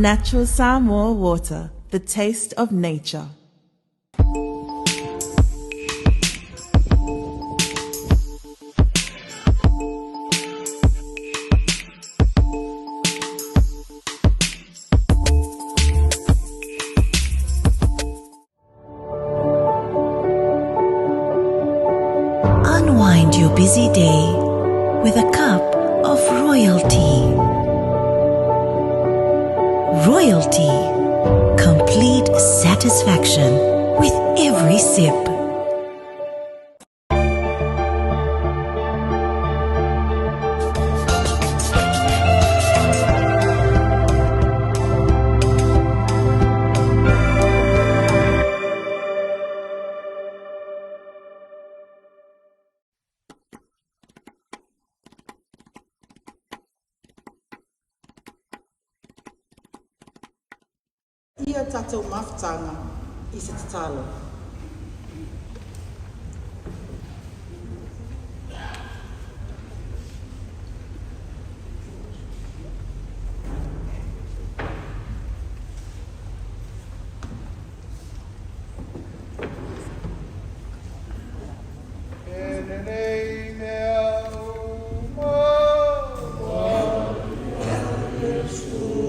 Natural Samoa water, the taste of nature. Unwind your busy day with a cup of royalty. Royalty. Complete satisfaction with every sip. Ia tatou mafutaga i se tatalo. E lelei mea uma ua Iesu.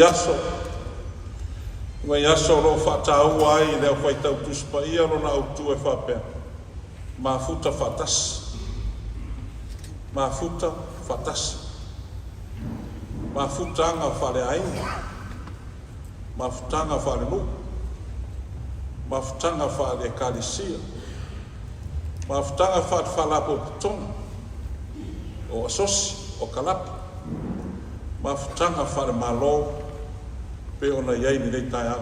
Aso lenei aso o lo o faataua ai e le aufaitau Tusi Paia lona autu e faapea, “Mafuta faatasi, mafuta faatasi, mafutaga faaleaiga, mafutaga faalenuu, mafutaga faale-Ekalesia, mafutaga faale-Faalapotopotoga, o asosi, o kalapu, mafutaga faale-Malo pei ona i ai lenei taeao.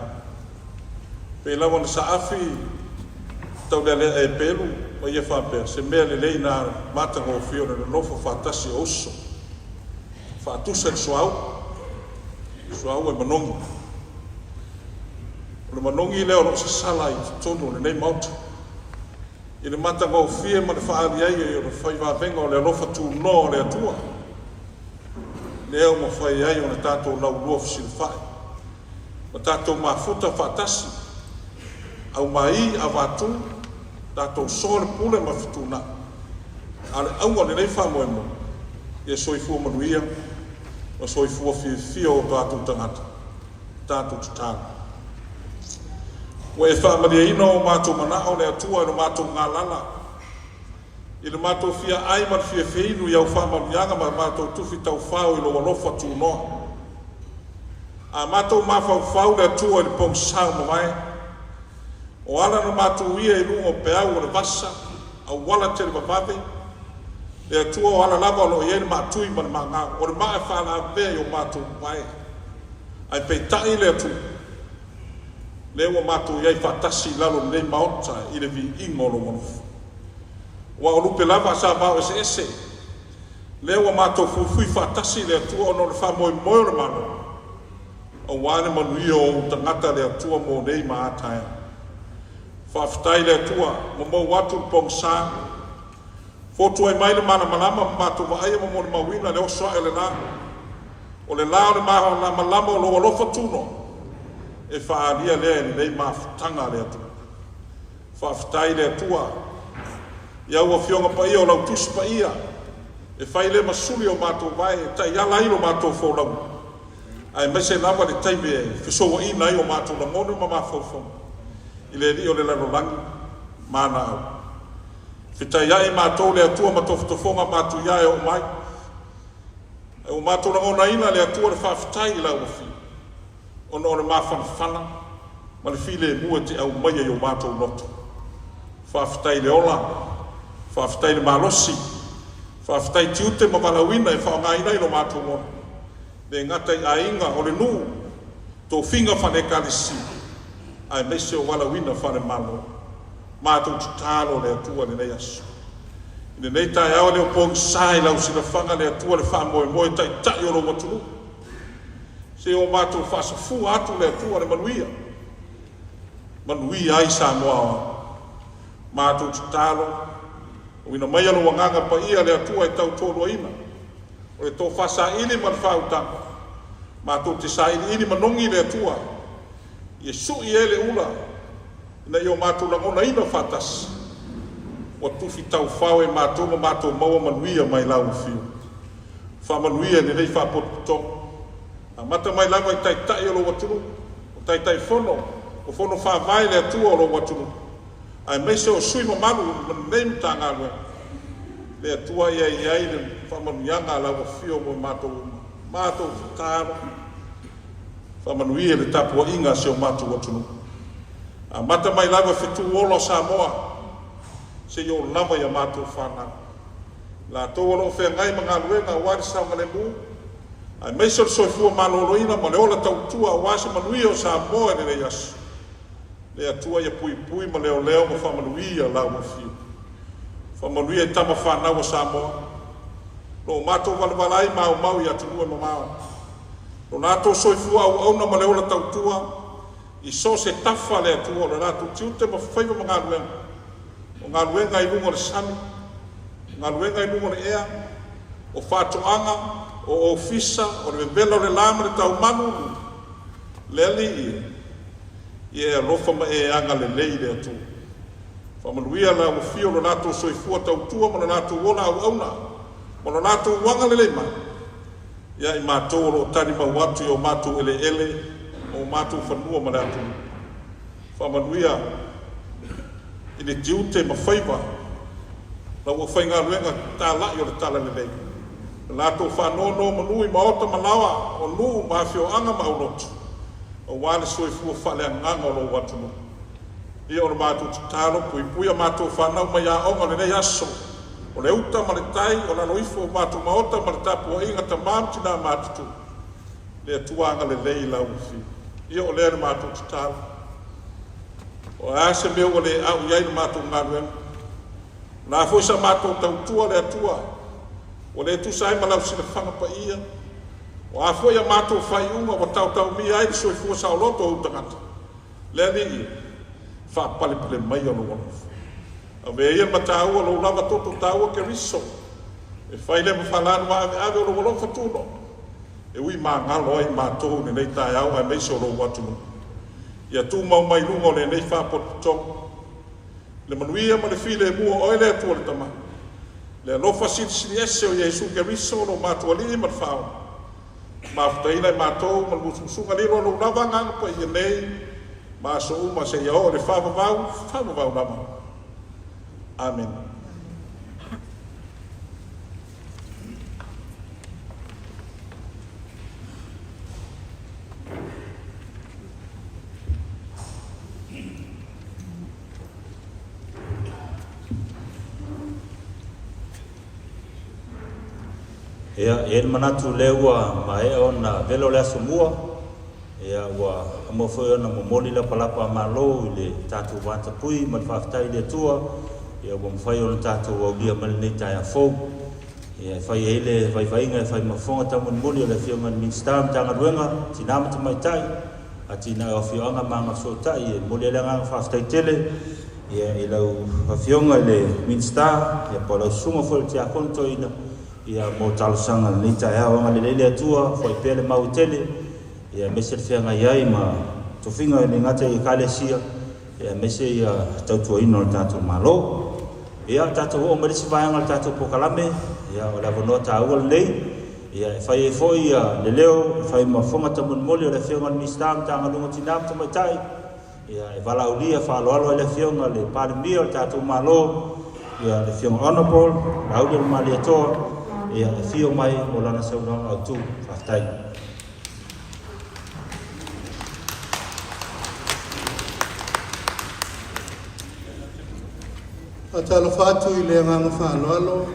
Pei lava ona saafi Taulealea Pelu ma ia faapea, se mea lelei na matagofie o le nonofo faatasi o uso, faatusa i le suauu, suauu e manogi. O le manogi lea o lo o sasala i totonu o lenei Maota, i le matagofie ma le faaali ai o le fai vavega o le alofa tunoa o le Atua, lea ua mafai ai ona tatou laulua fesilafai, ma tatou mafuta faatasi, aumai avatu, tatou soalepule ma fetuunai. A o le auga o lenei faamoemoe, ia soifua manuia ma soifua fiafia o tatou tagata, tatou tatalo. Ua e faamalieina o matou manao le Atua i lo matou galala, i le matou fia ai ma le fia feinu i au faamanuiaga ma matou tufi taufao i lou alofa tunoa. A matou mafaufau le Atua i le pogisa ua mavae, o ala na matou ia i luga o peau o le vasa, auala televavave, le Atua o ala lava o lo o i ai le maatui ma le maagau, o le maa e faalavea i o matou vae. Ae peitai le Atua, lea ua matou i ai faatasi i lalo o lenei Maota i le viiga o lou alofa. Aua o lupe lava sa vao eseese, lea ua matou fuifui faatasi le Atua ona o le faamoemoe o le Malo, aua le manuia o ou tagata le Atua mo nei ma a taeao. Faafetai le Atua ua mou atu le pogisa, fotu ai mai le malamalama ma matou vaaia ma molimauina le oso ae o le la. O le la o le malamalama o lou alofa tunoa, e faaalia lea i lenei mafutaga a le Atua. Faafetai le Atua i au Afioga Paia o lau Tusi Paia, e fai lea ma suli o matou vae e taiala ai lo matou folauga, aemaise lava le taimi e fesouaina ai o matou lagona ma mafaufauga i le Alii o le lalolagi ma ana au. Fetaiai matou le Atua ma tofotofoga matuia e oo mai, ae ua matou lagonaina le Atua le faafetai i lau Afio, ona o le mafanafana ma le filemu e te aumaia i o matou loto. Faafetai i le ola, faafetai i le malosi, faafetai i tiute ma valaauina e faaaogaina ai lo matou ola, le gata i aiga o le nuu, tofiga faale-Ekalesia, aemaise o valaauina faale-Malo. Matou tatalo le Atua i lenei aso. I lenei taeao e le o pogisa i lau silafaga le Atua le faamoemoe taitai o lou atunuu. Se o matou faasafua atu le Atua le manuia, manuia ai Samoa aoao. Matou tatalo, auina maia lou agaga paia le Atua e tautoaluaina, o le tofa saili ma le faautaga, matou te sailiili manogi le Atua, ia sui e le ula, ina ia o matou lagonaina faatasi, ua tufi taufao e matou ma matou maua manuia mai lau afio. Faamanuia i lenei faapotopotoga. Amata mai lava i taitai o lou atunuu, o Taitaifono, o fono faavae le Atua o lou atunuu, aemaise o sui usufono mamalu o lenei Matagaluega. Le Atua ia i ai le faamanuiaga a lau afio mo matou uma. Matou tatalo, faamanuia i le tapuaiga a si o matou atunuu. Amata mai lava i fetu ola o Samoa, seia oo lava i a matou fanau. Latou o lo o feagai ma galuega aua le saogalemu, aemaise o le soifua maloloina ma le ola tautua aua se manuia o Samoa i lenei aso. Le Atua ia puipui ma leoleo ma faamanuia lau afio. Faamanuia i tama fanau a Samoa, lo o matou valavala ai ma aumau i atunuu e mamao. Lo latou soifua auauna ma le ola tautua, i so o se tafa le Atua o le latou tiute ma faiva ma galuega, o galuega i luga o le sami, o galuega i luga o le ea, o faatoaga, o ofisa, o le vevela o le la ma le taumalu, le Alii e, ia e alofa ma e agalelei le Atua. Faamanuia lau afio lo latou soifua tautua ma lo latou ola auauna, ma lo latou agalelei mai. Ia i matou o lo o talimau atu i o matou eleele, o matou fanua ma le atunuu. Faamanuia i le tiute ma faiva lau aufaigaluega talai o le Talalelei, le latou faanonomanu i maota ma laoa o nuu ma afioaga ma aulotu, aua le soifua faaleagaga o lou atunuu. Ia o le matou tatalo, puipuia matou fanau mai aoga o lenei aso, o le uta ma le tai o lalo ifo o matou maota ma le tapuaiga tama ma tina matutua, le Atua agalelei i lau Afio. Ia o lea le matou tatalo. O a se mea ua le au i ai le matou galuega, o le a foi sa matou tautua le Atua, ua le tusa ai ma lau silafaga paia, o a foi a matou faaiuga ua taotaomia ai le soifua saoloto o ou tagata, le Alii, faapalepale maia lou alofa. Avea ia ma taua lou lava toto taua Keriso, e fai lea ma falanu aveave o lou alofa tuno, e ui magalo ai matou i lenei taeao aemaise o lou atunuu. Ia tumau mai luga o lenei faapotopotoga, le manuia ma le filemu o oe le Atua le Tama, le alofa silisili ese o Iesu Keriso lo matou Alii ma le Faaola, mafutaina e matou ma le musumusuga lilo a lou lava Agaga Paia nei ma aso uma seia oo i le faavavau, faavavau lava. Amene. Ia, e i ai le manatu o lea ua maea ona velo le aso mua, ia ua uma foi ona momoli lapalapa a Malo i le tatou vatapuia ma le faafetai i le Atua, ia ua mafai ona tatou aulia mai lenei taeao fou. Ia e fai ai le vaivaiga e fai ma fofoga taumolimoli o le Afioga i le Minisita o Matagaluega, Tina ma Tamaitai, Atinae o Afioaga ma Agafesootai, e momoli ai le agaga faafetai tele ia i lau Afioga i le Minisita, ia po o lau Susuga foi i le Tiakono Toeaina, ia mo talosaga i lenei taeao. Agalelei le Atua, foai pea le mau e tele, ia aemaise le feagai ai ma tofiga e le gata i Ekalesia, ia aemaise ia tautuaina o le tatou Malo. Ia, tatou oo mai le isi vaega o le tatou polokalame, ia o le avanoa taua lenei, ia e fai ai foi ia le leo, e fai ma fofoga taumolimoli o le Afioga i le Minisita o Matagaluega o Tina ma Tamaitai, ia e valaaulia faaaloalo ai le Afioga i le Palemia o le tatou Malo, ia le Afioga Honourable Laaulialemalietoa, ia e afio mai mo lana saunoaga autu. Faafetai. Faatalofa atu i le agaga faaaloalo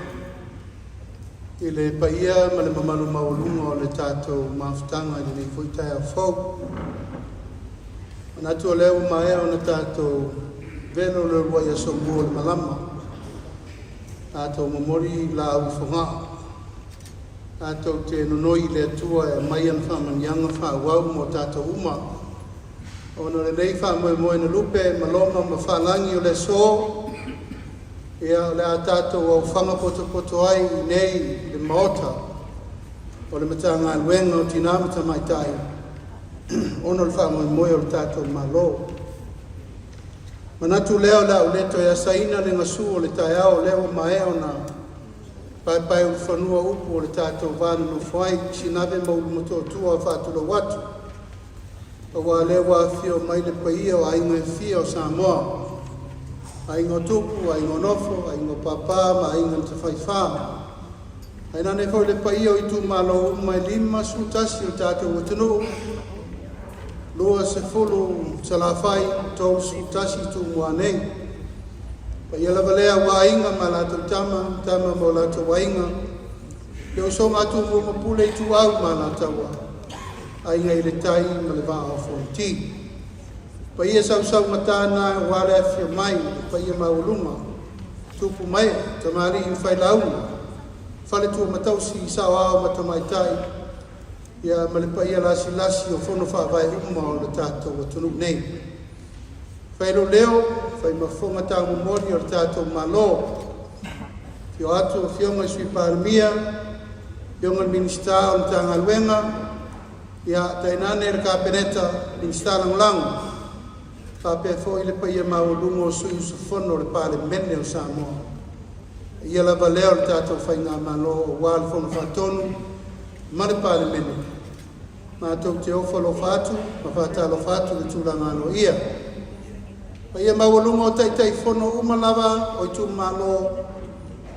i le paia ma le mamalu maualuga o le tatou mafutaga i lenei foi taeao fou. Manatu o lea ua maea ona tatou velo le uluai aso mua o le malama, tatou momoli laau i Fogaa, tatou te nonoi i le Atua e aumai ana faamanuiaga faaauau mo tatou uma. Ona o lenei faamoemoe na lupe ma loma ma faalagi o le aso, ia o le a tatou aufaga potopoto ai i nei i le Maota o le Matagaluega o Tina ma Tamaitai ona o le faamoemoe o le tatou Malo. Manatu lea o le a ou le toe asaina le gasu o le taeao, o lea ua maea ona paepaeulufanua upu o le tatou va nonofo ai, Sinave ma Ulumotootua. Faatulou atu, aua o lea ua afifio mai le paia o aiga e fia o Samoa, aiga o Tupu, aiga o Nofo, aiga o Papa ma aiga na Tafaifa. Tainane foi le paia o itumalo uma e 51 o le tatou atunuu, 20 Salafai, 31 Tumua nei. Paia lava lea aua Aiga ma latou Tama, Tama ma o latou Aiga, le usoga a Tumua ma Pule, Ituau ma Alataua, Aiga i le Tai ma le Vaa o Fonoti. Paia sausaugata na aua le afifio mai o le paia maualuga, tupu mae, tamalii ma failauga, faletua ma tausi, saoao ma tamaitai, ia ma le paia lasilasi o fono faavae uma o le tatou atunuu nei. Fai lou leo, fai ma fofoga taumomoli o le tatou Malo. Afio atu Afioga i Sui Palemia, Afioga i le Minisita o le Matagaluega, ia tainane le Kapeneta, Minisita Lagolago, faapea foi le paia maualuga o sui usufono o le Palemene o Samoa. Ia lava lea o le tatou Faigamalo aua le Fono Faatonu ma le Palemene, matou te ofo alofa atu ma faatalofa atu i le tulaga aloaia. Paia maualuga o Taitaifono uma lava o itumalo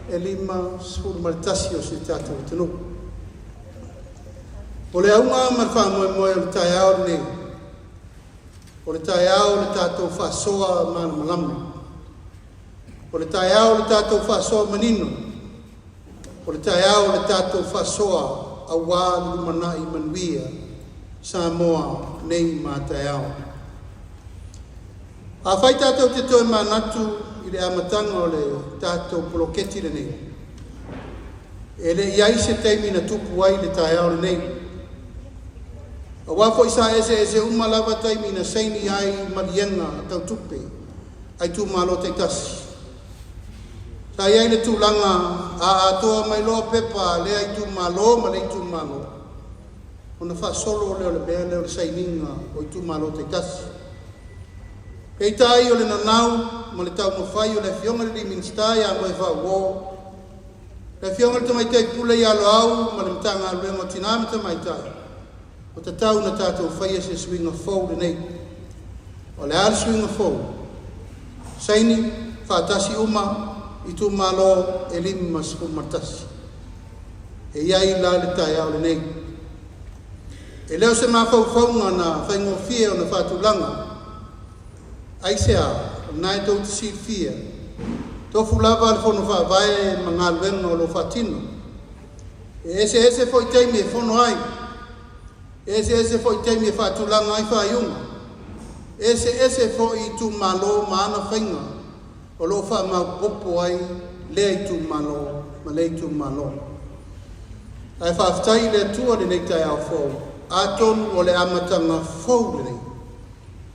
e 51 o si o tatou atunuu. O le auga ma le faamoemoe o le taeao lenei, o le taeao o le tatou faasoa malamalama, o le taeao o le tatou faasoa manino, o le taeao o le tatou faasoa aua le lumanai manuia Samoa nei ma a taeao. Afai tatou te toe manatu i le amataga o le tatou poloketi lenei, e le i i ai se taimi na tupu ai le taeao lenei. Aua foi sa eseese uma lava taimi na saini ai maliega tau tupe a itumalo taitasi. Sa i ai le tulaga a atoa mai loa pepa a lea itumalo ma lea itumalo, ona faasolo lea o le mea lea o le sainiga o itumalo taitasi. Peitai o le nanau ma le taumafai o le Afioga i le Minisita ia Moefaauo, le Afioga i le Tamaitai Pule ia Loau ma le Matagaluega o Tina ma Tamaitai, ua tatau ona tatou faia se suiga fou lenei. O le a le suiga fou? Saini faatasi uma itumalo e 51. E i ai la le taeao lenei. E le o se mafaufauga na faigofie ona faatulaga. Aisea? O lena e tou te silafia, tofu lava le Fono Faavae ma galuega o lo o faatino. E eseese foi taimi e fono ai, e eseese foi taimi e faatulaga ai faaiuga, e eseese foi itumalo ma ana faiga o lo o faamaopoopo ai lea itumalo ma lea itumalo. Ae faafetai i le Atua i lenei taeao fou, atonu o le amataga fou lenei,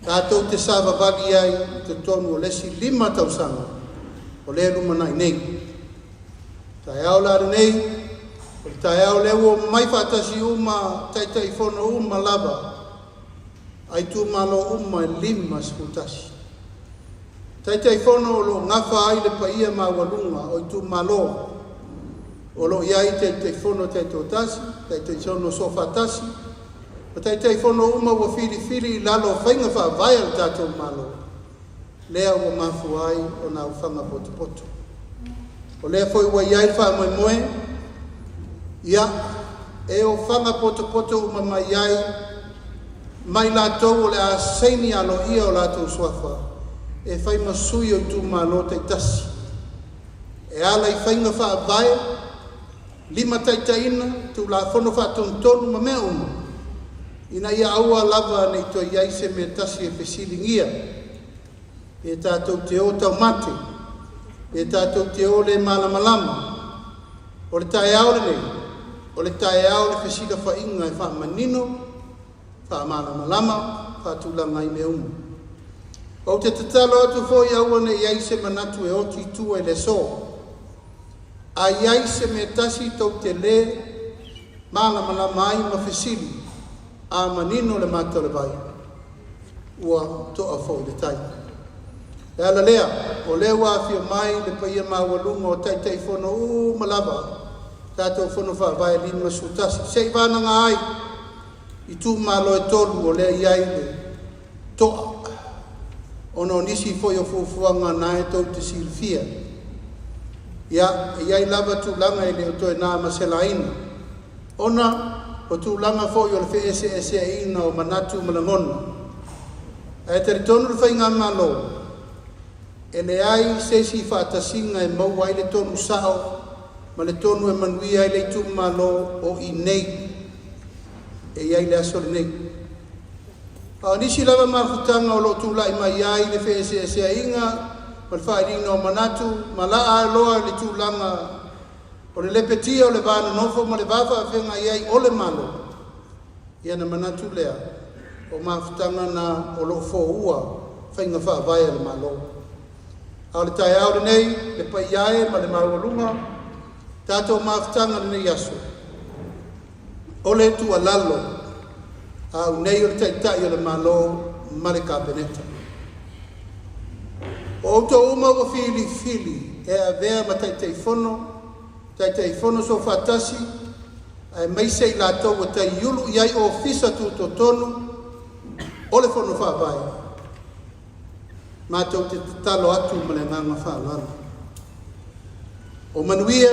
tatou te savavali ai i totonu o le isi 5 tausaga o lea e lumanai nei. Taeao la lenei, o le taeao lea ua omai faatasi uma Taitaifono uma lava a itumalo uma e 51. Taitaifono o lo o gafa ai le paia maualuga o itumalo o lo o i ai Taitaifono taitoatasi, Taitaifono soofaatasi, ma Taitaifono uma ua filifili i lalo o faiga faavae a le tatou Malo, lea ua mafua ai ona aofaga potopoto. O lea foi ua i ai le faamoemoe, ia, e ofaga potopoto uma mai ai mai latou o le a saini aloaia o latou suafa e fai ma sui o itumalo taitasi e ala i faiga faavae, limataitaiina, Tulafono Faatonutonu ma mea uma, ina ia aua lava ne i toe i ai se mea tasi e fesiligia, pe tatou te o taumate, pe tatou te o le malamalama. O le taeao lenei, o le taeao o le fesilafaiga e faamanino, faamalamalama, faatulaga ai mea uma. Ou te tatalo atu foi aua ne i i ai se manatu e oti i tua i le aso. A i ai se mea tasi tou te le malamalama ai ma fesili, a manino le mata o le vai, ua to'a foi le tai. Le ala lea, o lea ua afio mai le paia maualuga o Taitaifono uma lava, tatou Fono Faavae 51, se i vanaga ai itumalo e 3 o lea e i ai le to'a, ona o nisi foi o fuafuaga na e tou te silafia. Ia, e i ai lava tulaga e le o toe na ma se laina, ona o tulaga foi o le feeseeseaiga o manatu ma lagona. Ae talitonu le Faigamalo, e leai se isi faatasiga e maua ai le tonu sao ma le tonu e manuia ai le itumalo o i nei e i ai le aso lenei. A o nisi lava mafutaga o lo o tulai mai ai le feeseeseaiga ma le faaaliga o manatu ma laa loa i le tulaga o le lepetia o le va nonofo ma le va faafeagai ai o le Malo, ia na manatu lea o mafutaga na o lo o foua faiga faavae a le Malo. A o le taeao lenei, le paia e ma le maualuga, tatou mafutaga i lenei aso, o le tuualalo a au nei o le Taitai o le Malo ma le Kapeneta. O outou uma ua filifili e avea ma Taitaifono, Taitaifono Soofaatasi, Aemaise i latou ua taiulu i ai ofisa tutotonu o le Fono Faavae, matou te tatalo atu ma le agaga faaaloalo. O manuia,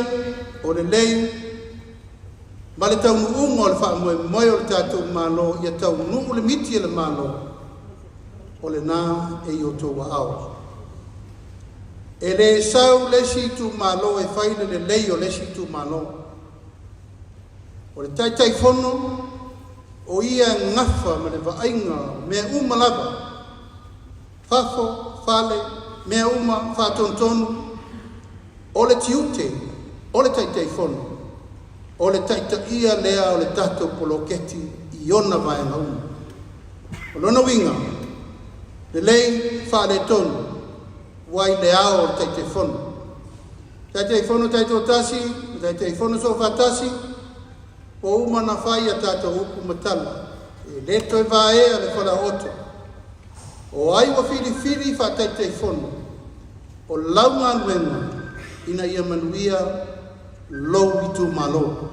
o lelei ma le taunuuga o le faamoemoe o le tatou Malo ia taunuu le miti a le Malo, o lena e i outou aao. E le sau le isi itumalo e fai le lelei o le isi itumalo. O le Taitaifono, o ia e gafa ma le vaaiga o mea uma lava, fafo, fale, mea uma faatonutonu, o le tiute o le Taitaifono, o le taitaia lea o le tatou poloketi i ona vaega uma. O lona uiga, lelei faaletonu, ua i le ao o le Taitaifono. Taitaifono taitoatasi, Taitaifono soofaatasi, ua uma ona fai a tatou upu ma tala, e le toe vaea le falaooto. O ai ua filifili faa-Taitaifono, o lau galuega ina ia manuia lou itumalo.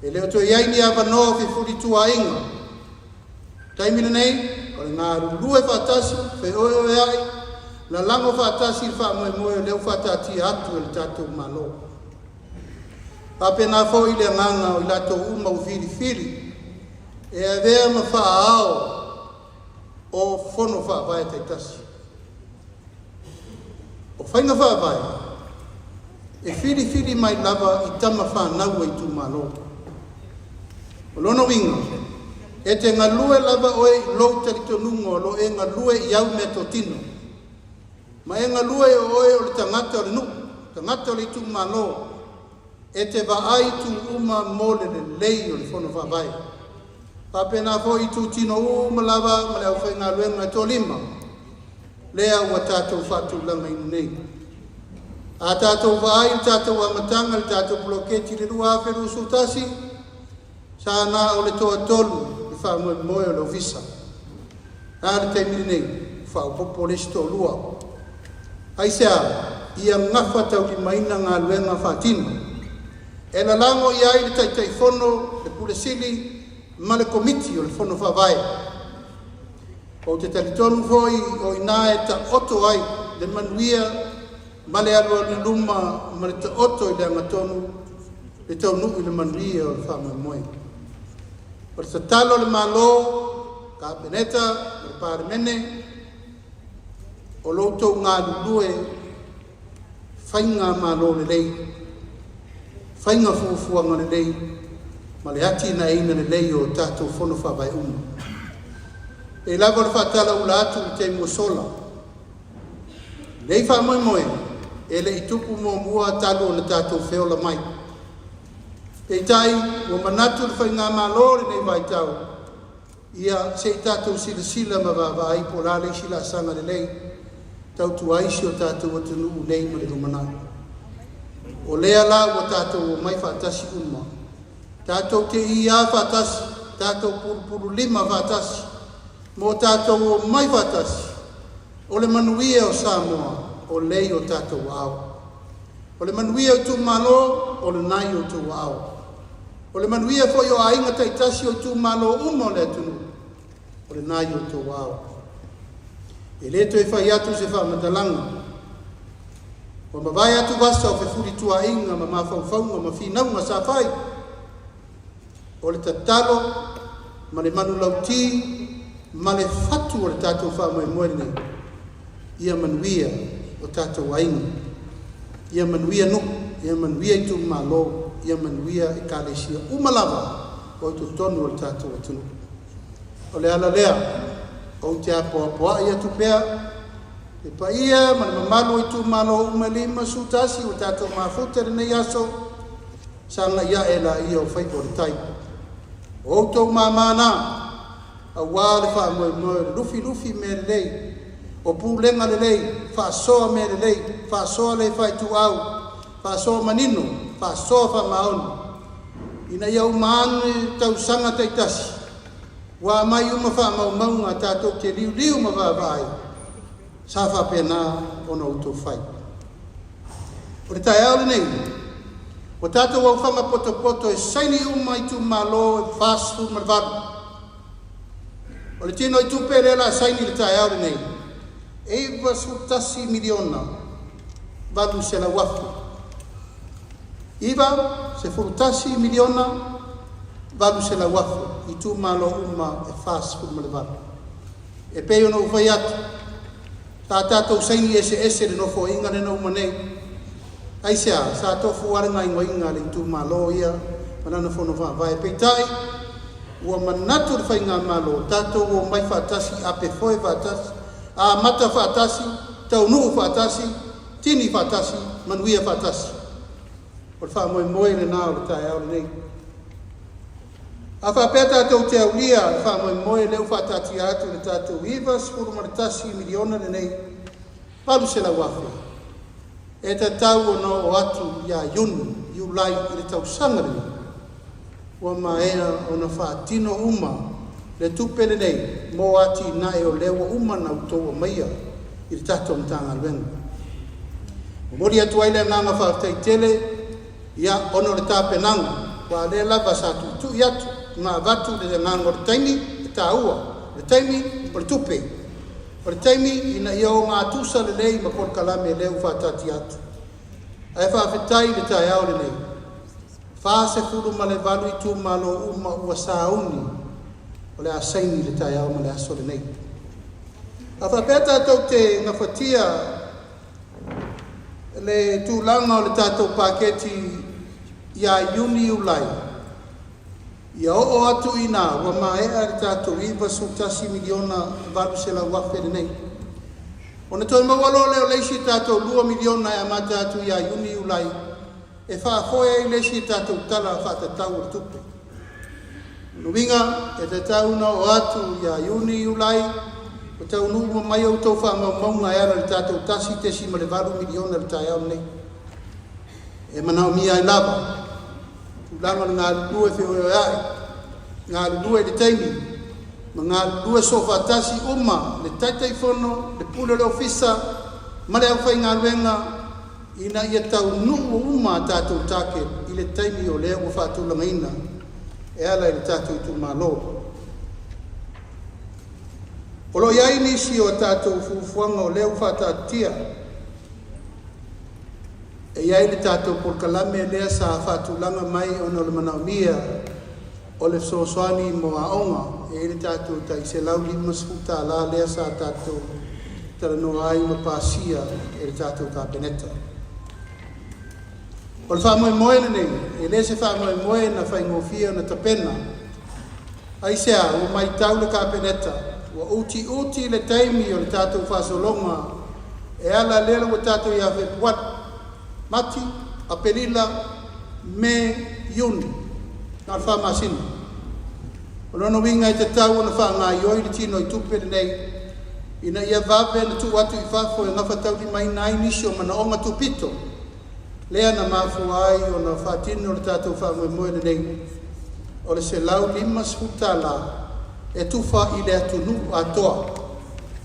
E le o toe i ai ni avanoa o fefulituaaiga. Taimi lenei, o le galulue faatasi, feoeoeai, lalago faatasi le faamoemoe o lea ua faataatia atu e le tatou Malo. Faapena foi le agaga o i latou uma ua filifili e avea ma faaao o fono faavae taitasi. O faiga faavae e filifili mai lava i tama fanau a itumalo. O lona uiga, e te galue lava oe i lou talitonuga o lo o e galue i au meatotino, ma e galue o oe o le tagata o le nuu, tagata o le itumalo, e te vaai itu uma mo le lelei o le fono faavae. Faapena foi itutino uma lava ma le aufaigaluega e toalima, lea ua tatou faatulagaina nei. A tatou vaai i le tatou amataga i le tatou poloketi i le 2021, sa na o le toatolu le faamoemoe o le ofisa. A le taimi lenei, faaopoopo le isi toalua. Aisea? Ia gafataulimaina galuega faatino. E lalago i ai le Taitaifono, le Pule Sili ma le Komiti o le Fono Faavae. Ou te talitonu foi o i ina e taoto ai le manuia ma le alualu i luma ma le taoto i le agatonu le taunuu i le manuia o le faamoemoe. O le tatalo a le Malo, Kapeneta ma le Palemene, o lo outou galulue faigamalo lelei, faiga fuafuaga lelei ma le atinaeina lelei o tatou fono faavae uma. E pei lava o le faatalaula atu i le taimi ua sola, lenei faamoemoe e le i tupu muamua talu ona tatou feola mai. Peitai ua manatu le faigamalo i lenei vaitau, ia se i tatou silasila ma vaavaai po o le a le isi laasaga lelei tautua ai si o tatou atunuu nei ma le lumanai. O lea la ua tatou omai faatasi uma, tatou te ia faatasi, tatou pulupululima faatasi, ma o tatou omai faatasi, o le manuia o Samoa o lea i o tatou aao. O le manuia o itumalo, o lena i outou aao. O le manuia foi o aiga taitasi o itumalo uma o le atunuu, o lena i outou aao. E le toe fai atu se faamatalaga, ua mavae atu vasa o fefulituaaiga ma mafaufauga ma finauga sa fai. O le tatalo ma le manulauti ma le fatu o le tatou faamoemoe lenei, ia manuia o tatou aiga, ia manuia nuu, ia manuia itumalo, ia manuia ekalesia uma lava o i totonu o le tatou atunuu. O le ala lea, ou te apoapoai atu pea le paia ma le mamalu o itumalo uma e 51 ua tatou mafuta i lenei aso, sagai ae laia o faiva o le tai. O outou mamā na, aua le faamoemoe o le lufilufi mea lelei, o pulega lelei, faasoa mea lelei, faasoa le faituau, faasoa manino, faasoa faamaoni, ina ia uma ane tausaga taitasi, ua aumai uma faamaumauga tatou te liuliu ma vaavaai, sa faapena ona outou fai. O le taeao lenei, Ua tatou aufaga potopoto e saini uma itumalo e 48. O le tinoitupe lea o le a saini i le taeao lenei, e $91 miliona 800 afe. $91 miliona 800 afe itumalo uma e 48. E pei ona ou fai atu, sa tatou saini eseese i le nofoaiga lea na uma nei. Aisea? Sa tofu lava le gaoioiga a le itumalo ia ma lana fono faavae. Peitai, ua manatu le Faigamalo, tatou omai faatasi, apefoe faatasi, amata faatasi, taunuu faatasi, tini faatasi, manuia faatasi. O le faamoemoe lena o le taeao lenei. A faapea tatou te aulia le faamoemoe lea ua faataatia atu i le tatou $91 miliona lenei 800 afe, e tatau ona oo atu ia Iuni, Iulai i le tausaga lenei, ua maea ona faatino uma le tupe lenei mo atinae o lea ua uma ona outou aumaia i le tatou Matagaluega. Momoli atu ai le agaga faafetai tele ia ona o le tapenaga, aua o lea lava sa tuitui atu ma avatu le agaga o le taimi e taua, o le taimi o le tupe, o le taimi ina ia ogatusa lelei ma polokalame lea ua faataatia atu. Ae faafetai i le taeao lenei, 48 itumalo uma ua sauni o le a saini i le taeao ma le aso lenei. A faapea tatou te gafatia le tulaga o le tatou paketi ia Iuni, Iulai, ia oo atu i ina ua maea le tatou $91 miliona 800 afe lenei. Ona toe maua loa lea o le isi tatou $2 miliona e amata atu ia Iuni, Iulai e faafoe ai le isi tatou Tala Faatatau o le Tupe. O lona uiga, e tatau ona oo atu ia Iuni, Iulai ua taunuu uma mai a outou faamaumauga e ala i le tatou $1.8 miliona i le taeao lenei. E manaomia ai lava tulaga o le galulue feoeoeai, galulue i le taimi ma galulue soofaatasi uma le Taitaifono, le Pule o le Ofisa ma le aufaigaluega ina ia taunuu uma a tatou target i le taimi o lea ua faatulagaina e ala i le tatou itumalo. O lo o i ai nisi o a tatou fuafuaga o lea ua faataatitia. E i ai le tatou polokalame lea sa faatulaga mai ona o le manaomia o le fesoasoani mo aoga. E i ai le tatou tai $150 lea sa tatou talanoa ai ma pasia e le tatou Kapeneta. O le faamoemoe lenei, e le se faamoemoe na faigofie ona tapena. Aisea? Ua matau le Kapeneta, ua utiuti le taimi o le tatou faasologa e ala lea ua tatou ia Fepuari, Mati, Aperila, Me, Iuni, na o le 4 masina. O lona uiga e tatau ona faagaoioi le tinoitupe lenei ina ia vave ona tuu atu i fafo e gafataulimaina ai nisi o manaoga tupito lea na mafua ai ona faatino le tatou faamoemoe lenei o le $150 e tufa i le atunuu atoa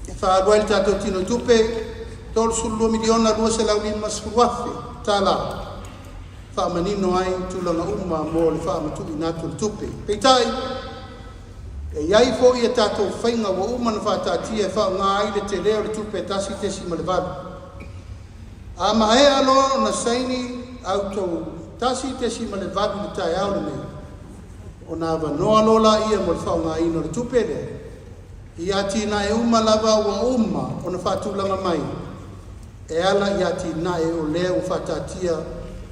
e faaalu ai le tatou tinoitupe $32 miliona 250 afe tala faamanino ai tulaga uma mo le faamatuuina atu o le tupe. Peitai, e i ai foi a tatou faiga ua uma ona faataatia e faaaoga ai le tele o le tupe 1.8. A maea loa ona saini autou 1.8 i le taeao lenei, ona avanoa loa laia mo le faaaogaina o le tupe lea i atinae uma lava ua uma ona faatulaga mai e ala i atinae o lea ua faataatia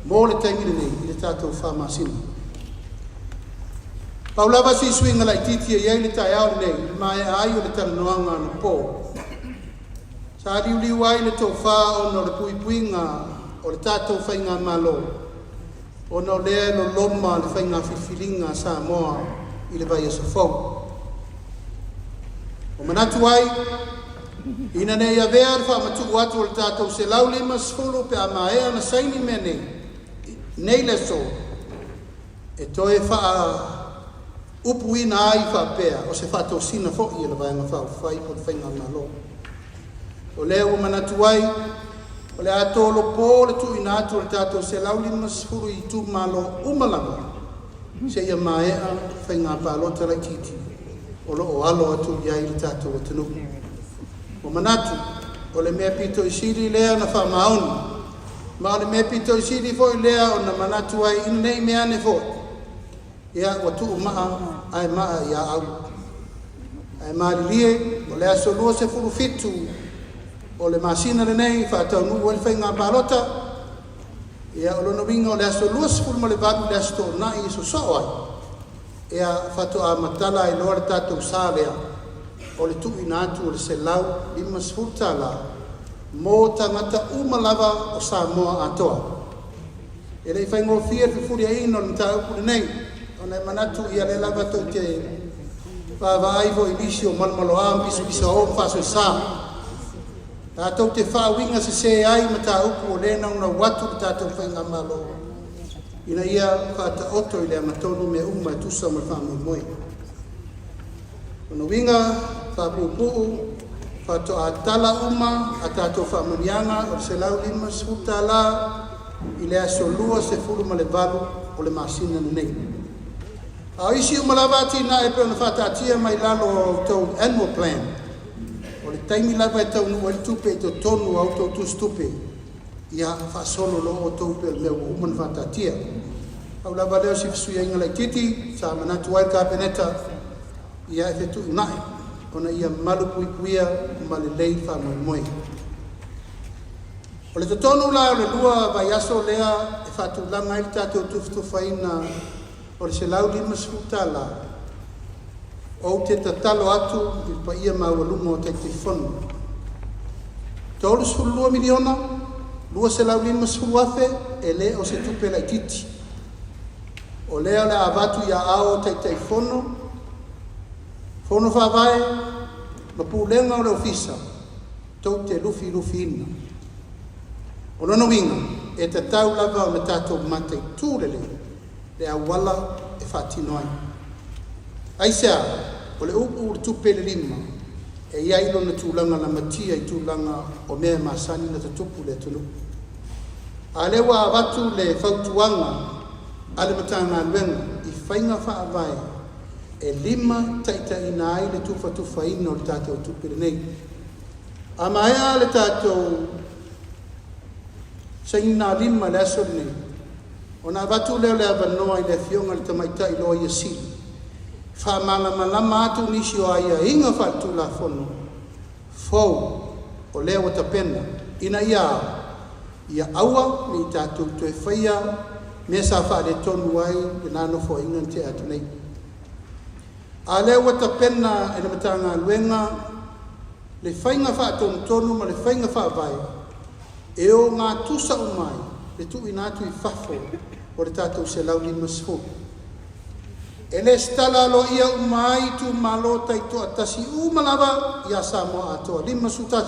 mo le taimi lenei i le tatou 4 masina. Pau lava si suiga laitiiti e i ai le taeao lenei i le maea ai o le talanoaga anapo. Sa liuliu ai le tofa ona o le puipuiga o le tatou faigamalo, ona o lea e loloma le faiga filifiliga a Samoa i le vaiaso fou. Ua manatu ai, ina ne i avea le faamatuu atu o le tatou 150 pe a maea ona saini mea nei, nei le aso, e toe faaupuina ai faapea o se faatosina foi e le Vaega Faaupufai po o le Faigamalo. O lea ua manatu ai, O le a tolopo le tuuina atu o le tatou 150 i itumalo uma lava seia maea faiga palota laitiiti o lo o alo atu i ai le tatou atunuu. Ua manatu o le mea pito i sili lea na faamaoni, ma o le mea pito i sili foi lea ona manatu ai ina ne i meaane foi ia ua tuumaa ae maa ia au. Ae malilie o le aso 27 o le masina lenei faataunuu ai le faiga palota. Ia o lona uiga o le aso 28 le aso Toonai e sosoo ai, ia faatoa matala ai loa le tatou sa lea o le tuuina atu o le $150 mo tagata uma lava o Samoa atoa. E le i faigofie le fefuliaiga o le mataupu lenei, ona e manatu ia lea lava tou te vaavaai foi i nisi o malomaloa ma pisapisao ma faasoesa tatou te faauiga sese ai mataupu o lea e naunau atu le tatou faigamalo ina ia faataoto i le agatonu mea uma e tusa ma le faamoemoe. Lona uiga faapuupuu, faatoa tala uma a tatou faamanuiaga o le $150 i le aso 28 o le masina lenei. A o isi uma lava atinae pei ona faataatia mai lalo o a outou annual plan, o le taimi lava e taunuu ai le tupe i totonu o a outou tusitupe, ia faasolo loa outou pei o le mea ua uma ona faataatia. Pau lava lea o si fesuiaiga laitiiti sa manatu ai le Kapeneta ia e fetuunai ona ia malupuipuia ma lelei le faamoemoe. O le totonu la o le 2 vaiaso lea e faatulaga ai le tatou tufatufaina o le $150, ou te tatalo atu i le paia maualuga o Taitaifono, $32,250,000 e le o se tupe laitiiti. O lea o le a avatu i aao o Taitaifono, Fono Faavae ma Pulega o le Ofisa tou te lufilufiina. O lona uiga, e tatau lava ona tatou mataitu lelei le auala e faatino ai. Aisea? O le upu i le tupe i le lima, e i ai lona tulaga lamatia i tulaga o mea e masani ona tutupu i le atunuu. A o lea ua avatu le fautuaga a le Matagaluega i faiga faavae e limataitaiina ai le tufatufaina o le tatou tupe lenei. A maea le tatou sainigalima i le aso lenei, ona avatu lea o le avanoa i le Afioga i le Tamaitai Loia Sili e faamalamalama atu nisi o aiaiga faaletulafono fou o lea ua tapena ina ia a? Ia aua ne i tatou toe faia mea sa faaletonu ai lena Nofoaiga na tea atu nei. A o lea ua tapena e le Matagaluega le faiga faatonutonu ma le faiga faavae e ogatusa uma ai le tuuina atu i fafo o le tatou 150. E resitala aloaia uma ai itumalo taitoatasi uma lava ia Samoa atoa, 51,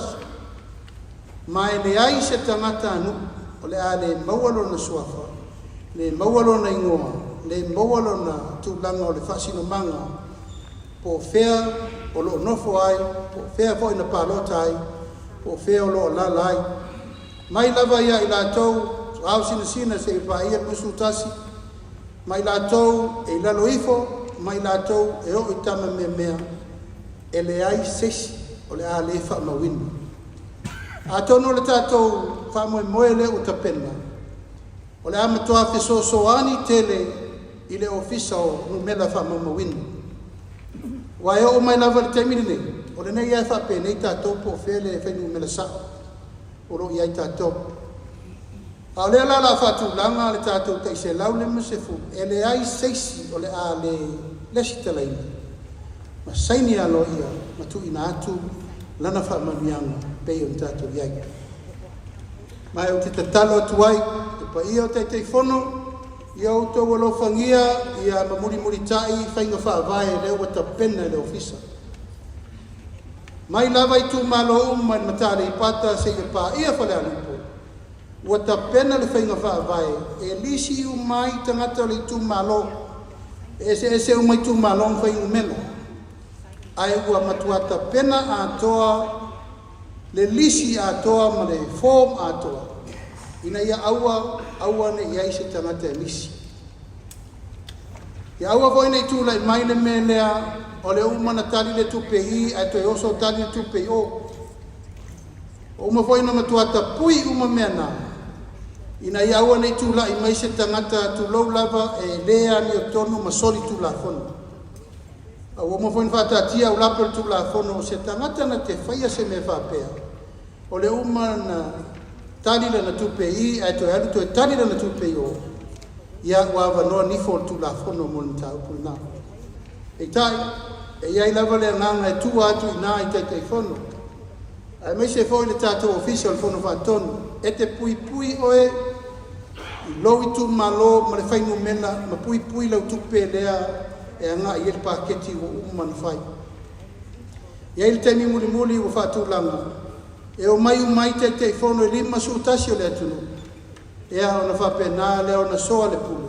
ma e leai se tagatanuu o le a le maua lona suafa, le maua lona igoa, le maua lona tulaga o le faasinomaga po o fea o lo o nofo ai, po o fea foi na palota ai, po o fea o lo o alaala ai. Mai lava ia i latou ao sinasina seia paia le 21, ma i latou e i lalo ifo, ma i latou e oo i tamameamea, e leai se isi o le a le faamauina. Atonu o le tatou faamoemoe lea ua tapena, o le a matua fesoasoani tele i le Ofisa o Numera Faamaumauina. Aua e oo mai lava i le taimi lenei, o lenei lava e faapenei tatou po o fea le fuainumera sao o lo o i ai tatou. A o lea la o le a faatulaga le tatou tai 150, e leai se isi o le a le resitalaina ma saini aloaia ma tuuina atu lana faamanuiaga pei ona tatou i ai. Ma ou te tatalo atu ai i le paia o Taitaifono, ia outou alofagia ia ma mulimulitai faiga faavae lea ua tapena e le Ofisa. Mai lava i itumalo uma i le Mata Aleipata seia paia Falealupo, ua tapena le faiga faavae e lisi uma ai tagata o le itumalo, e eseese uma itumalo ma fuainumera, ae ua matua tapena atoa le lisi atoa ma le form atoa ina ia aua aua ne i i ai se tagata e misi. Ia aua foi ne i tulai mai le mea lea o le uma ona tali le tupe i i ae toe oso tali le tupe i o. Ua uma foi ona matua tapui uma mea na, ina ia aua ne i tulai mai se tagata, tulou lava, e le amiotonu ma soli tulafono. A ua uma foi ona faataatia aulape o le Tulafono, o se tagata na te faia se mea faapea, o le uma ona tali lana tupe i i ae toe alu toe tali lana tupe i o, ia ua avanoa nifo o le Tulafono mo le mataupu lena. Peitai, e i ai lava le agaga e tua atu i ina i Taitaifono, aemaise foi le tatou Ofisa o le Fono Faatonu, e te puipui oe i lou itumalo ma le fuainumera ma puipui lau tupe lea e agai i ai le paketi ua uma ona fai. E i ai le taimi mulimuli ua faatulaga e omai uma ai Taitaifono e 51 o le atunuu, ia ona faapena lea ona soalepule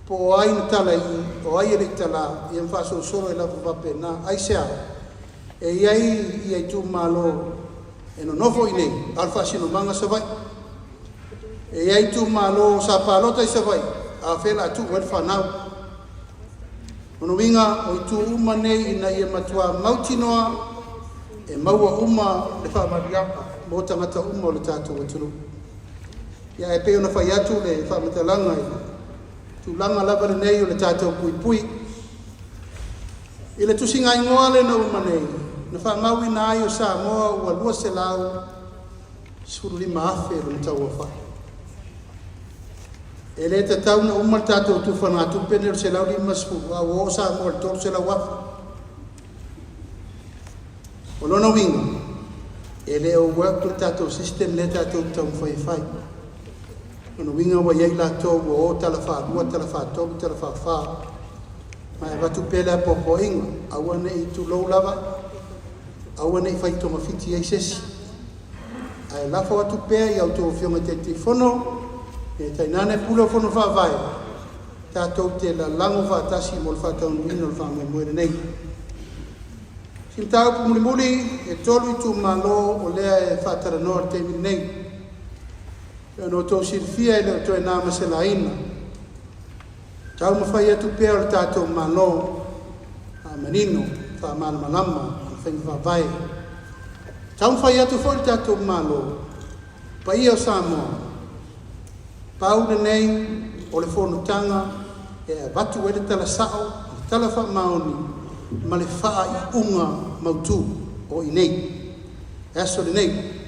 po o ai na tala i i, o ai e le i tala, ia ma faasolosolo ai lava faapena. Aisea? E i ai itumalo e nonofo i inei, a o le faasinomaga Savaii. E i ai itumalo sa palota i Savaii, a o fea o le a tuu ai le fanau? O lona uiga o itu uma nei ina ia matua mautinoa e maua uma le faamanuiaga mo tagata uma o le tatou atunuu. Ia ae pei ona fai atu le faamatalaga i le tulaga lava lenei o le tatou puipui. I le tusigaigoa lea na uma nei, na faamauina ai o Samoa ua 215,000 lona tauaofai. E le tatau ona uma le tatou tufanatupe lenei o le 150, a ua oo Samoa i le 300,000. O lona uiga, e le o work le tatou system lea tatou te taumafai e fai. O lona uiga ua i ai latou ua o tala faalua, tala faatolu, tala faafa, ma e avatu pea le apoapoaiga, aua ne i tulou lava, aua ne i fai togafiti i ai se isi. Ae lafo atu pea i a outou Afioga i Taitaifono, ia tainane Pule o Fono Faavae, tatou te lalago faatasi mo le faataunuuina o le faamoemoe lenei. Si mataupu mulimuli, e 3 itumalo o lea e faatalanoa i le taimi lenei. E pei ona outou silafia e le o toe na ma se laina. Taumafai atu pea o le tatou Malo, faamanino, faamalamalama ona faiga faavae. Taumafai atu foi le tatou Malo, paia o Samoa, pau lenei o le fonotaga e avatu ai le tala sao, le tala faamaoni ma le faaiuga mautu o i inei, le aso lenei.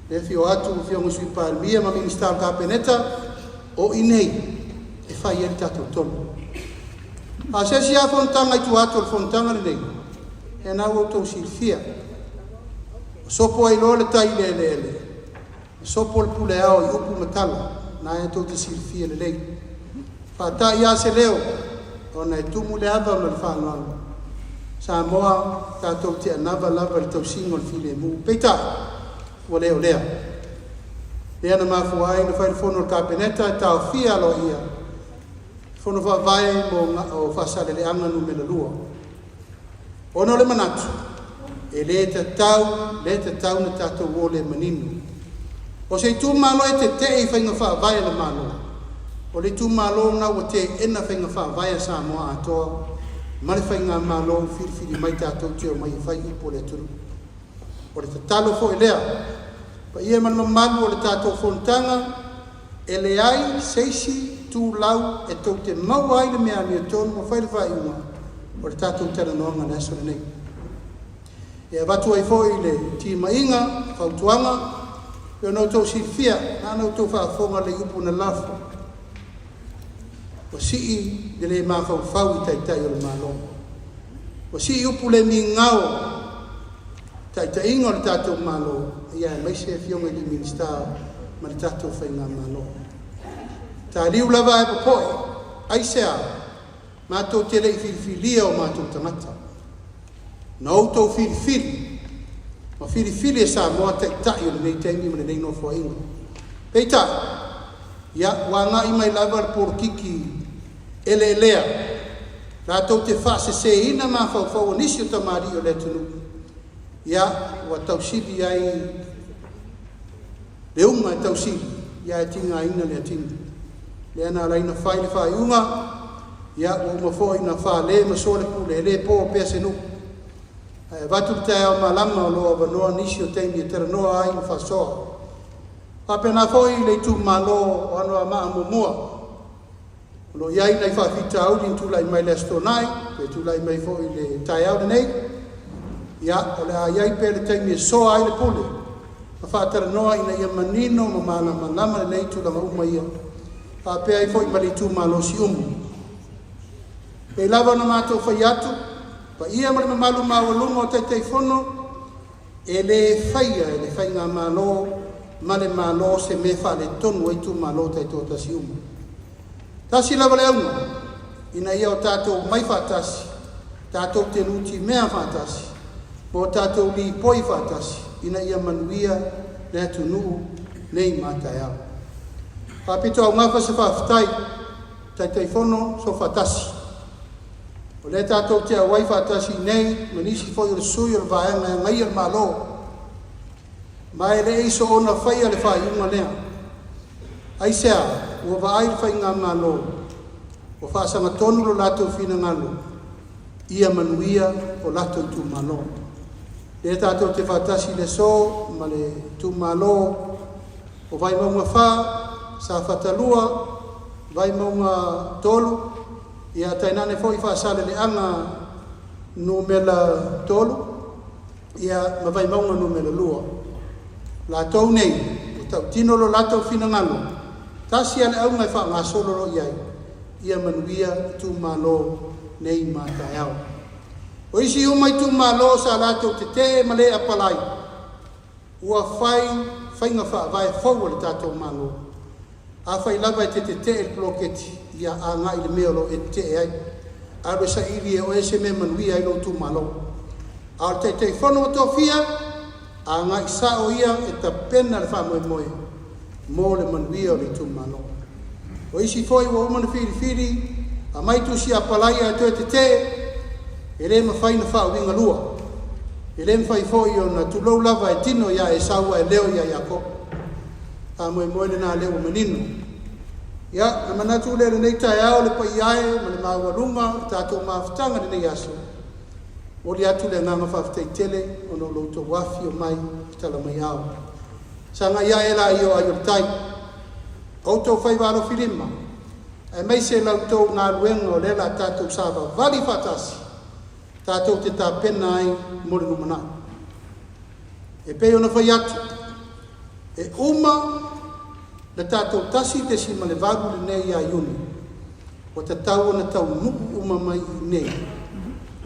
E afio atu le Afioga i le Sui Palemia ma Minisita o le Kapeneta, o i inei e fai ai le tatou tonu. A o se isi lava fonotaga i tua atu o le fonotaga lenei, ia lena ua outou silafia, ua sopo ai loa le tai i le eleele, sopo le pule ao i upu ma tala, o lena tou te silafia lelei. Faata'i a se leo ona e tumu le ava ma le faaaloalo, Samoa tatou te anava lava i le tausiga o le filemu, peitai ua le o lea. Lea na mafua ai ona fai le fono a le Kapeneta e taofia aloaia le Fono Faavae mo Faasaleleaga 2. Ona o le manatu, e le tatau, le tatau ona tatou o le manino. O se itumalo e tete'e i faiga faavae a le Malo, o le itumalo lena ua teena faiga faavae a Samoa atoa ma le faigamalo ua filifili mai tatou te omai e fai upu o le atunuu. O le tatalo foi lea, paia ma le mamalu o le tatou fonotaga, e leai se isi itulau e tou te maua ai le mea amiotonu ma fai le faaiuga o le tatou talanoaga i le aso lenei. E avatu ai foi le timaiga, fautuaga, pei ona outou silafia, na ona outou faafofoga lelei i upu na lafo, ua sii le le mafaufau i Taitai o le Malo, ua sii upu le migao i taitaiga o le tatou Malo, ia aemaise Afioga i Minisita ma le tatou faigamalo. Taliu lava ae popoe, aisea? Matou te le i filifilia o matou tagata. Na outou filifili ma filifili e Samoa Taitai o lenei taimi ma lenei Nofoaiga. Peitai, ia, ua agai mai lava le polokiki eleelea latou te faaseseina mafaufau o nisi o tamalii o le atunuu. Ia, ua tausili ai le uga e tausili, ia ae tigaina le atigi. Lea na ala ai ona fai le faaiuga, ia ua uma foi ona fale ma soalepule, e le po pea se nuu. Ae avatu le taeao malama o lo o avanoa nisi o taimi e talanoa ai ma faasoa. E faapena foi le itumalo o Anoamaa 1, o lo o i ai nai faafitauli na tulai mai le Aso Toonai, pe tulai mai foi i le taeao lenei. Ia, o le a i ai pea le taimi e soa ai le pule ma faatalanoa ina ia manino ma malamalama lelei tulaga uma ia, faapea ai foi ma le itumalo o Siumu. E pei lava ona matou fai atu, le paia ma le mamalu maualuga o Taitaifono, e le faia e le Faigamalo ma le Malo se mea e faaletonu ai itumalo taitoatasi uma. E tasi lava le auga, ina ia o tatou omai faatasi, tatou te nutimea faatasi, ma o tatou lipoi faatasi ina ia manuia le atunuu nei ma a taeao. E faapitoaugafa se faafetai, Taitaifono Soofaatasi, o lea tatou te auai faatasi i inei ma nisi foi o sui o le Vaega e Agaia le Malo, ma e le i soona faia le faaiuga lea. Aisea? Ua vaai le Faigamalo ua faasagatonu lo latou finagalo ia manuia o latou itumalo. Lea tatou te faatasi i le aso ma le itumalo o Vaimauga 4, Safata 2, Vaimauga 3, ia tainane foi Faasaleleaga 3, ia ma Vaimauga 2. O latou nei, ua tautino lo latou finagalo, tasi lava le auga e faagasolo loa i ai, ia manuia itumalo nei ma a taeao. O isi uma itumalo sa latou tetee ma le apalai, ua fai faiga faavae fou a le tatou Malo. Afai lava e te tetee i le poloketi, ia agai i le mea o lo o e tetee ai. Alu e saili e oe se mea e manuia ai lou itumalo. A o le Taitaifono ua tofia, agai sao ia e tapena le faamoemoe mo le manuia o le itumalo. O isi foi ua uma ona filifili, aumai tusi apalai ae toe tetee, e le mafai ona faauigalua. E le mafai foi ona tulou lava e tino ia Esau ae leo ia Iakopo. Faamoemoe lena o lea ua manino. Ia, ona manatu lea i lenei taeao le paia e ma le maualuga o le tatou mafutaga i lenei aso, e momoli atu le agaga faafetai tele ona o lo outou afifio mai ma tala mai ao. Sagai ae laia o ai o le tai, o outou faiva alofilima, aemaise la outou galuega o lea o le a tatou savavali faatasi, tatou te tapena ai mo le lumanai. E pei ona fai atu, e uma le tatou 1.8 lenei ia Iuni, ua tatau ona taunuu uma mai i inei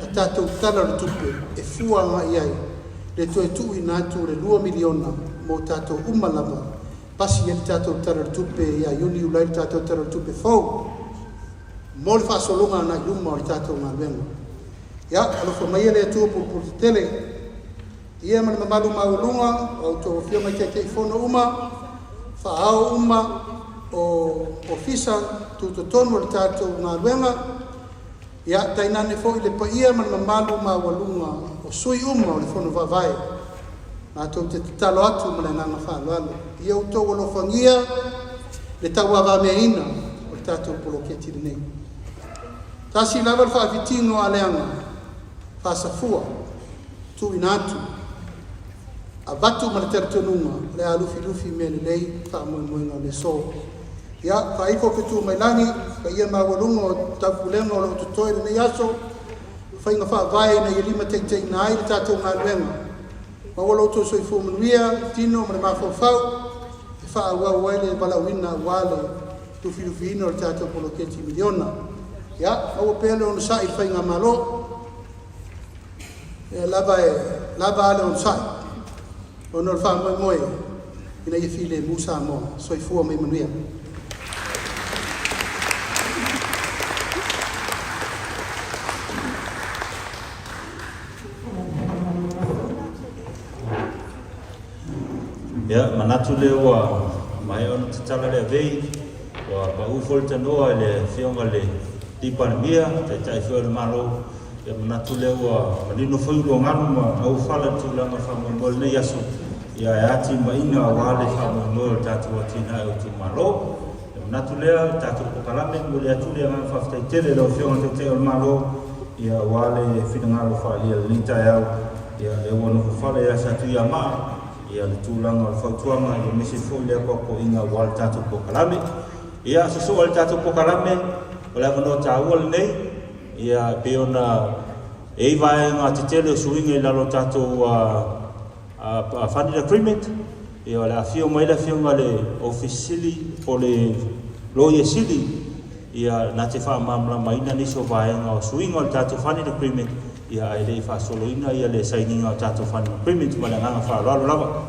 a tatou Tala o le Tupe e fua agai i ai le toe tuuina atu o le $2 miliona mo tatou uma lava, pasi ai le tatou Tala o le Tupe ia Iuni, Iulai le tatou Tala o le Tupe fou mo le faasologa agai luma o le tatou galuega. Ia, alofa maia le Atua pulepuletetele ia ma le mamalu maualuga o a outou Afioga i Taitaifono uma, faa-ao uma o Ofisa Tutotonu o le tatou galuega, ia tainane foi le paia ma le mamalu maualuga o sui uma o le Fono Faavae. Matou te tatalo atu ma le agaga faaaloalo, ia outou alofagia le tauavameaina o le tatou poloketi lenei. Tasi lava le faafitiga o aleaga faasafua tuuina atu, avatu ma le talitonuga o le a lufilufi mea lelei faamoemoega o le aso. Ia, faaifo fetu mai lagi, paia maualuga o taupulega o lo o totoe i lenei aso, faiga faavae ina ia limataitaiina ai le tatou galuega. Maua lo outou soifua manuia, tino ma le mafaufau e faaauau ai le valaauina aua le lufilufiina o le tatou poloketi miliona. Ia, maua pea le onosai i le faigamalo. E lava e lava a le onosai ona o le faamoemoe ina ia filemu Samoa. Soifua ma ia manuia. Ia, manatu lea ua maea ona tatala le avei, ua pau foi le tanoa i le Afioga i le Palemia, Taitai foi o le Malo. Ia manatu lea ua manino foi uluagalu ma auofala i le tulaga faamoemoe o lenei aso, ia e atimaina aua le faamoemoe o le tatou atinae o itumalo. Ia manatu lea, le tatou polokalame, e momoli atu le agaga faafetai tele i lau Afioga i le Taitai o le Malo, ia aua le finagalo faaalia i lenei taeao, ia lea ua nofo fale ia Satuiamaa, ia le tulaga o le fautuaga, ia aemaise foi le apoapoaiga aua le tatou polokalame. Ia sosoo ai le tatou polokalame, o le avanoa taua lenei, ia e pei ona e i ai vaega tetele o suiga i lalo o tatou funding agreement, ia o le afio mai le afioga i le Ofisa Sili po o le Lawyer Sili, ia na te faamalamalamaina nisi o vaega o suiga o le tatou funding agreement, ia ae le i faasoloina ia le sainiga o tatou funding agreement ma le agaga faaaloalo lava.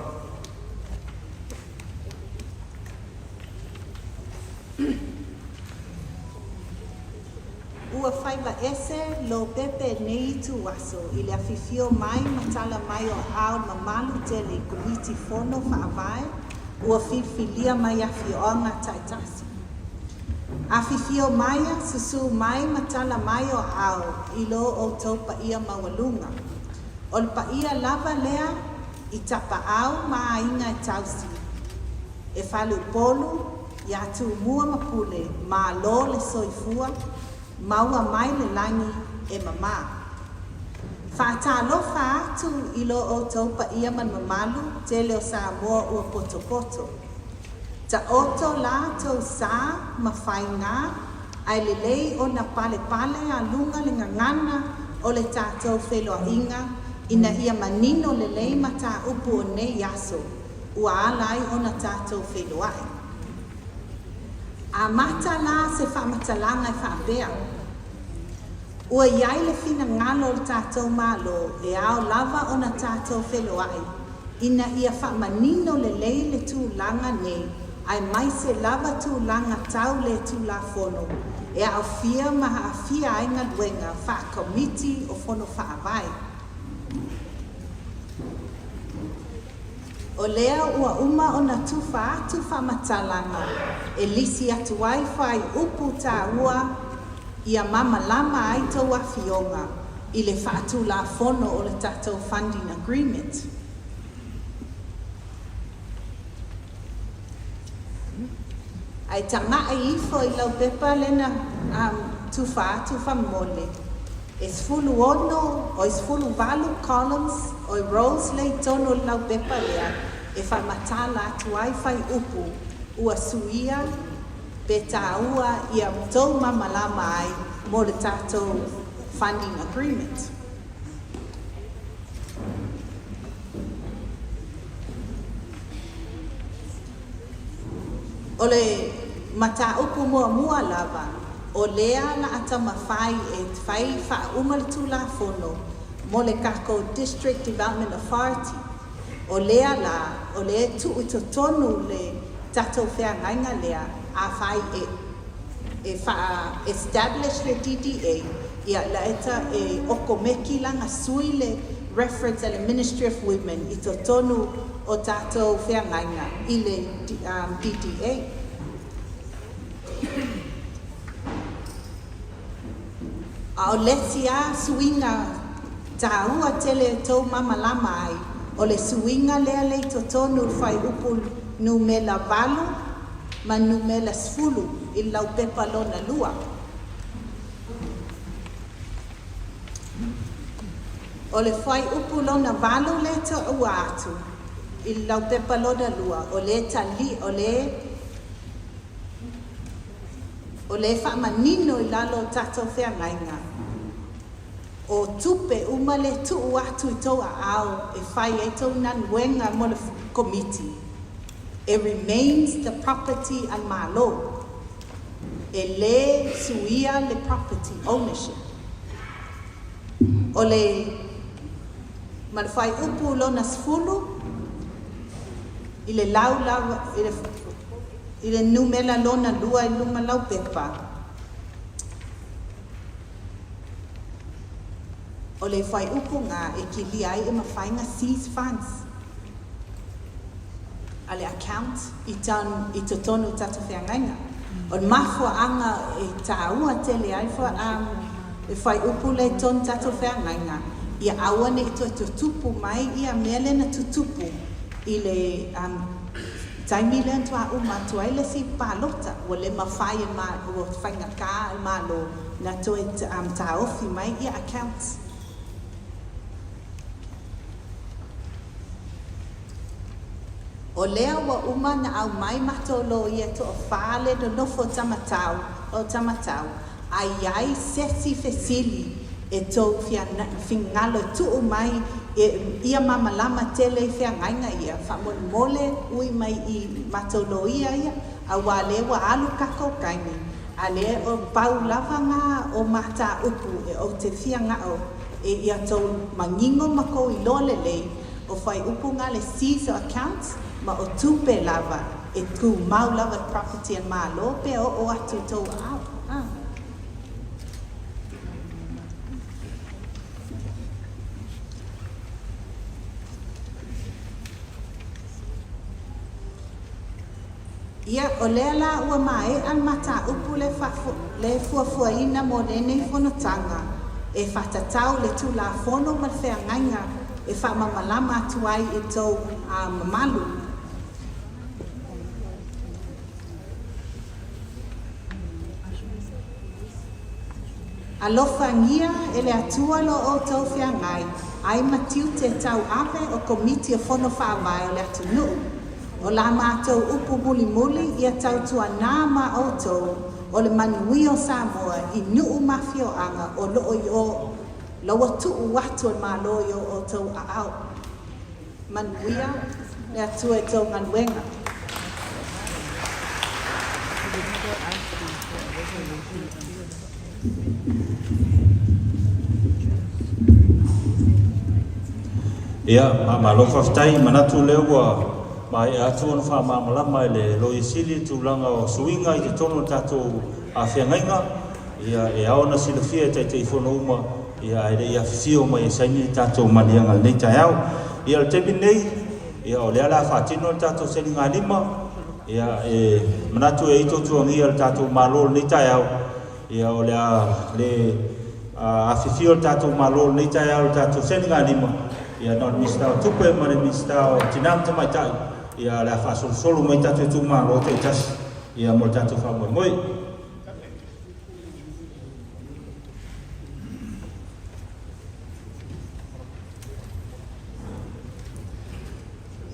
Ua faiva ese Lopepe nei ituaso i le afifio mai ma tala mai o aao mamalu tele i Komiti Fono Faavae ua filifilia mai afioaga taitasi. Afifio maia, susu mai ma tala mai o aao i lo outou paia maualuga. O le paia lava lea i tapaau ma aiga e tausi. E faleupolu iā Tumua ma Pule, malo le soifua, maua mai le lagi e mamā. Faatalofa atu i lo outou paia ma le mamalu tele o Samoa ua potopoto. Taoto la tou sa ma faigā ae lelei ona palepale a luga le gagana o le tatou feiloaiga ina ia manino lelei mataupu o nei aso ua ala ai ona tatou feiloai. Amata la se faamatalaga e faapea, Ua i ai le finagalo o le tatou Malo e ao lava ona tatou feiloai ina ia faamanino lelei le tulaga nei aemaise lava tulaga tau le Tulafono e aofia ma aafia ai galuega faa-Komiti o Fono Faavae. O lea ua uma ona tufa atu faamatalaga e lisi atu ai fuaiupu taua ia mamalama ai tou afioga i le faatulafono o le tatou funding agreement. Ae taga'i ifo i lau pepa lena tufa atu famole, e 16 oi 18 columns oi rows le i tonu o le lau pepa lea e faamatala atu ai fuaiupu ua suia pe tāua ia tou mamalama ai mo le tatou funding agreement. O le mataupu muamua lava, o lea la a taumafai e fai faauma le Tulafono mo le tatou District Development Authority. O lea la, o lea e tuu i totonu le tatou feagaiga lea, afai e e faa-establish le DDA, ia la e ta e okomeki la sui le reference a le Ministry of Women i totonu o tatou feagaiga i le DDA. A o le isi a suiga tāua tele e tou mamalama ai, o le suiga lea le i totonu le fuaiupu numela 8 ma numela 10 i le laupepa lona lua. O le fuaiupu lona 8 lea taua atu i le laupepa lona lua, o le tali, o le O le faamanino i lalo o tatou feagaiga, o tupe uma le tuu atu i tou aao e fai ai tou galuega mo le Komiti, e remains the property a le Malo. E le suia le property ownership. O le ma le fuaiupu lona 10 i le laulau i le I le numera lona lua i luga laupepa, o le fuaiupu ga e kilia ai e mafai ga seize funds a le account i tan i totonu o tatou feagaiga. O le mafuaaga e tāua tele ai fa um, Le fuaiupu lea i totonu tatou feagaiga, ia aua ne i toe tutupu mai ia mea lea na tutupu i le taimi lea na toa uma atu ai le isi palota, ua le mafai e ua faigata i le Malo na toe taofi mai ia accounts. O lea ua uma na aumai matou loia e toafa le nonofo tamatau o tamatau a iai sesi fesili e tou fingalo e tuu mai e ia mamalama tele i feagaiga ia faamolemole ui mai i matou loia ia auā lea ua alu kakou taimi a lea o pau lava nga o mataupu e ou te fia gao e ia tou manino ma kou iloa lelei o fuaiupu nga le seize o accounts ma o tupe lava e tumau lava i property a le Malo pe oo atu i tou aao. Ah. Ia, o lea la ua maea le mataupu le le fuafuaina mo lenei fonotaga e faatatau le Tulafono ma le feagaiga e faamamalama atu ai i tou mamalu. Alofagia e le Atua lo outou feagai ai ma tiute tauave o Komiti o Fono Faavae o le atunuu. O la matou upu mulimuli ia tautuanā ma outou o le manuia o Samoa i nuu ma afioaga o loo i o la ua tuu atu e le Malo i o outou aao. Manuia le Atua i tou galuega. Ia, malo faafetai. Manatu lea ua maea atu ona faamalamalama e le Loia Sili le tulaga o suiga i totonu o le tatou feagaiga. Ia, e ao ona silafia e Taitaifono uma, ia, ae le i afifio mai e saini le tatou maliega i lenei taeao. Ia, o le taimi lenei, ia, o lea o le a faatino le tatou sainigalima. Ia, e manatu e i ai tuatuagia le tatou Malo i lenei taeao. Ia, o le a le afifio le tatou Malo i lenei taeao i le tatou sainigalima. Ia, na o le Minisita o Tupe ma le Minisita o Tina ma Tamaitai, ia, o le a faasolosolo mai tatou itumalo taitasi, ia, mo le tatou faamoemoe.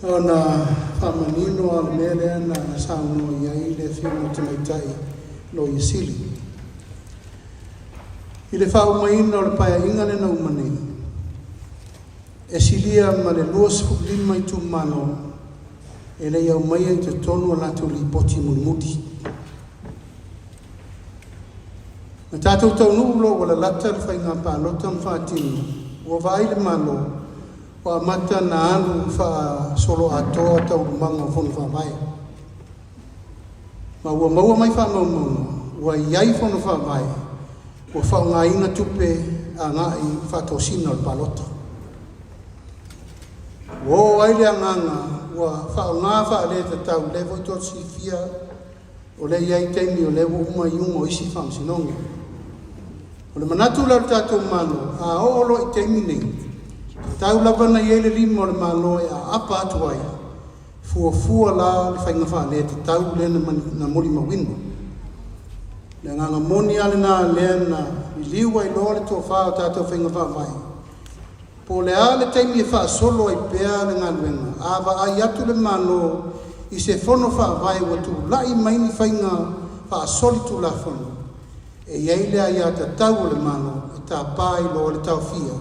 Ona faamanino lava o le mea lea na saunoa i ai le Afioga i le Tamaitai Loia Sili. I le faaumaina o le Paeaiga lea na uma nei, e silia ma le 25 itumalo e le i aumaia i totonu a latou lipoti mulimuli. Na tatou taunuu loa ua lalata le faiga palota ma faatino, ua vaai le Malo ua amata na alu faasoloatoa taualumaga o Fono Faavae. Ma ua maua mai faamaumauga ua i ai Fono Faavae ua faaaogaina tupe agai i faatosina o le palota. Ua oo ai le agaga ua faaaoga faaletatau lea foi tou te silafia o lea e i ai taimi o lea ua uma iuga o isi faamasinoga. O le manatu la o le tatou Malo, a oo loa i taimi nei, tatau lava ona i ai le lima o le Malo e aapa atu ai, fuafua la le faiga faaletatau lea na molimauina. O le agaga moni lava lena lea na liliu ai loa le tofa o tatou faiga faavae, Po o le a le taimi e faasolo ai pea le galuega, a vaai atu le Malo i se fono faavae ua tulai mai ni faiga faasolitulafono, e i ai le aiatatau a le Malo e tapa ai loa le taofia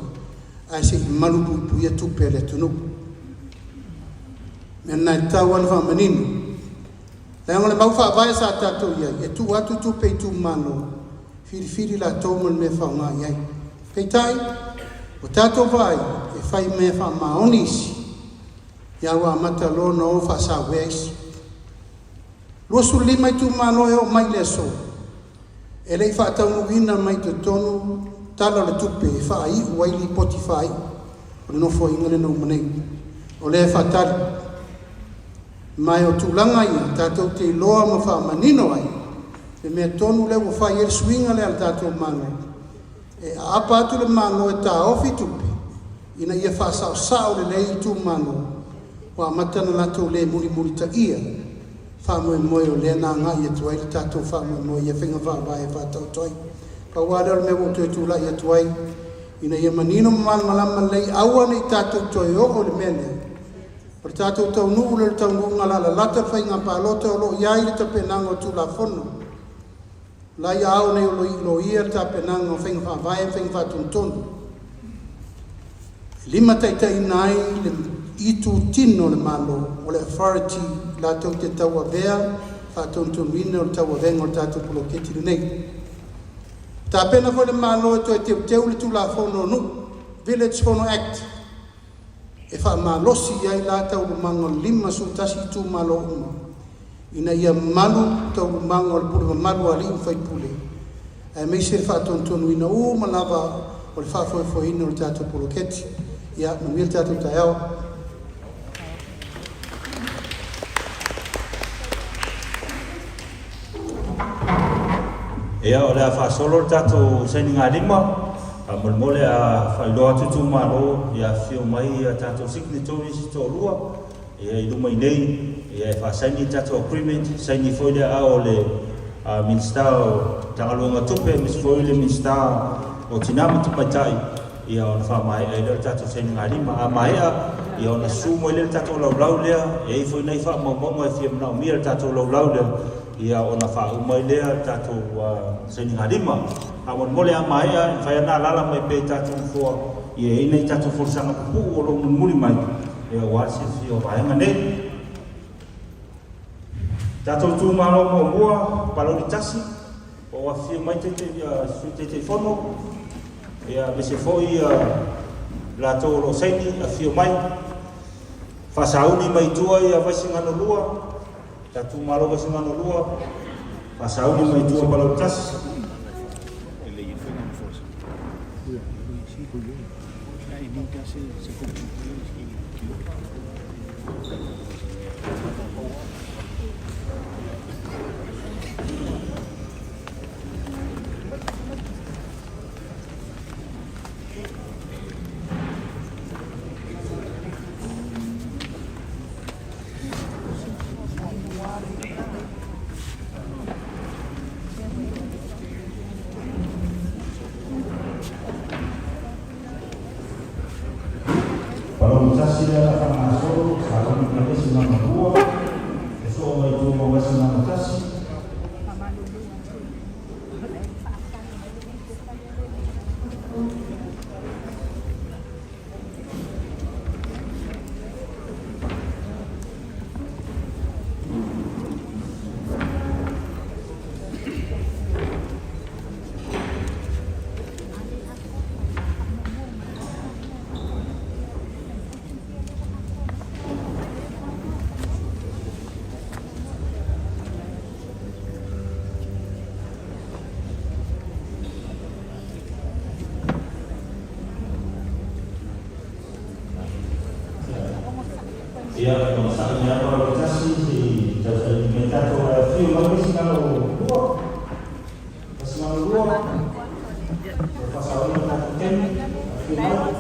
ae se i malupuipuia tupe a le atunuu. Mea lena e tatau lava ona faamanino. Leaga o le mau faavae sa tatou i ai, e tuu atu tupe i itumalo, filifili latou ma le mea e faaaoga i ai. Peitai, ua tatou vaai, e fai mea faamaoni isi, ia ua amata loa ona o faasauea isi. 25 itumalo e oo mai i le aso, e le i faataunuuina mai totonu Tala o le Tupe e faaiu ai lipoti faaiu o le Nofoaiga lea na uma nei. O lea e faatali. Ma o tulaga ia tatou te iloa ma faamanino ai le mea tonu lea ua fai ai le suiga lea a le tatou Malo. E aapa atu le Malo e taofi tupe ina ia faasaosao lelei itumalo ua amata ona latou le mulimulitaia faamoemoe o lea na agai atu ai le tatou faamoemoe ia faiga faavae e faataoto ai. Pau lava lea o le mea ua ou toe tulai atu ai ina ia manino ma malamalama lelei aua ne i tatou toe oo i le mea lea o le tatou taunuu lea i le taunuuga lalalata le faiga palota o lo o i ai le tapenaga o Tulafono la i aao nei o loia le tapenaga o faiga faavae ma faiga faatonutonu e limataitaiina ai le itutino o le Malo o le authority latou te tauavea faatonutonuina o le tauavega o le tatou poloketi lenei. Tapena foi le Malo e toe teuteu le Tulafono o Nuu, Village Fono Act, e faamalosi ai la taualumaga o le 51 itumalo uma ina ia malu taualumaga o le pule mamalu a alii ma faipule aemaise le faatonutonuina uma lava o le faafoefoeina o le tatou poloketi. Ia manuia le tatou taeao. Ia, o le a faasolo le tatou sainigalima. Faamolemole a faailoa atu itumalo, ia afifio mai a tatou signatories e toalua ia i luma i nei, ia e faasaini le tatou agreement, saini foi le aao o le Minisita o Matagaluega o Tupe, aemaise foi le Minisita o Tina ma Tamaitai, ia ona faamaea ai lea o le tatou sainigalima. A maea, ia ona susu mai lea le tatou laulau lea, e i ai foi nai faamaumauga e fia manaomia i le tatou laulau lea, ia ona faauma ai lea le tatou sainigalima. Faamolemole a maea, e mafai lava ona alaala mai pea i tatou nofoa, ia e i ai nai tatou folasaga pupuu o lo o mulimuli mai, ia aua le silafia o vaega nei. Tatou itumalo muamua, Palauli 1, po o afifio mai Taitai, Sui Taitaifono, ia aemaise foi ia latou o lo o saini, afifio mai. Faasauni mai tua ia Vaisigano 2, tatou itumalo Vaisigano 2, faasauni mai tua Palauli 1. Palauli 1 lea na faagasolo, Sauni mai Vaisigano 2, Sosoo mai tua ma Vaisigano 1. Ia, onosai mai lava Palauli 1 se i tausaili mai tatou ae afio mai Vaisigano 2. Vaisigano 2, ua faasaoina tatou taimi, afio mai.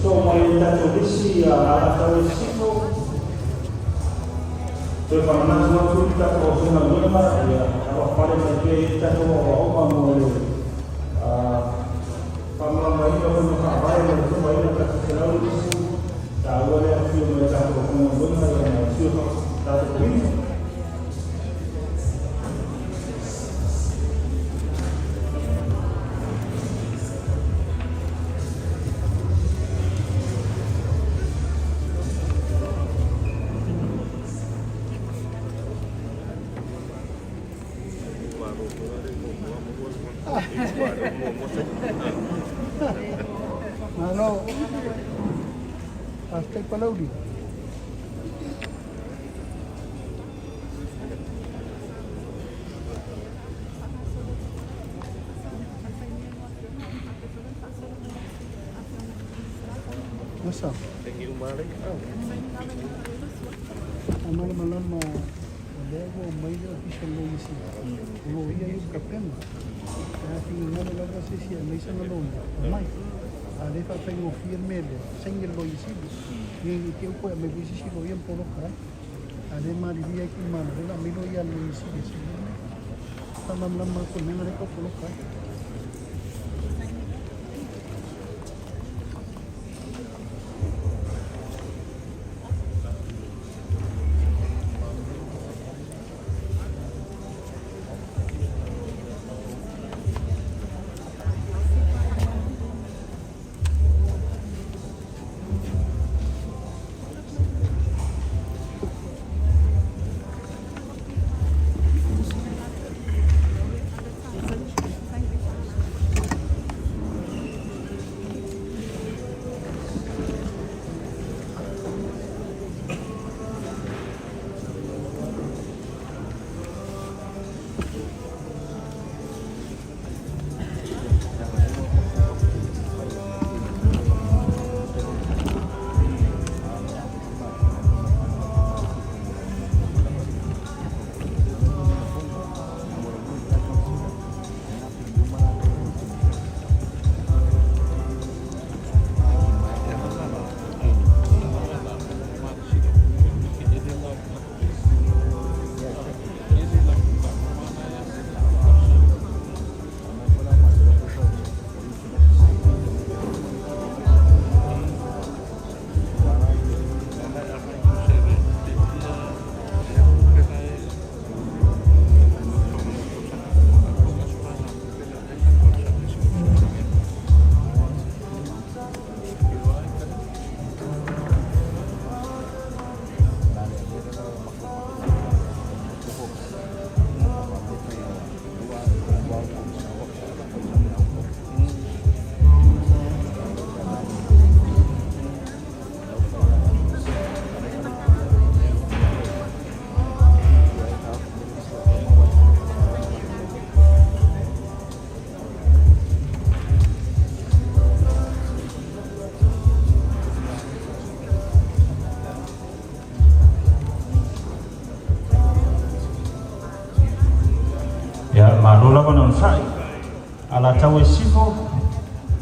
Sosoo mai ai le tatou lisi a Alataua i Sisifo. Toe faamanatu atu i le tatou aufaigaluega, ia lavapapale mai pea i ai le tatou aoaoga mo le faamalamalamaina o faiga faavae mo le tofaina o tatou 150. Taua le afifio mai o tatou aufaigaluega ia ma sui o tatou Komiti. Malo. Faafetai Palauli. Masa. Malamalama o lea ua omai le Ofisa o le Loia Sili, o loia ia ua tapena. Pe a finagalo lava se isi e aumai sana loia, aumai. A le faafaigofie le mea lea, saini e le Loia Sili. Ne i te i ua toe aumai foi se isi loia ma poloka ai. A le malilie ai itumalo, o lea o le a aumai loia a le Loia Sili e saini ai le mea. Faamalamalama atu i le mea lena lea e tau poloka ai.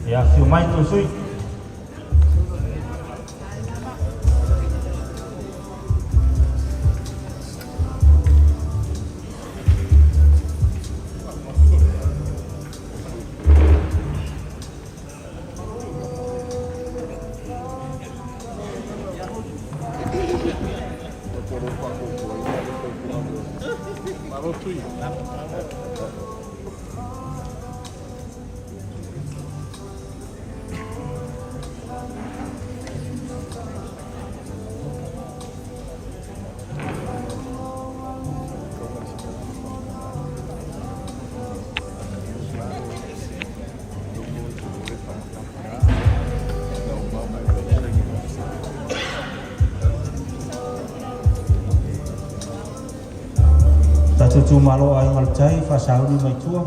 Ia, afifio mai tou sui. Tatou itumalo o Aiga i le Tai, Faasauni mai tua.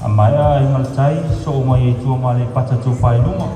A maea Aiga i le Tai, soo mai ai tua ma Aleipata Itupa i Luga.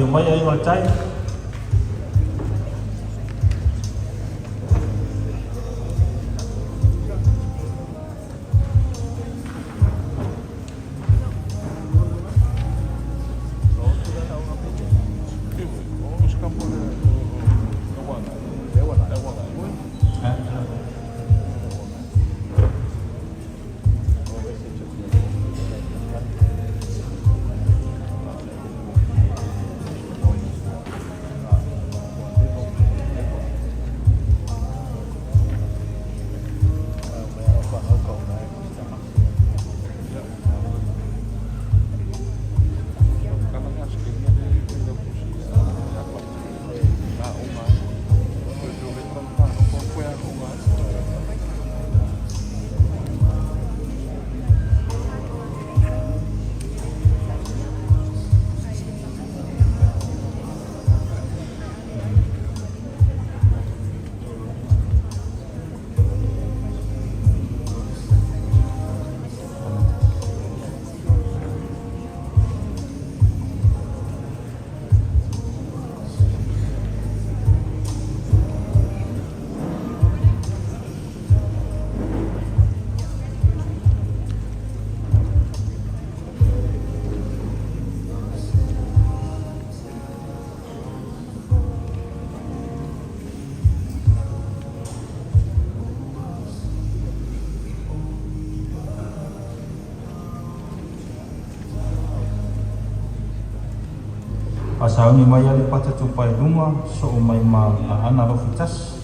Afifio mai Aiga o le Tai. Faasauni mai Aleipata Itupa i Luga, soo mai ma Aana Alofi 1.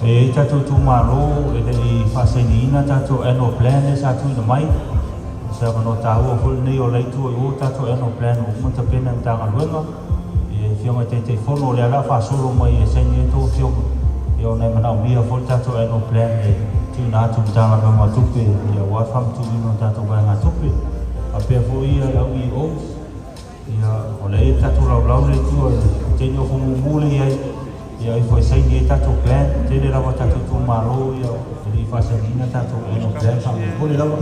E i ai tatou itumalo e le i faasainiina tatou annual plan lea sa tuuina mai. O se avanoa taua foi lenei o la itu i o tatou annual plan ua uma ona tapena e Matagaluega. E Afioga i Taitaifono, o lea o le a faasolo mai e saini ai tou afioga, ia ona e manaomia foi le tatou annual plan e tuuina atu i Matagaluega o Tupe ia aua le faamatuuina o tatou vaegatupe. Faapea foi ia le au EOs, ia o lea e i ai le tatou laulau lea i tua i le teine o fumumu lea e i ai. Ia ifo e saini ai tatou plan, tele lava tatou itumalo ia e le i faasainiina tatou annual plan faamolemole lava.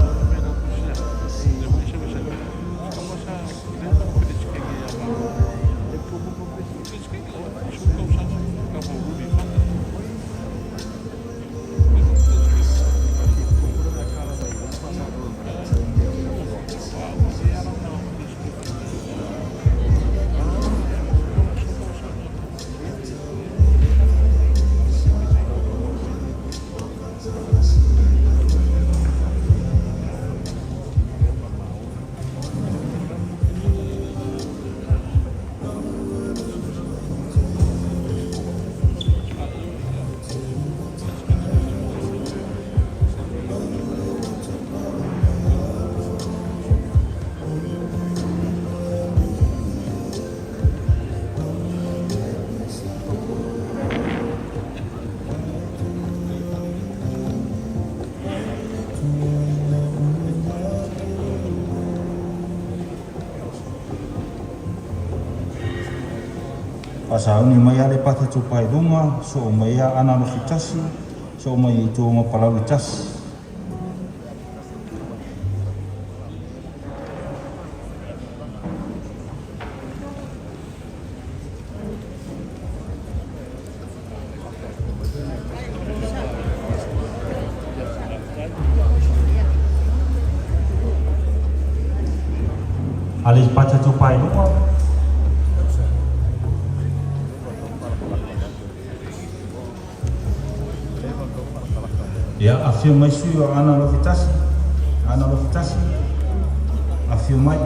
Faasauni mai Aleipata Itupa i Luga, soo mai Aana Alofi 1, soo mai Itu ma Palauli 1. Aleipata Itupa i Luga. Ia, afio mai sui o Aana Alofi 1, Aana Alofi 1, afio mai.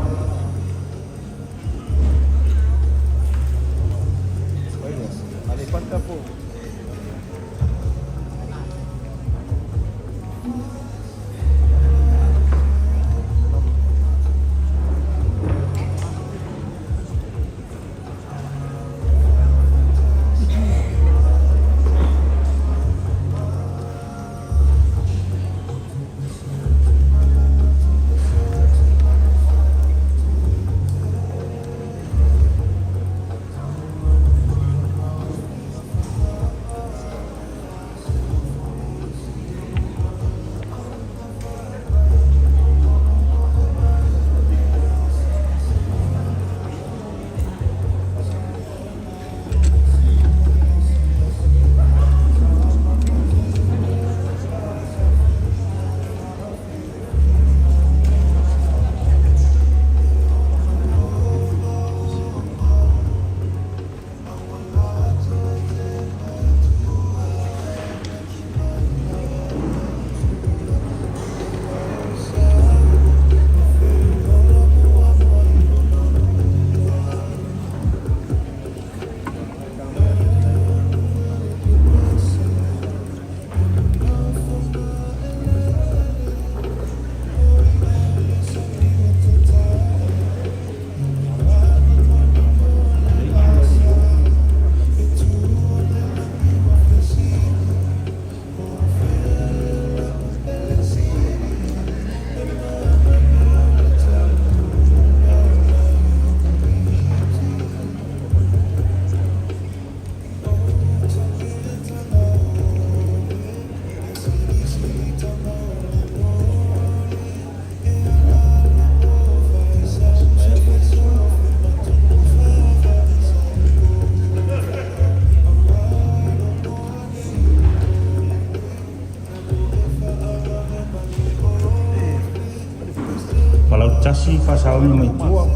Palauli 1, faasauni mai tua.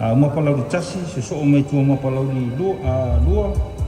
A uma Palauli 1, sosoo mai tua ma Palauli 2.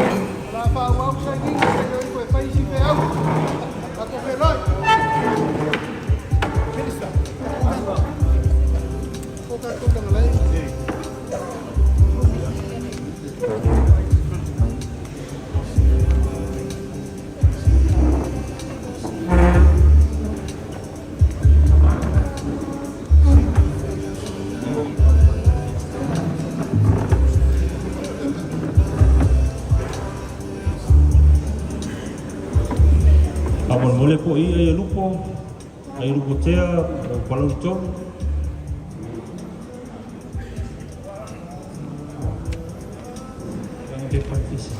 O le a faaauau sainiga se i o ifo e fai isi feau. Tatou feiloai. Minister. O tatou tagalai. Faamolemole po o i ai Lupo, ai Lupo Tea, o Palauli 3. Pepa tisi.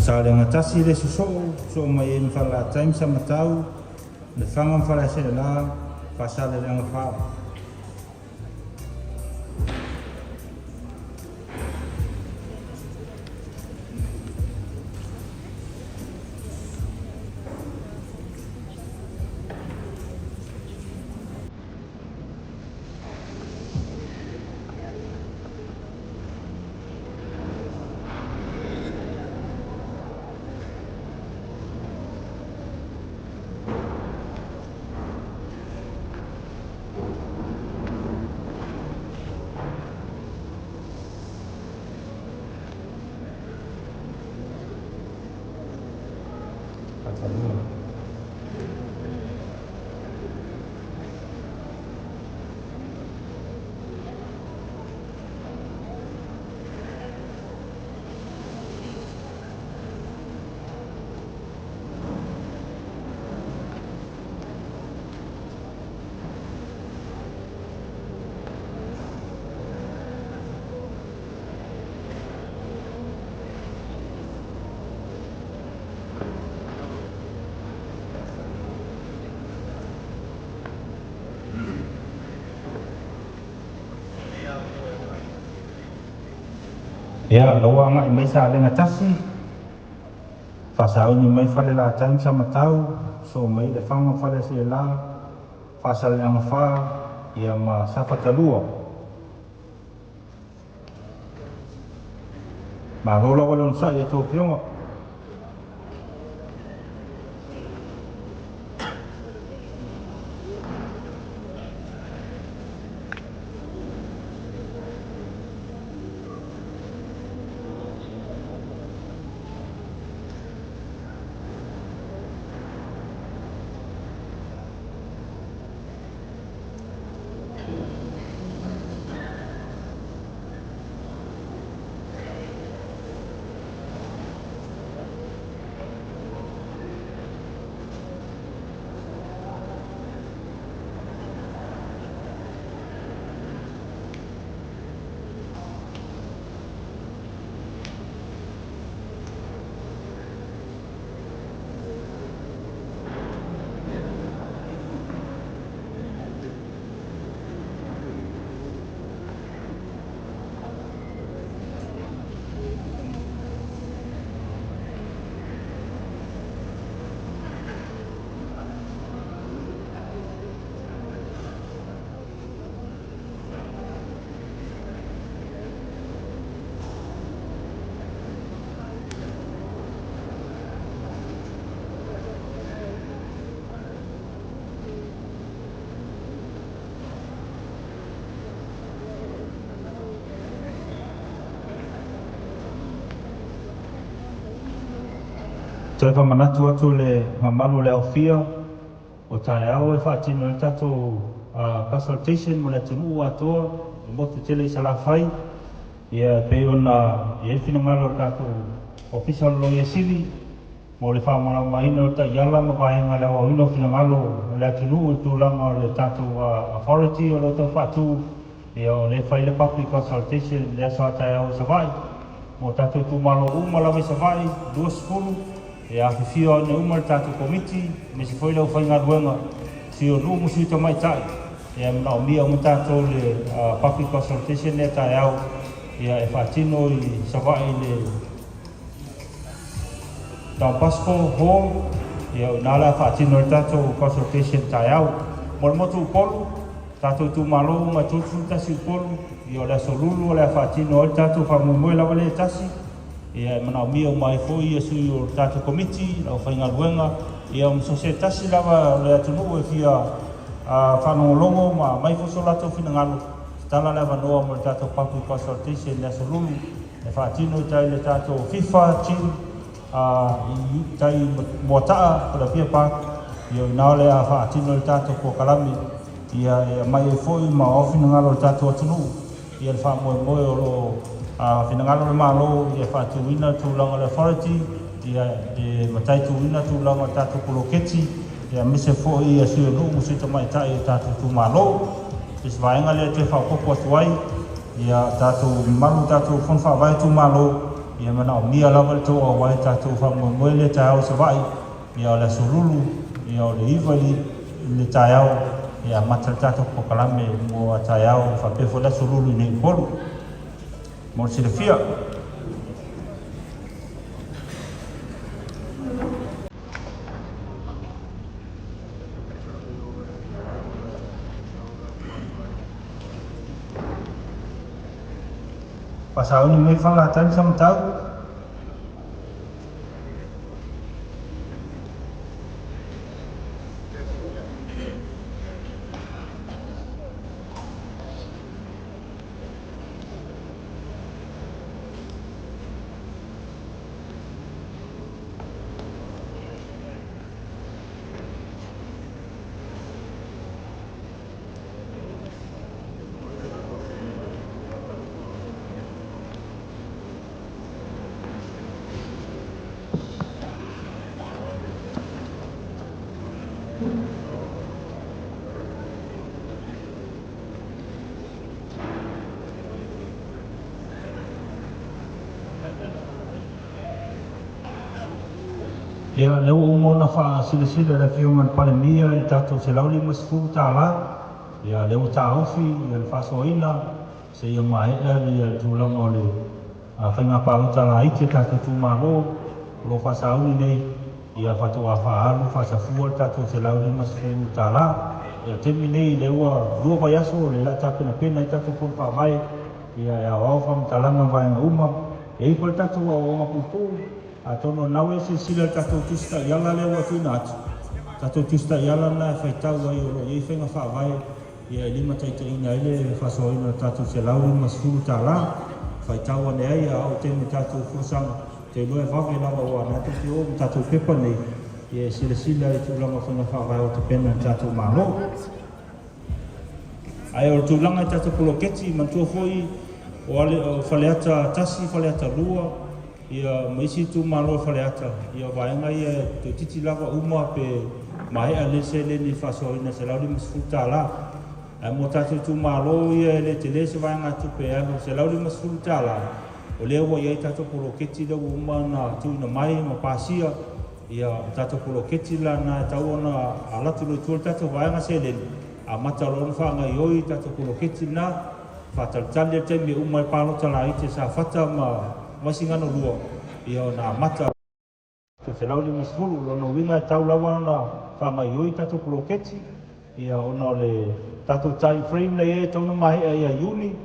Salega 1 le sosoo, sosoo mai ai ma Falelatai ma Samatau, Lefaga ma Faleaseela, Faasaleleaga 4. Ia, o la ua agai mai Salega 1, faasauni mai Falelatai ma Samatau, sosoo mai Lefaga ma Faleaseela, Faasaleleaga 4, ia ma Safata 2. Malo lava le onosai i a outou afioga. Toe faamanatu atu le mamalu o le aofia o taeao e faatino ai le tatou consultation mo le atunuu atoa i le motu tele i Salafai. Ia e pei ona i ai le finagalo o le tatou Ofisa o le Loia Sili mo le faamalamalamaina o taiala ma vaega i le aoaoina o finagalo o le atunuu i le tulaga o le tatou authority o lo o tau faatu. Ia o lea e fai le public consultation i le aso a taeao i Savaii mo tatou itumalo uma lava i Savaii 20, e afifio ane uma le tatou komiti aemaise foi le aufaigaluega, sui o nuu ma sui tamaitai. Ia e manaomia uma tatou le public consultation lea taeao ia e faatino i Savaii i le Don Bosco Hall, ia o i ina le a faatino ai le tatou consultation taeao. Mo le motu Upolu, tatou itumalo uma e 31 Upolu, ia o le aso Lulu o le a faatino ai le tatou faamoemoe lava lea e tasi. Ia e manaomia uma ai foi ia sui o le tatou komiti, le aufaigaluega, ia ma so o se tasi lava o le atunuu e fia faalogologo ma aumai foi so latou finagalo, tatala le avanoa mo le tatou public consultation i le aso Lulu. E faatino i tai le tatou FIFA team i tai Moataa po o le Apia Park, ia o i ina o le a faatino le tatou polokalame, ia e aumai ai foi ma o finagalo o le tatou atunuu, ia le faamoemoe o lo o finagalo le Malo ia faatuina le tulaga o le authority, ia e mataituina tulaga o le tatou poloketi, ia aemaise foi ia sui o nuu ma sui tamaitai o tatou itumalo. O se vaega lea e toe faaopoopo atu ai. Ia tatou mamalu tatou Fono Faavae itumalo, Ia manaomia lava le tou auai tatou faamoemoe lea taeao i Savaii, ia o le Aso Lulu, ia o le 9 i le taeao e amata le tatou polokalame mo a taeao faapea foi le Aso Lulu i nei Upolu. Mo le silafia. Faasauni mai Falelatai ma Samatau. Ia, lea ua uma ona faasilasila e le Afioga i le Palemia i le tatou $150. Ia, lea ua taofi le faasoaina seia maea le tulaga o le faiga palota laiti a tatou itumalo o lo o faasauni nei. Ia, faatoa faaalu faasafua le tatou $150. Ia, o le taimi nei lea ua lua vaiaso o le a tapenapena ai tatou fono faavae, ia, e aoao faamatalaga ma vaega uma. E i ai foi le tatou aoaoga puupuu, atonu o lena ua e silasila i le tatou tusi taiala lea ua tuuina atu. Tatou tusi taiala lena e faitau ai o lo o i ai faiga faavae, ia, e limataitaiina ai le faasoaina o le tatou $150. Faitau ane ai a oo i taimi o tatou folasaga. Ou te iloa e vave lava aua o lena tou te o ma tatou pepa nei, ia e silasila i tulaga o faiga faavae ua tapena e le tatou Malo. Ae o le tulaga i tatou poloketi, manatua foi o, ale, o Faleata 1, Faleata 2, ia ma isi itumalo o Faleata, ia o vaega ia toeitiiti lava uma pe maea le seleni e faasoaina $150. Ae mo tatou itumalo ia e le tele se vaegatupe e alu i le $150, o lea ua i ai tatou poloketi lea ua uma ona tuuina mai ma pasia, ia o tatou poloketi la na e tatau ona alu atu loa i tua le tatou vaega seleni, amata loa ona faagaoioi tatou poloketi lena, faatalitali le taimi e uma ai palota laiti a Safata ma Vaisigano 2, ia ona amata. 150, o lona uiga e tatau lava ona faagaoioi tatou poloketi, ia ona o le tatou time frame lea e i ai e tatau ona maea ia Iuni,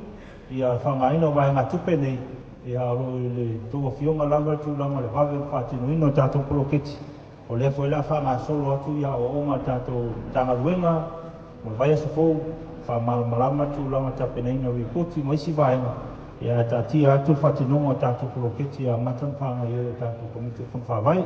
ia faaaogaina o vaegatupe nei, ia o lo o i le tou afioga lava le tulaga o le vave o le faatinoina o tatou poloketi. O lea foi o le a faagasolo atu i aoaoga a le tatou Matagaluega mo le vaiaso fou, faamalamalama le tulaga o le tapenaina o lipoti ma isi vaega, ia ae taatia atu le faatinoga o tatou poloketi e amata ona faagaoioi e tatou Komiti o Fono Faavae.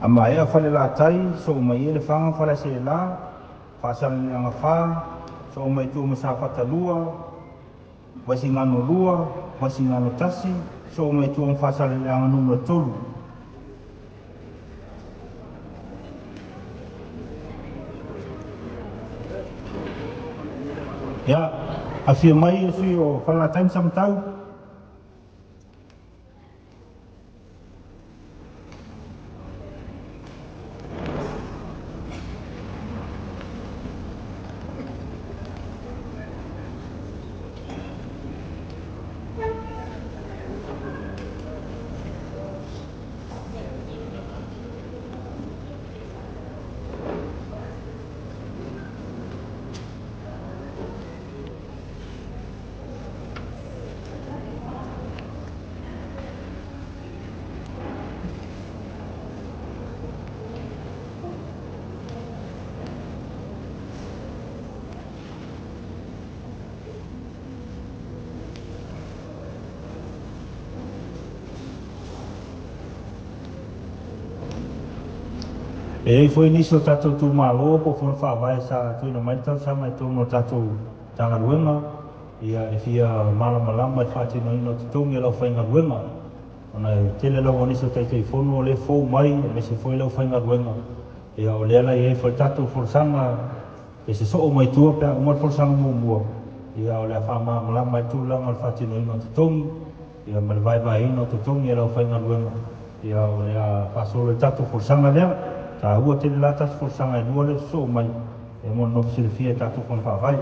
A maea Falelatai, soo mai ai Lefaga ma Faleaseela, Faasaleleaga 4, soo mai tua ma Safata 2, Vaisigano 2, Vaisigano 1, soo mai tua ma Faasaleleaga Nu.3. Ia, afio mai le sui o Falelatai ma Samatau. E i ai foi nisi o tatou itumalo po o fono faavae sa tuuina mai le talosaga i totonu o le tatou Matagaluega, ia, e fia malamalama i le faatinoina o totogi o le aufaigaluega, ona e tele lava o nisi o Taitaifono o lea e fou mai, aemaise foi le aufaigaluega. Ia, o lea la e i ai foi le tatou folasaga e sosoo mai tua pe a uma le folasaga muamua, ia, o le a faamalamalama ai le tulaga o le faatinoina o totogi, ia, ma le vaevaeina o totogi o le aufaigaluega. Ia, o le a faasolo i le tatou folasaga lea. Taua tele la tatou folasaga e lua lea e sosoo mai, e mo le nofo silafia e tatou fono faavae.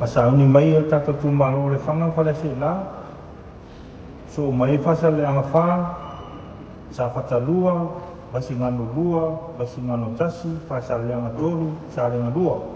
Ma sauni mai le tatou itumalo o Lefaga ma Faleaseela, sosoo mai ai Faasaleleaga 4, Safata 2, Vaisigano 2, Vaisigano 1, Faasaleleaga 3, Salega 2.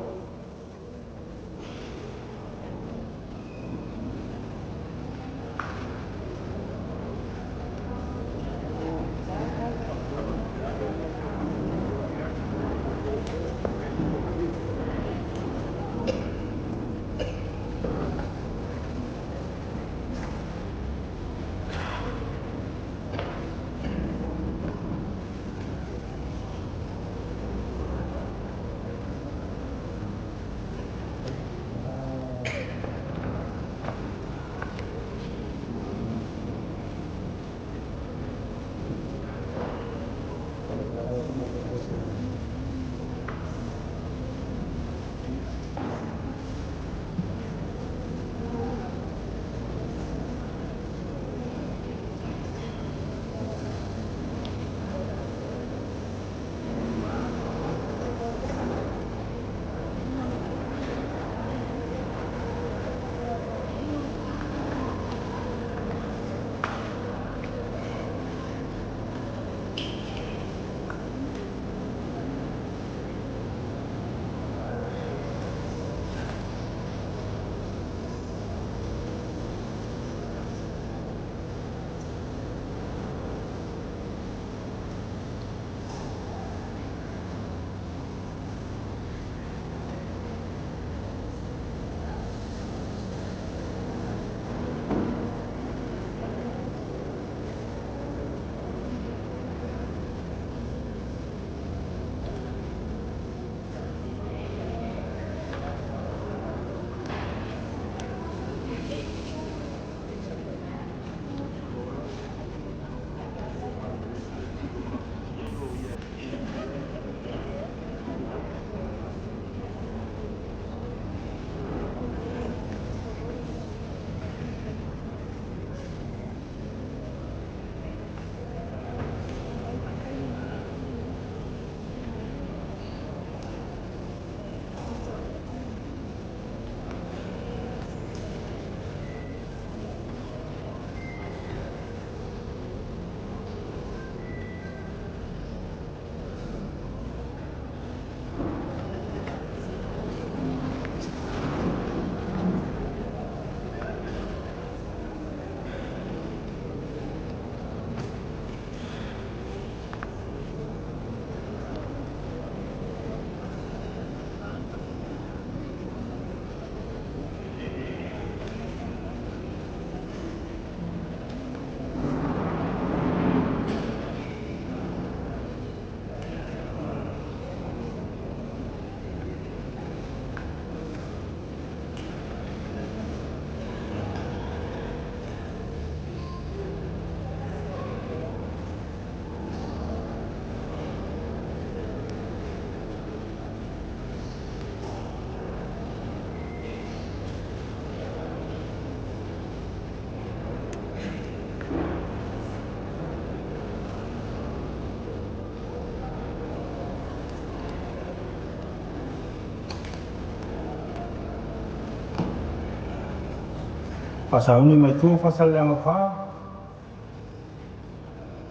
Faasauni mai tua Faasaleleaga 4,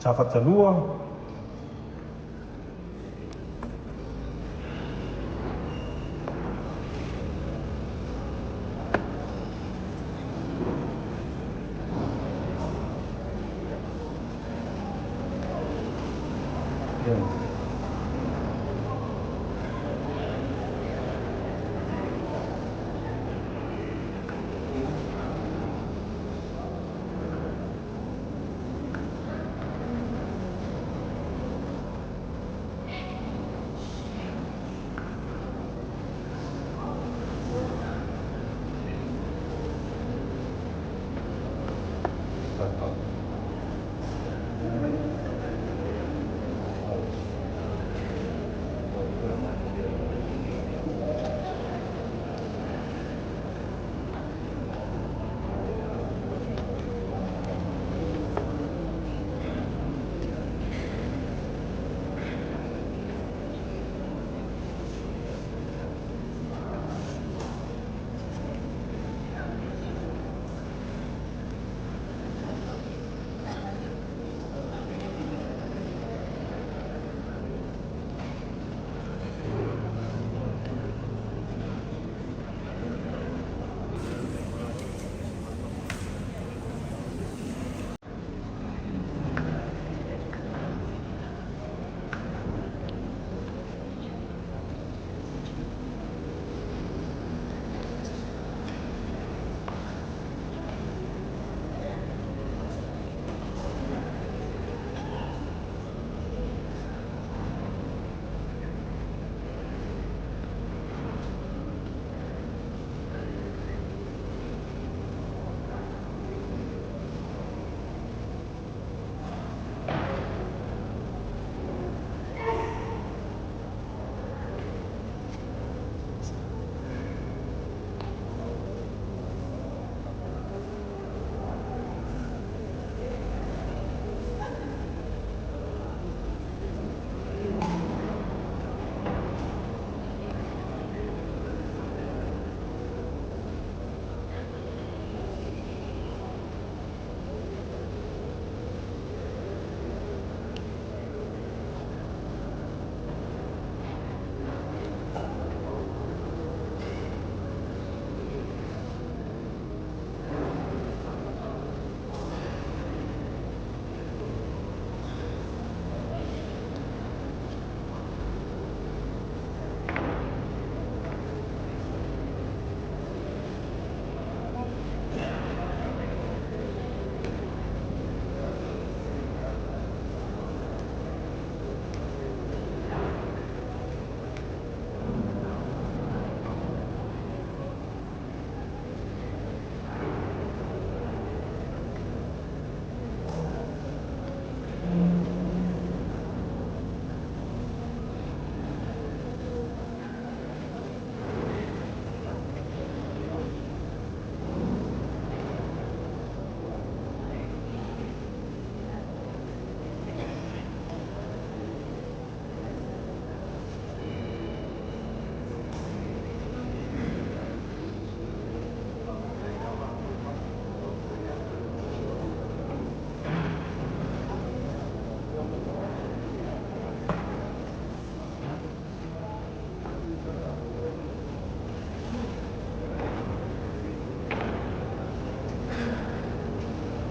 Safata 2. Yeah.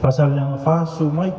Faasaleleaga 4, susu mai.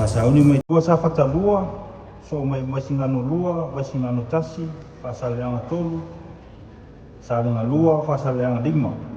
Faasauni mai tua Safata 2, soo mai Vaisigano 2, Vaisigano 1, Faasaleleaga 3, Salega 2, Faasaleleaga 5.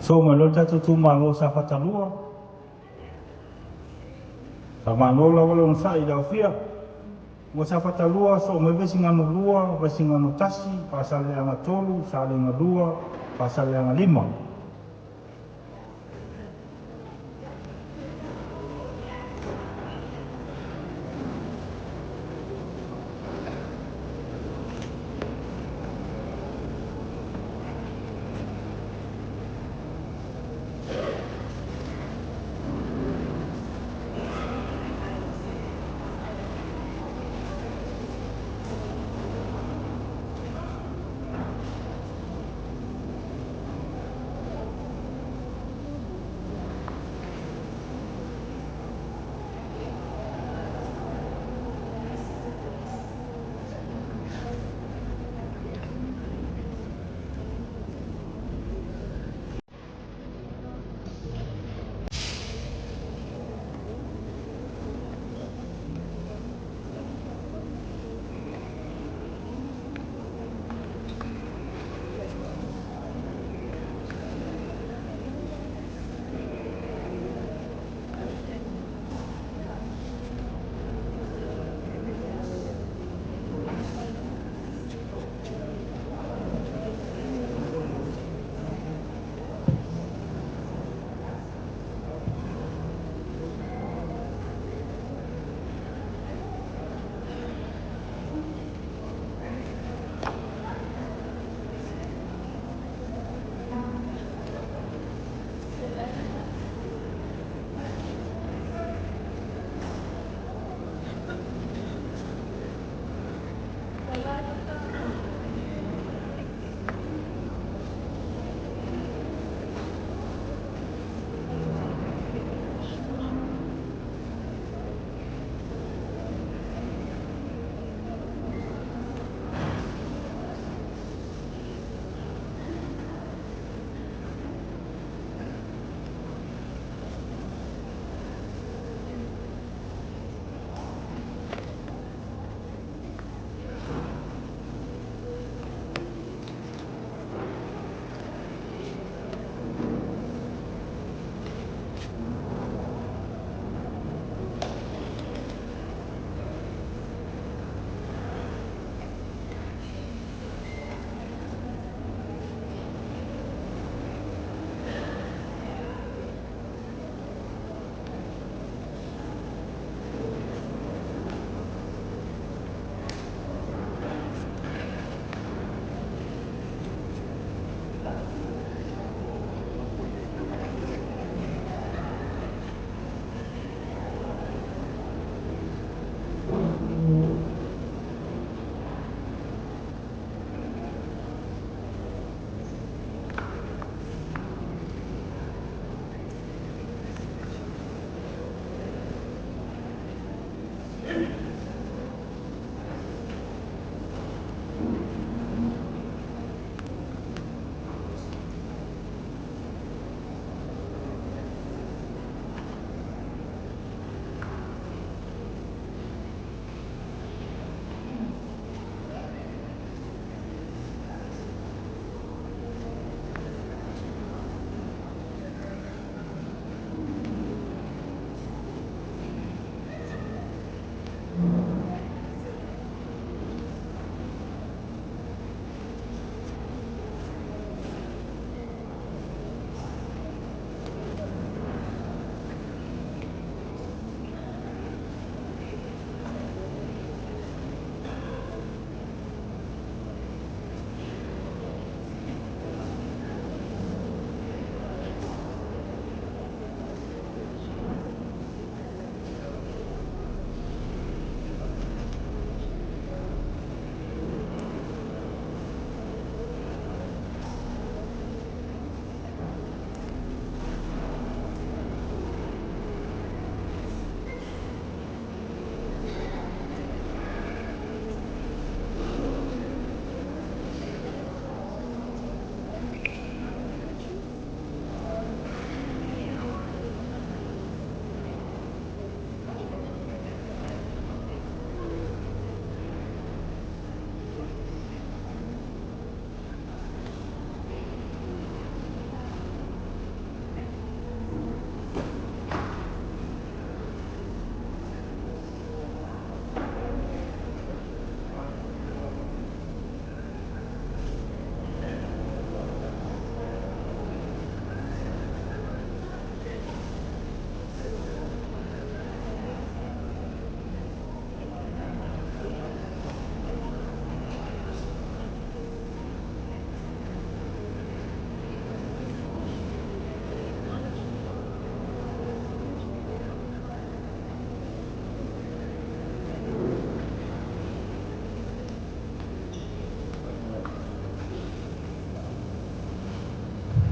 So mai loa le tatou itumalo o Safata 2. Faamalo lava le onosai i le aofia. Ua Safata 2, soo mai Vaisigano 2, Vaisigano 1, Faasaleleaga 3, Salega 2, Faasaleleaga 5.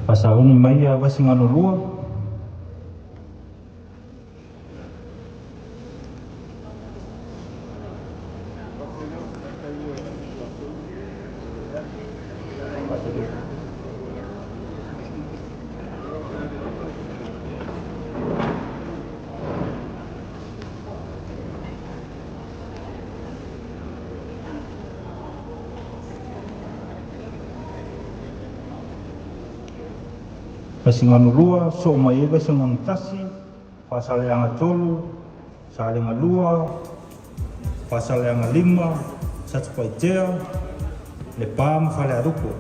Faasauni mai ia Vaisigano 2. Vaisigano 2, soo mai ai Vaisigano 1, Faasaleleaga 3, Salega 2, Faasaleleaga 5, Satupaitea, Lepa ma Falealupo.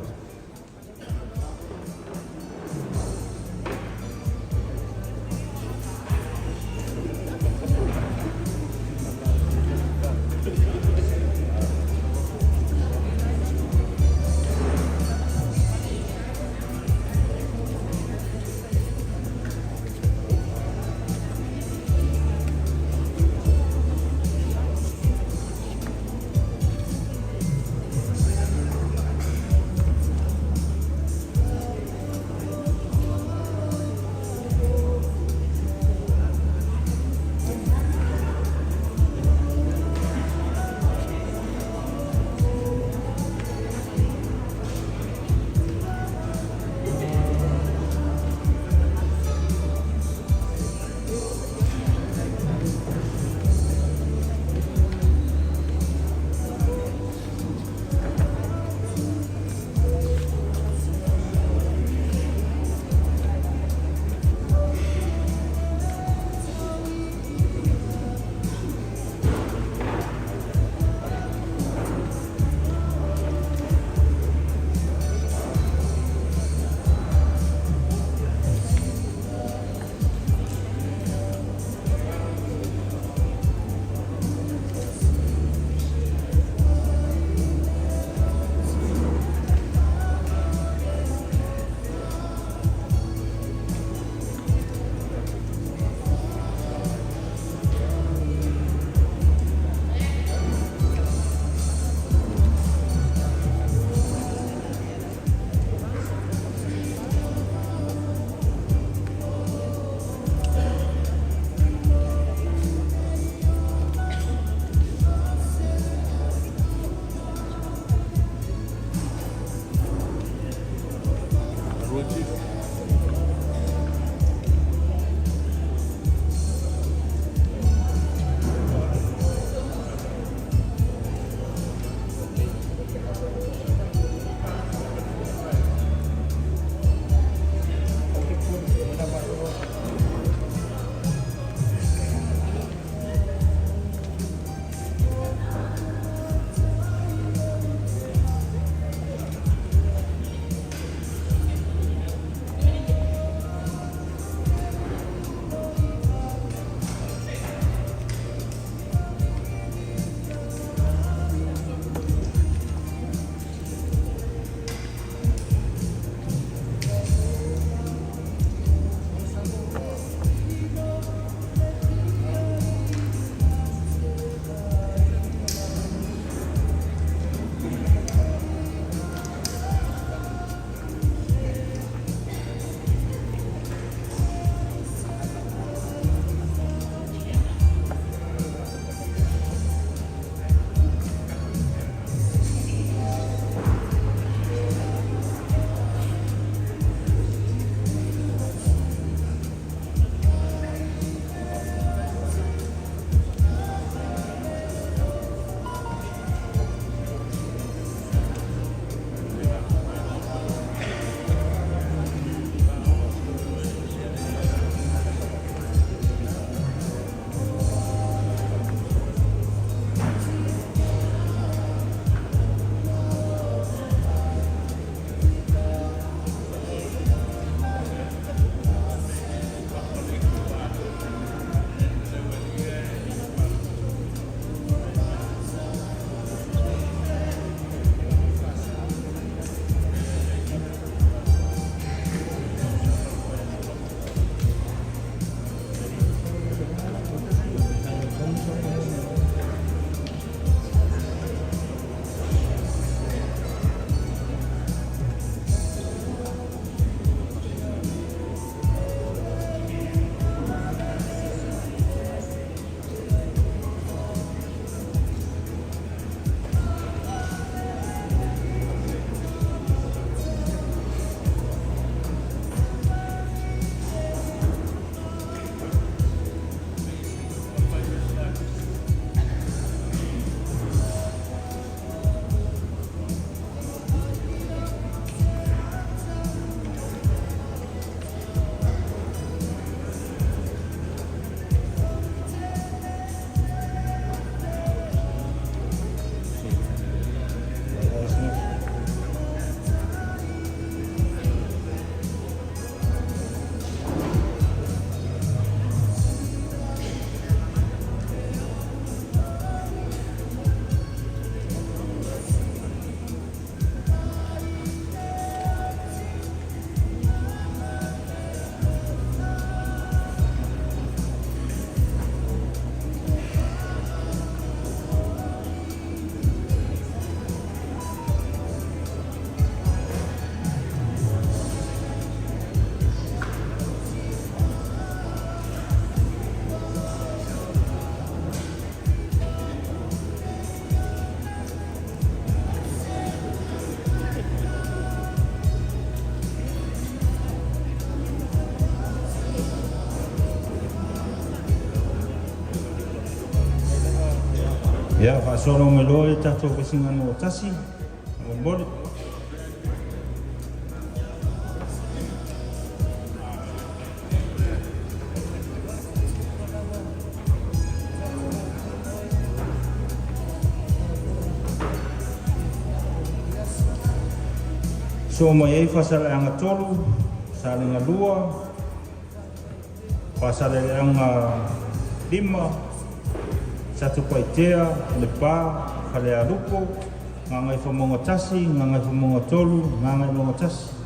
Ia, faasolo mai loa le tatou Vaisigano 1, faamolemole. Soo mai ai Faasaleleaga 3, Salega 2, Faasaleleaga 5, Satupaitea, Lepa, Falealupo, Gagaifomauga 1, Gagaifomauga 3, Gagaemauga 1.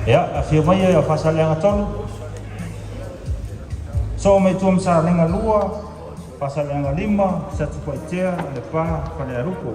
Ia, afio mai ia Faasaleleaga 3. Soo mai tua ma Salega 2, Faasaleleaga 5, Satupaitea, Lepa, Falealupo.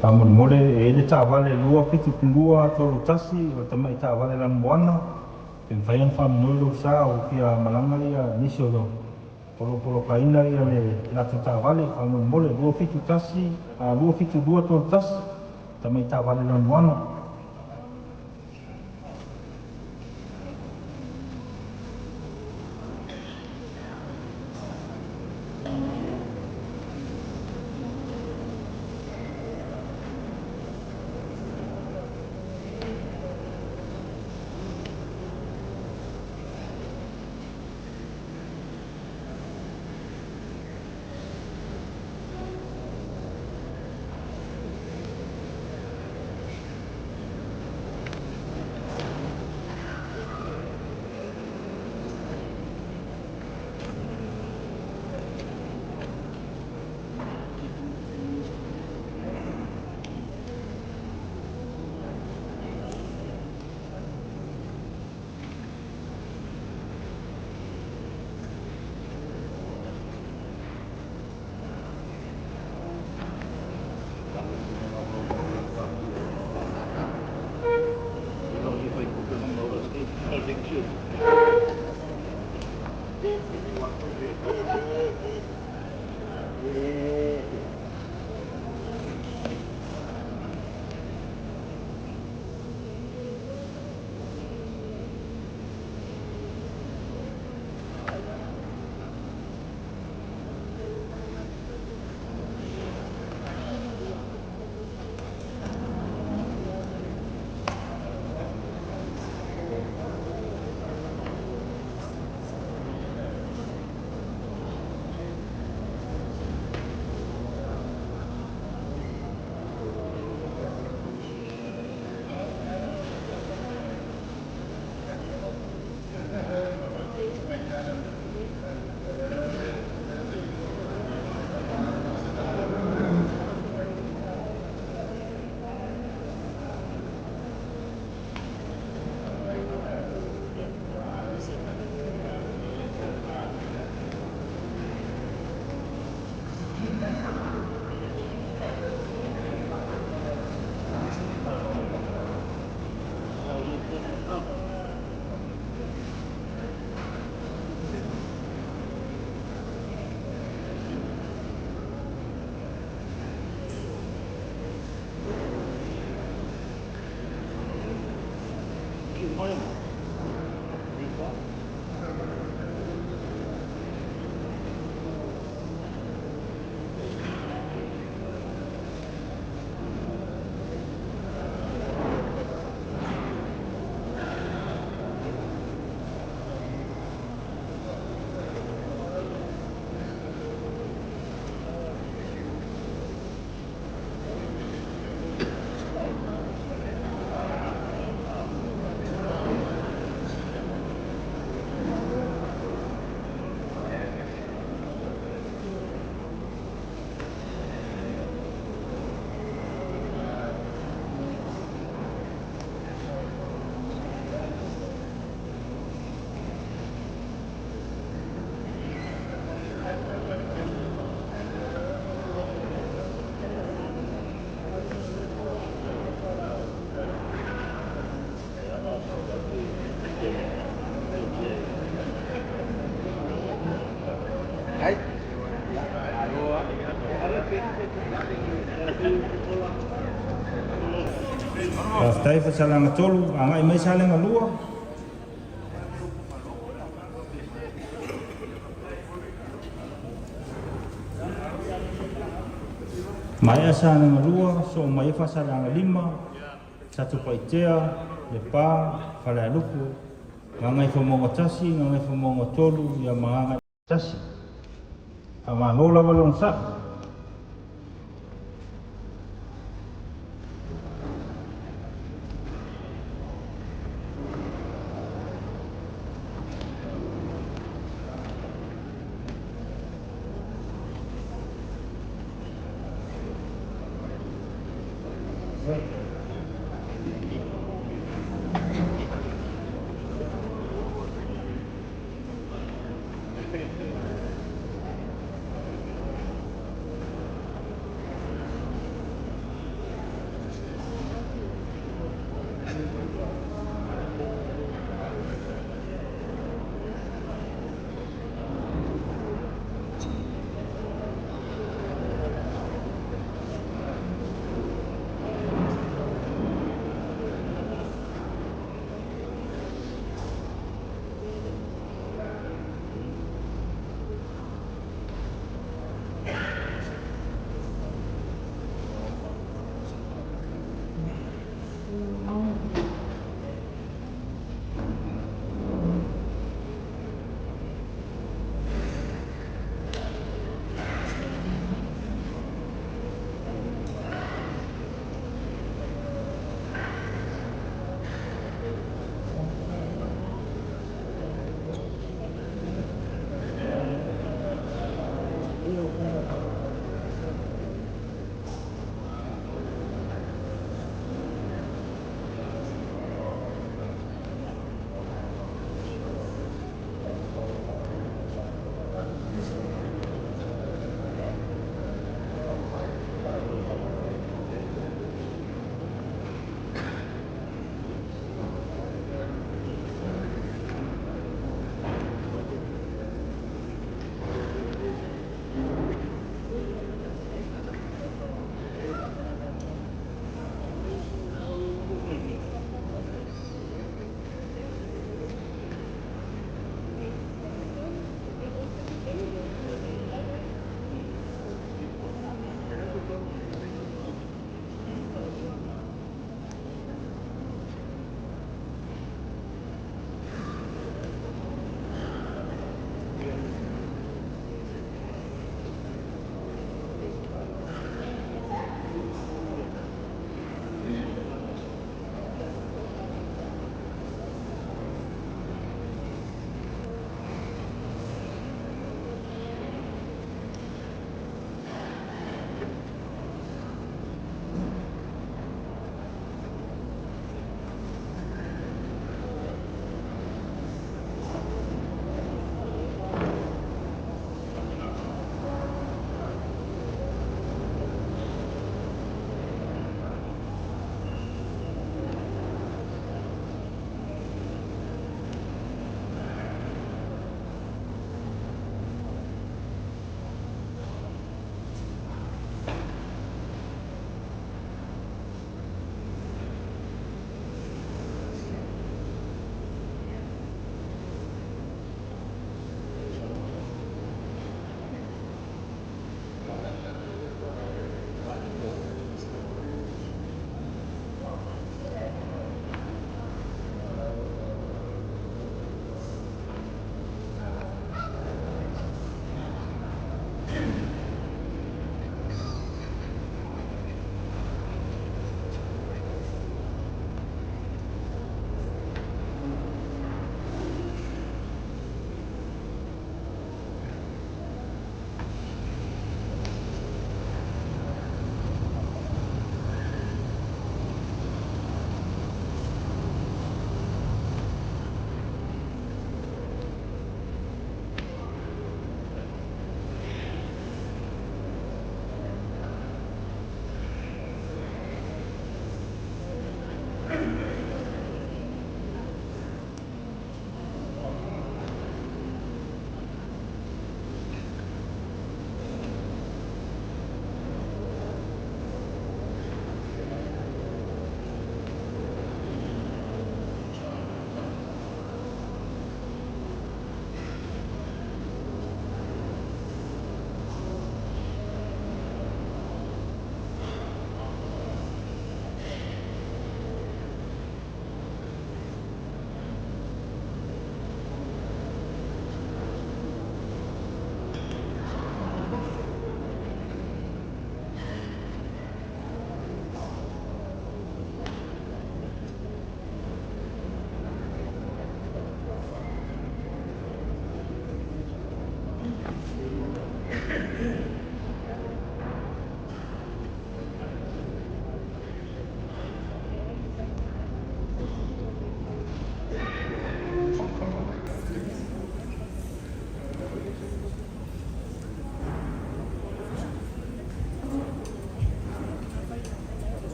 Faamolemole e i ai le taavale 272 31 o le tamai taavale lanumoana pe mafai ona faamomoe lou sa ua fia malaga ia nisi o o lo o polokaina ia le latou taavale. Faamolemole 271 272 31 tamai taavale lanumoana. Faafetai Faasaleleaga 3, agai mai Salega 2. Maea Salega 2, soo mai ai Faasaleleaga 5, Satupaitea, Lepa, Falealupo, Gagaifomauga 1, Gagaifomauga 3, ia ma Gagaifomauga 1. Faamalo lava le onosai.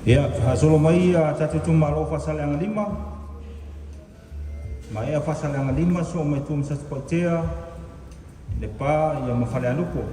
Ia, faasolo mai ia tatou itumalo o Faasaleleaga 5, maea Faasaleleaga 5 soo mai tua ma Satupaitea, Lepa ia ma Falealupo.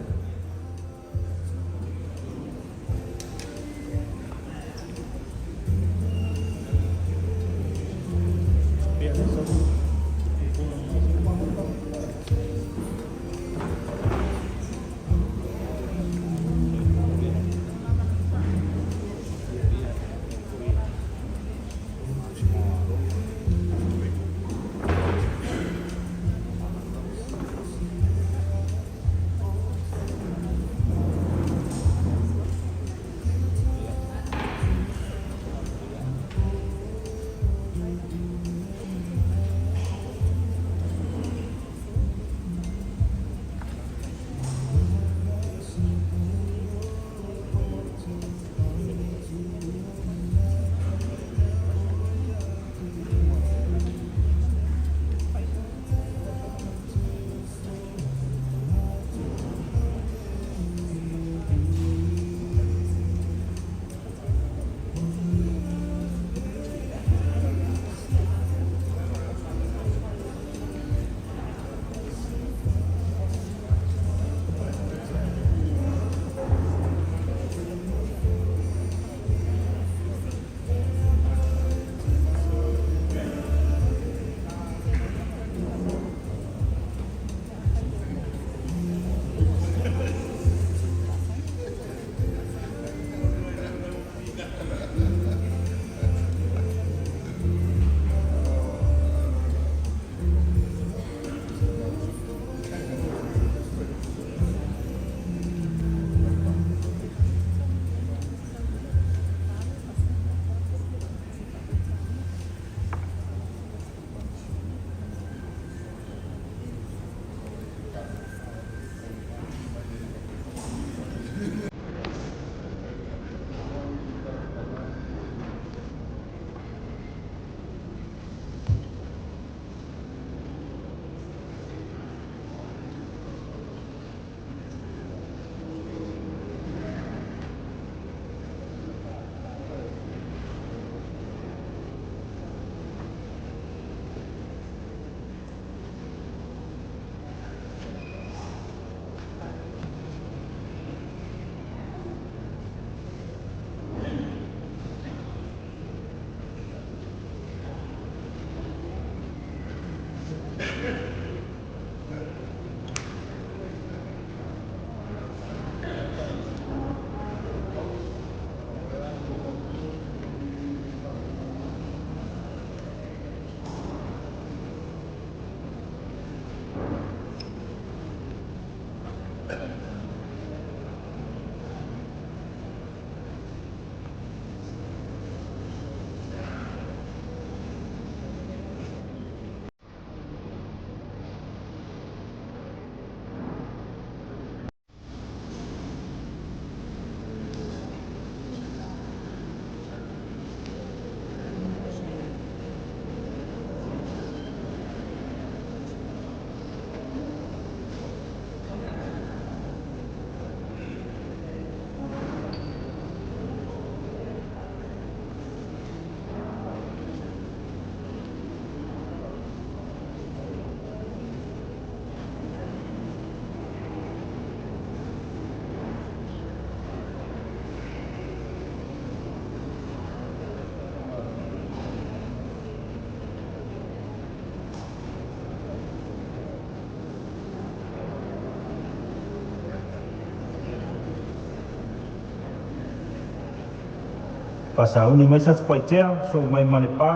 Faasauni mai Satupaitea, soo mai ma Lepa,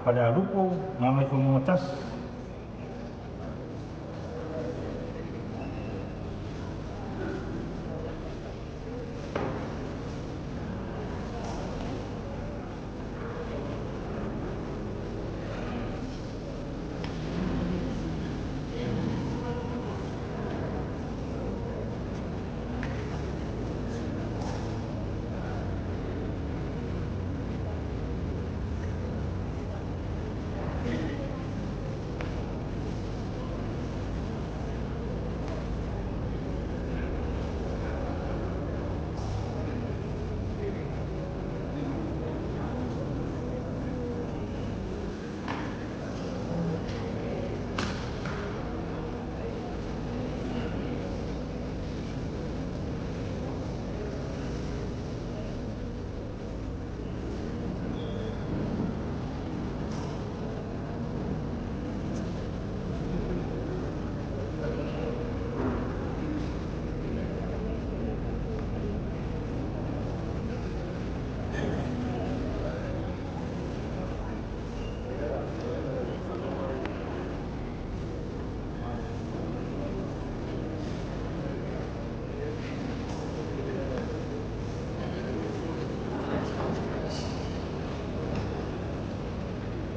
Falealupo, Gagaifomauga 1.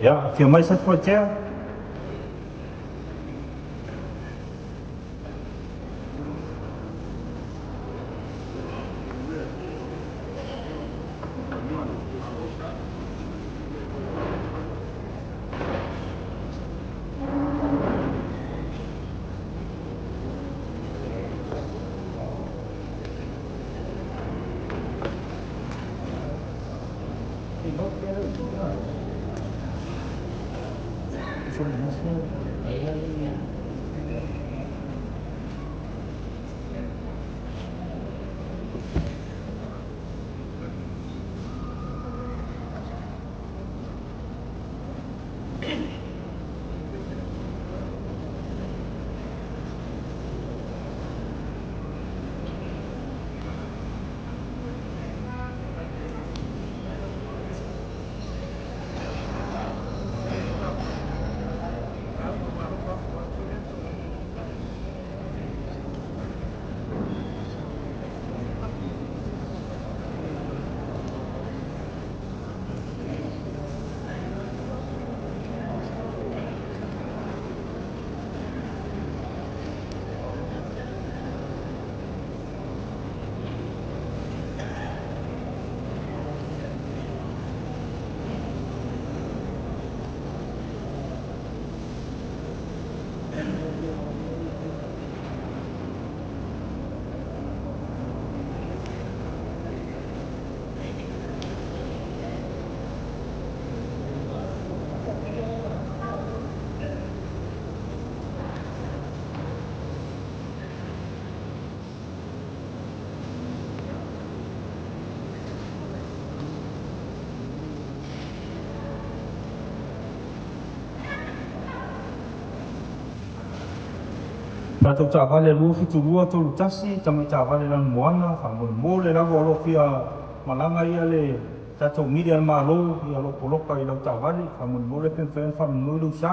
Ia, afio mai Satupaitea. Tatou taavale 27231, tamai taavale lanumoana, faamolemole lava o lo o fia malaga ia le tatou mili a le Malo, ia o lo o poloka i lau taavale, faamolemole pe mafai ona faanonoi lou sa.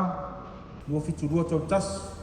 27231.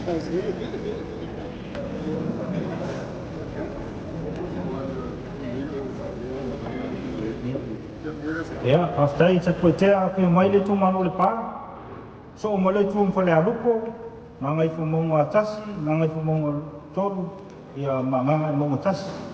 Ia, faafetai Satupaitea, afio mai le itumalo o Lepa, soo mai le itu ma Falealupo, Gagaifomauga 1, Gagaifomauga 3, ia ma Gagaemauga 1.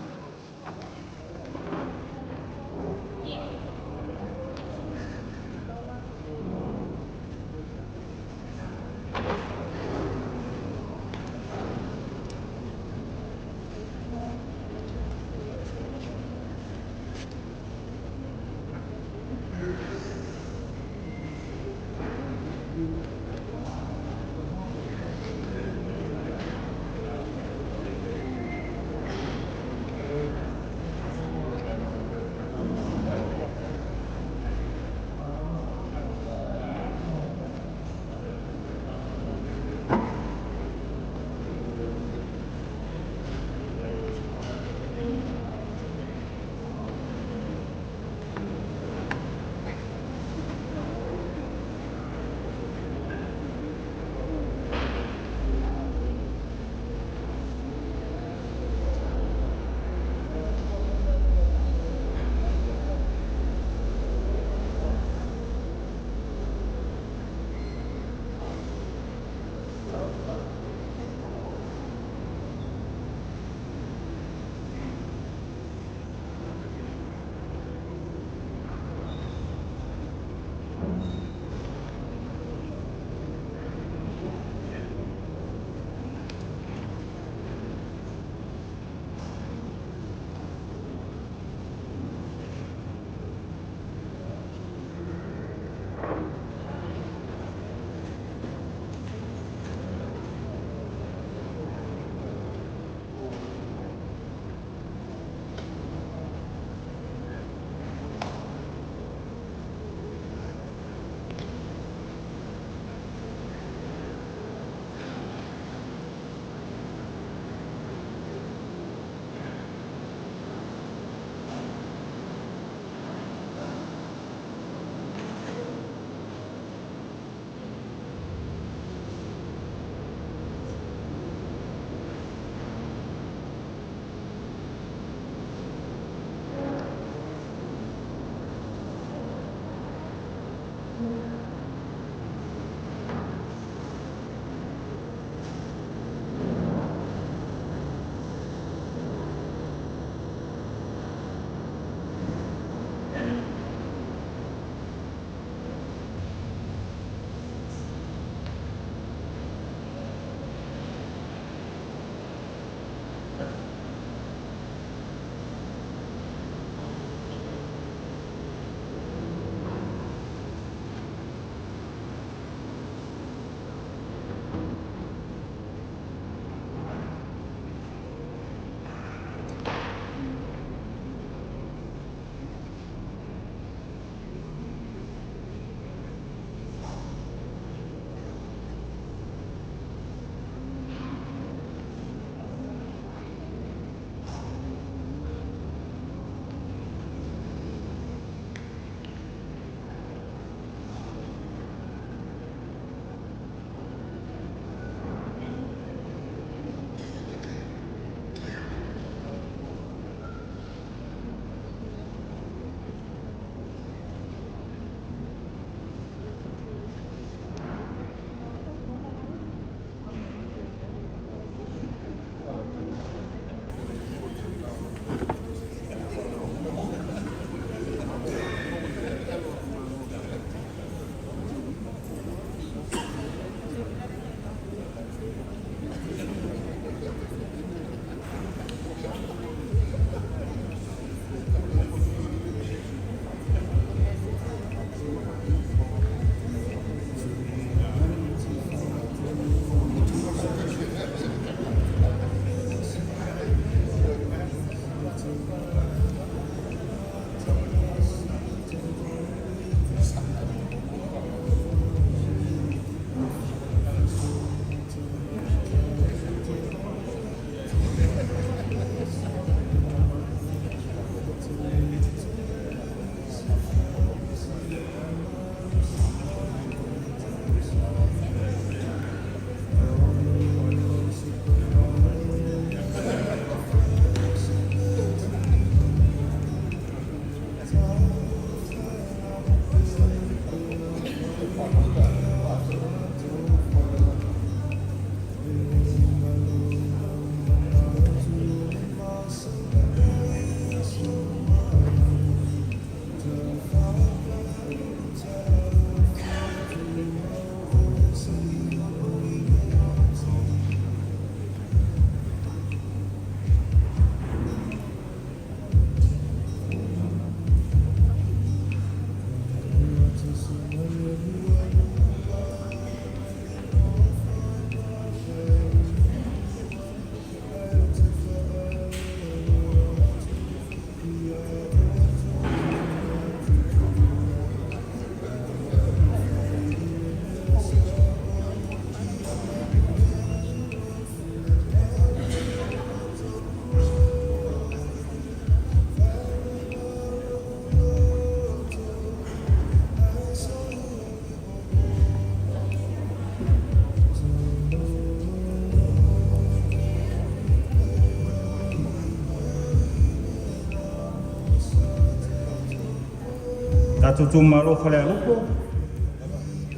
Tatou itumalo Falealupo,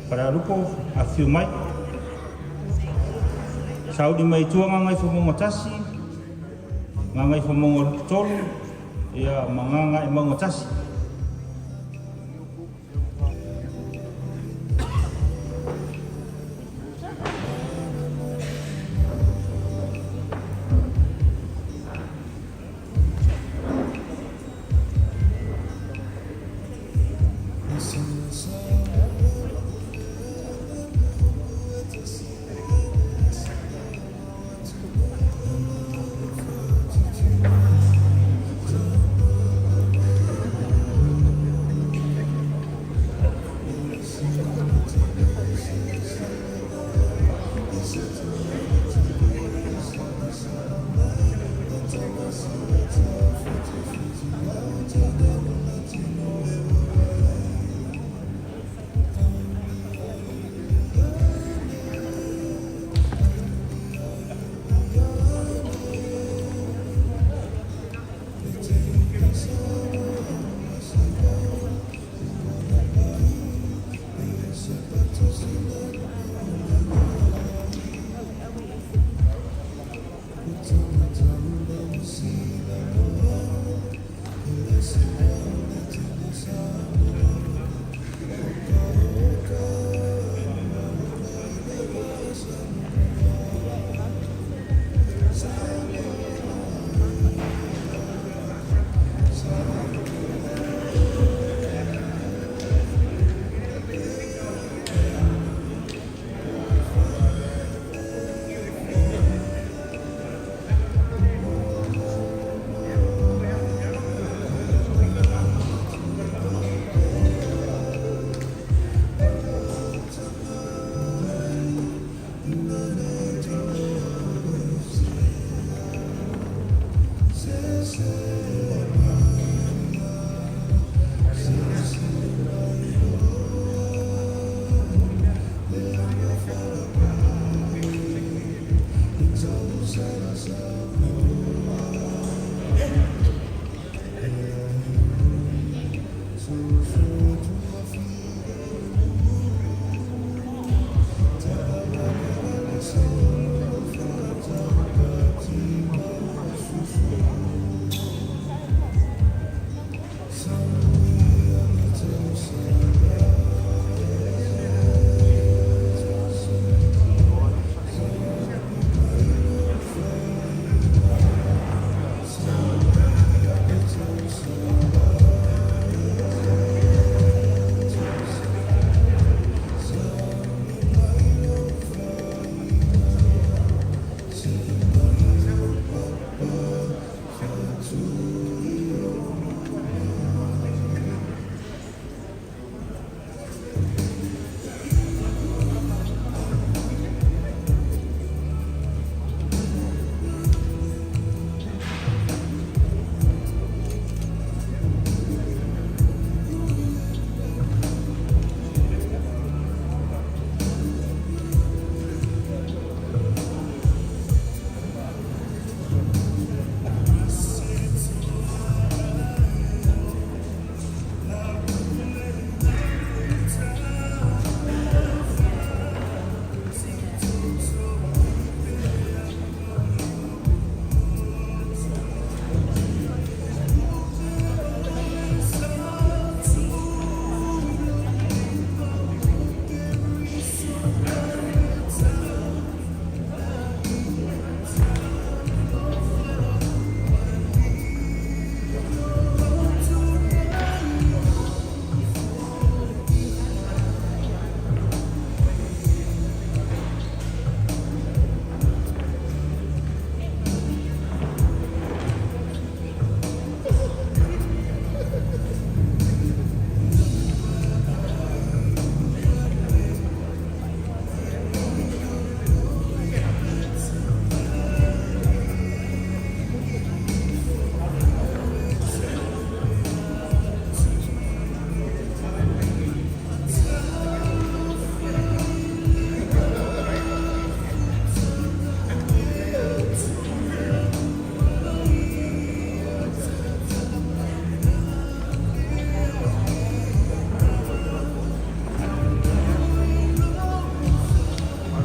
Falealupo, afifio mai. Sauni mai tua Gagaifomauga 1, Gagaifomauga 3, ia ma Gagaemauga 1.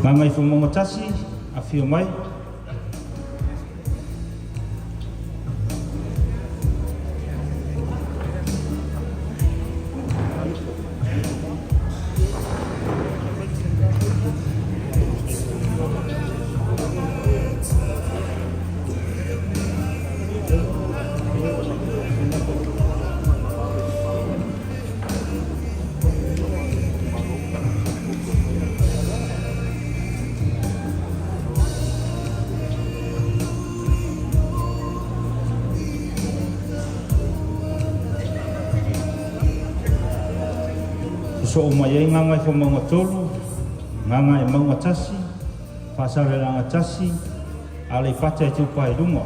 Gagaifomauga 1, afio mai. Sosoo mai ai Gagaifomauga 3, Gagaemauga 1, Faasaleleaga 1, Aleipata Itupa i Luga.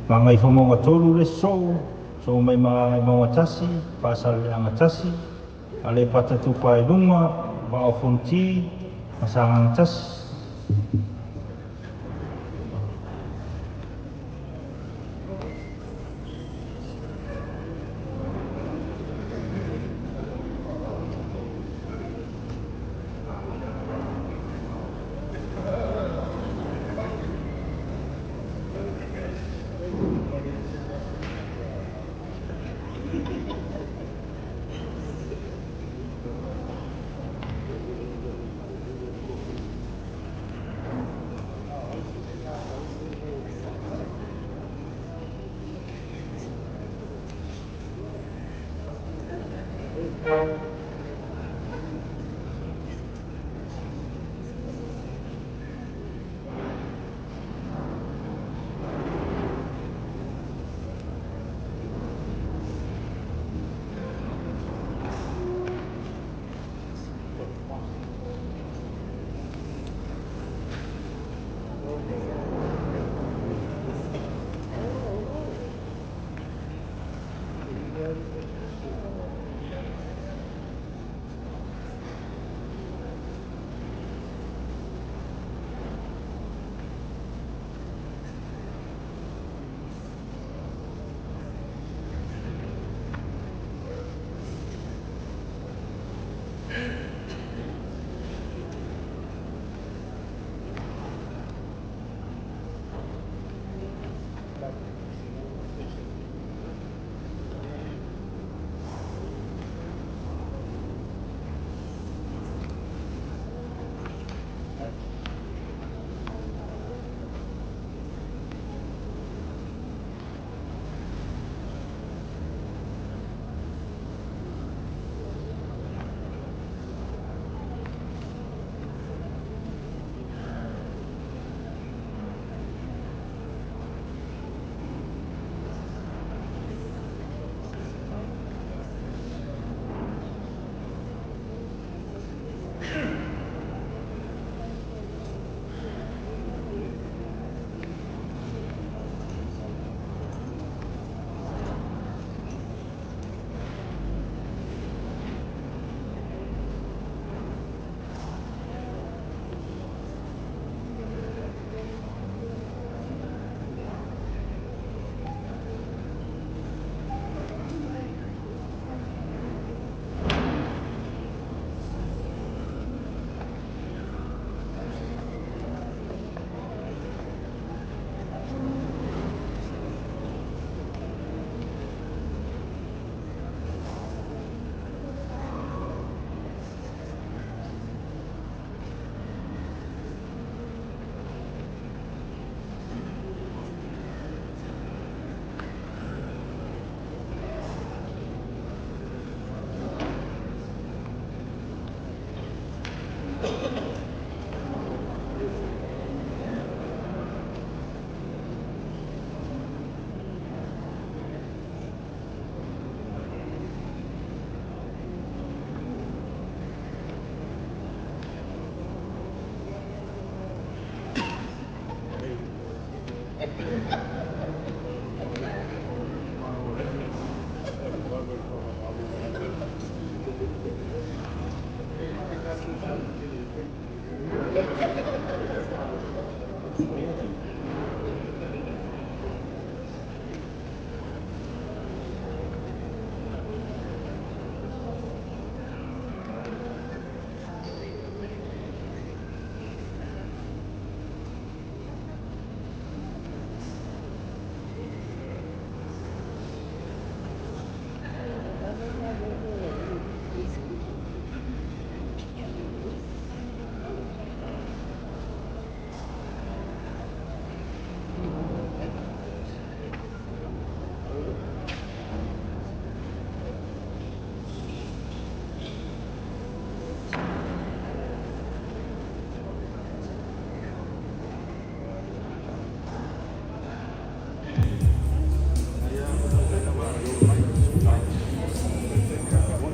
Gagaifomauga 3 le sosoo, sosoo mai ma Gagaemauga 1, Faasaleleaga 1, Aleipata Itupa i Luga, Vaa o Fonoti ma Sagaga 1.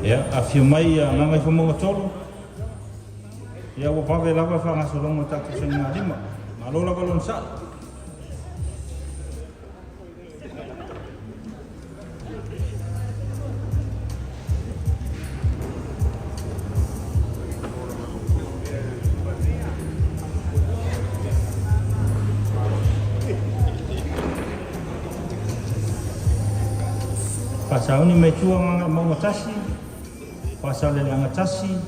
Ia, afio mai ia Gagaifomauga 3. Ia ua vave lava le faagasologa o tatou sainigalima. Malo lava le onosai. Faasauni mai tua Gagaemauga 1, Faasaleleaga 1,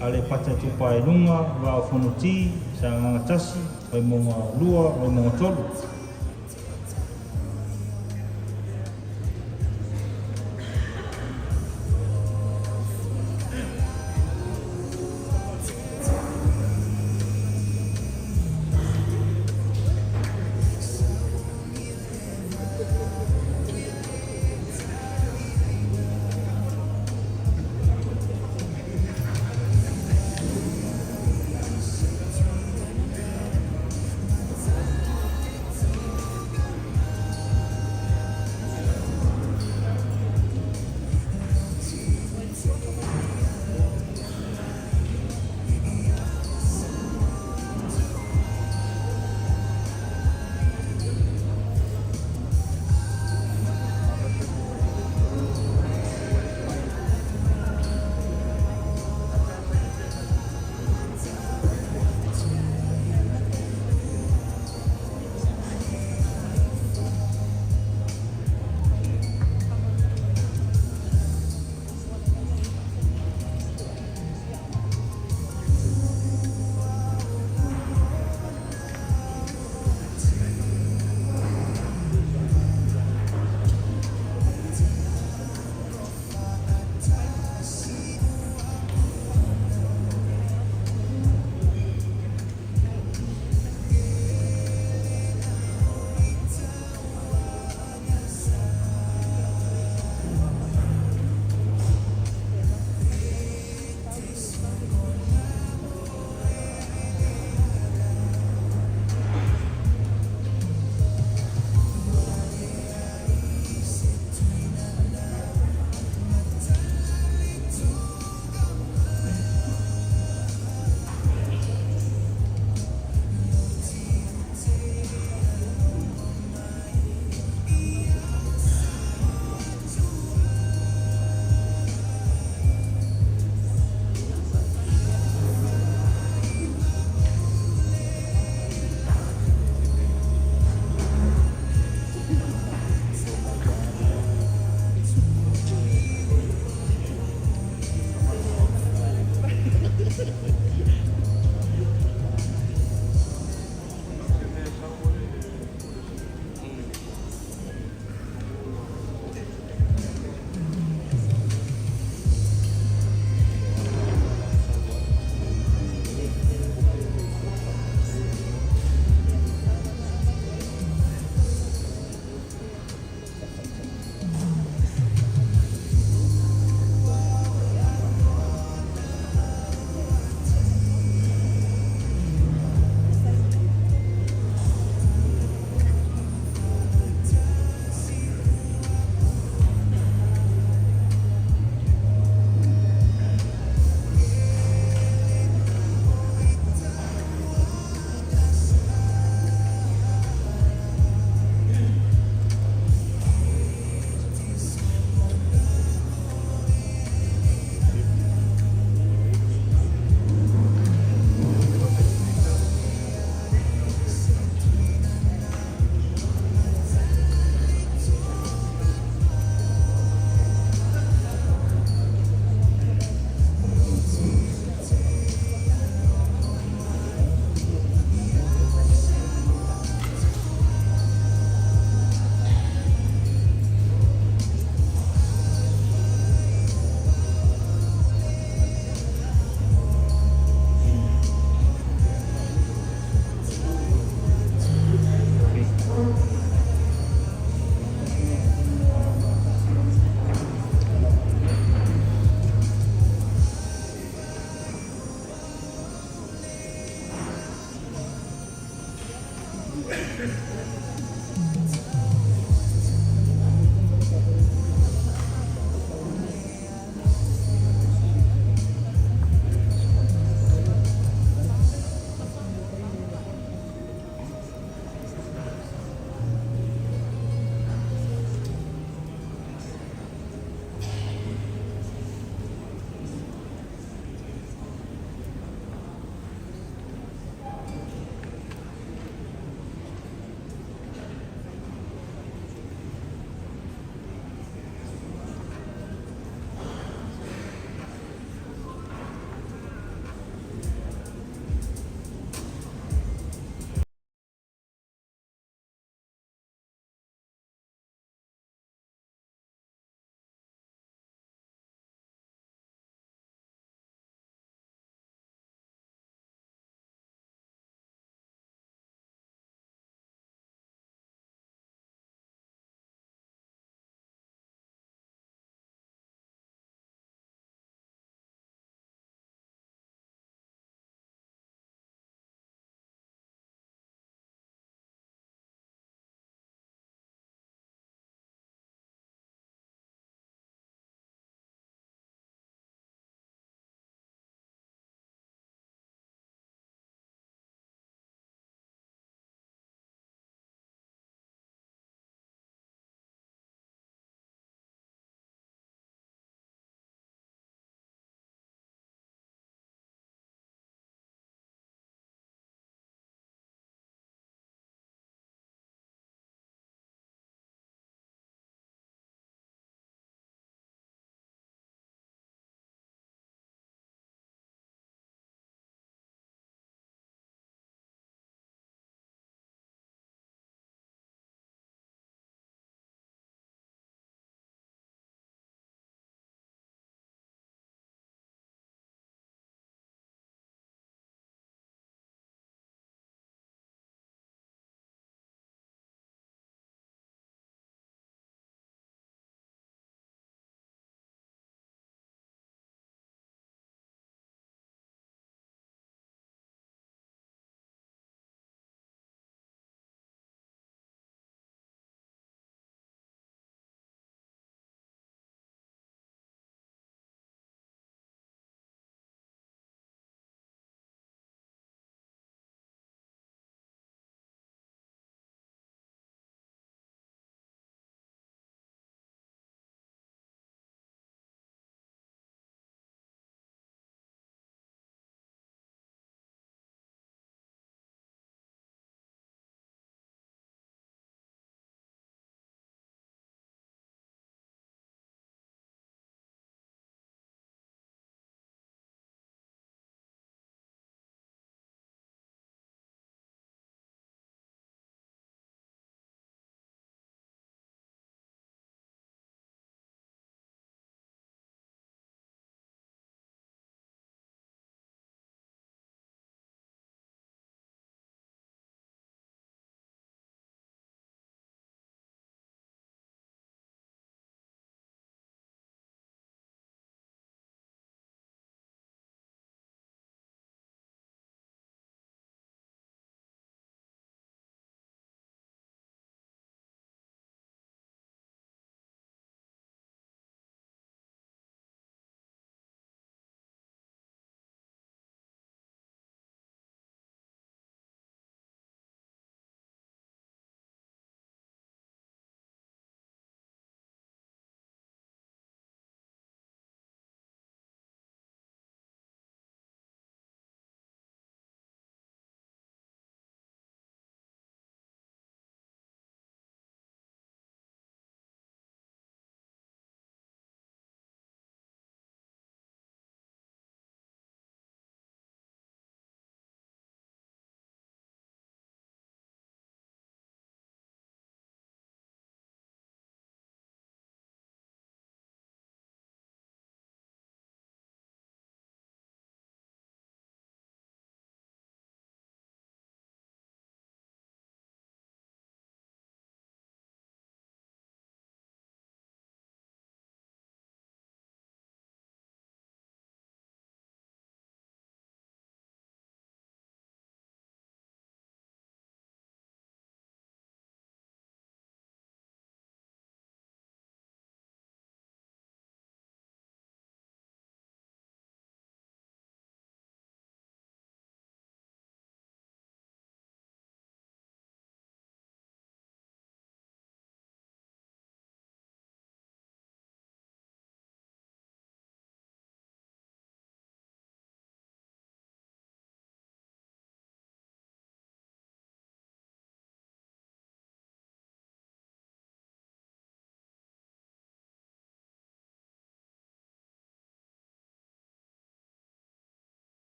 Aleipata Itupa i Luga, Vaa o Fonoti, Sagaga 1, Vaimauga 2, Vaimauga 3.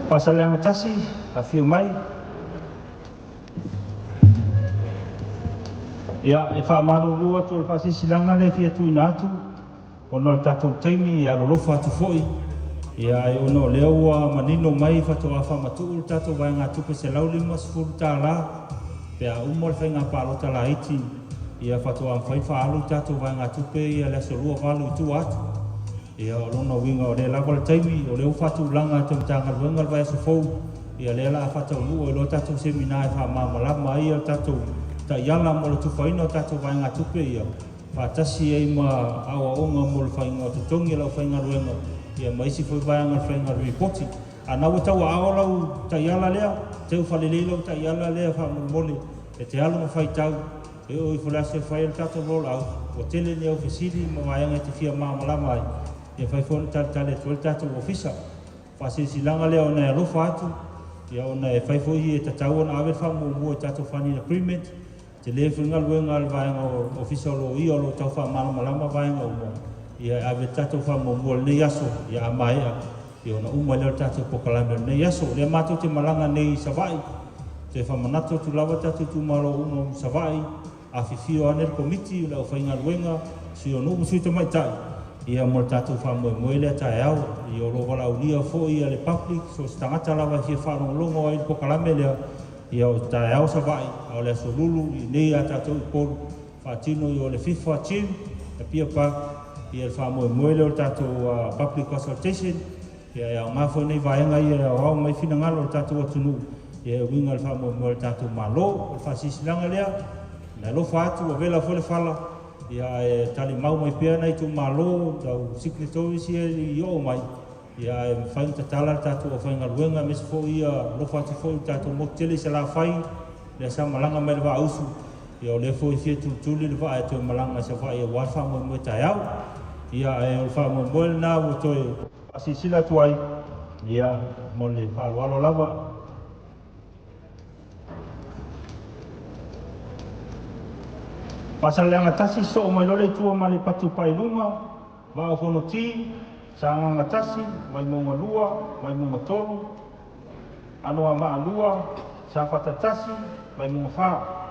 Faasaleleaga 1, afio mai. Ia, e faamalulu atu o le faasilasilaga lea e fia tuuina atu, ona o le tatou taimi e alolofa atu foi, ia ae ona o lea ua manino mai faatoa faamatuu le tatou vaegatupe $150 pe a uma le faiga palota laiti, ia faatoa mafai faaalu le tatou vaegatupe ia le aso 28 i tua atu. Ia o lona uiga o lea lava le taimi, o lea ua faatulaga e le Matagaluega le vaiaso fou, ia lea la faataunuu ai loa tatou semina e faamalamalama ai le tatou taiala mo le tufaina o tatou vaegatupe ia faatasi ai ma aoaoga mo le faiga o totogi o le aufaigaluega ia ma isi foi vaega o le faiga o le lipoti. A na ua tauaao lau taiala lea, teu falelei lau taiala lea faamolemole e te alu ma faitau e oo ifo le aso e fai ai le tatou roll out, ua tele ni au fesili ma vaega e te fia malamalama ai, ia fai foi ona talitali atu ai le tatou ofisa. Faasilasilaga lea ona e alofa atu, ia ona e fai foi e tatau ona ave le faamuamua i tatou funding agreement, tele foi galuega a le vaega o ofisa o loia o lo o tau faamalamalama vaega uma, ia e ave le tatou faamuamua i lenei aso, ia a maea, ia ona uma lea o le tatou polokalame o lenei aso. O lea matou te malaga nei i Savaii, toe faamanatu atu lava tatou itumalo uma o Savaii, afifio ane le komiti o le aufaigaluega, sui o nuu ma sui tamaitai, ia mo le tatou faamoemoe lea taeao. Ia o lo o valaaulia foi ia le public, so o se tagata lava e fia faalogologo ai i le polokalame lea, ia o taeao Savaii, a o le aso Lulu i nei a tatou i Upolu, faatino i o le FIFA Gym, Apia Park, ia le faamoemoe lea o le tatou public consultation, ia e aoga foi nei vaega ia e aoao mai finagalo o le tatou atunuu, ia e uiga i le faamoemoe o le tatou Malo. O le faasilasilaga lea, na alofa atu, ua vela foi le fala, ia ae talimau mai pea nai itumalo, tau signatories ia i oo mai, ia ae mafai ona tatala le tatou aufaigaluega, aemaise foi ia alofa atu foi i le tatou motu tele i Salafai, lea sa malaga mai le Vaa-usu, ia o lea foi e fia tulituli le vaa e toe malaga i Savaii aua le faamoemoe taeao. Ia ae o le faamoemoe lena ua toe faasilasila atu ai, ia mo le faaaloalo lava. Faasaleleaga 1, sosoo mai loa le Itu ma le Patu i luga, Vaa o Fonoti, Sagaga 1, Vaimauga 2, Vaimauga 3, Anoamaa 2, Safata 1, Vaimauga 4.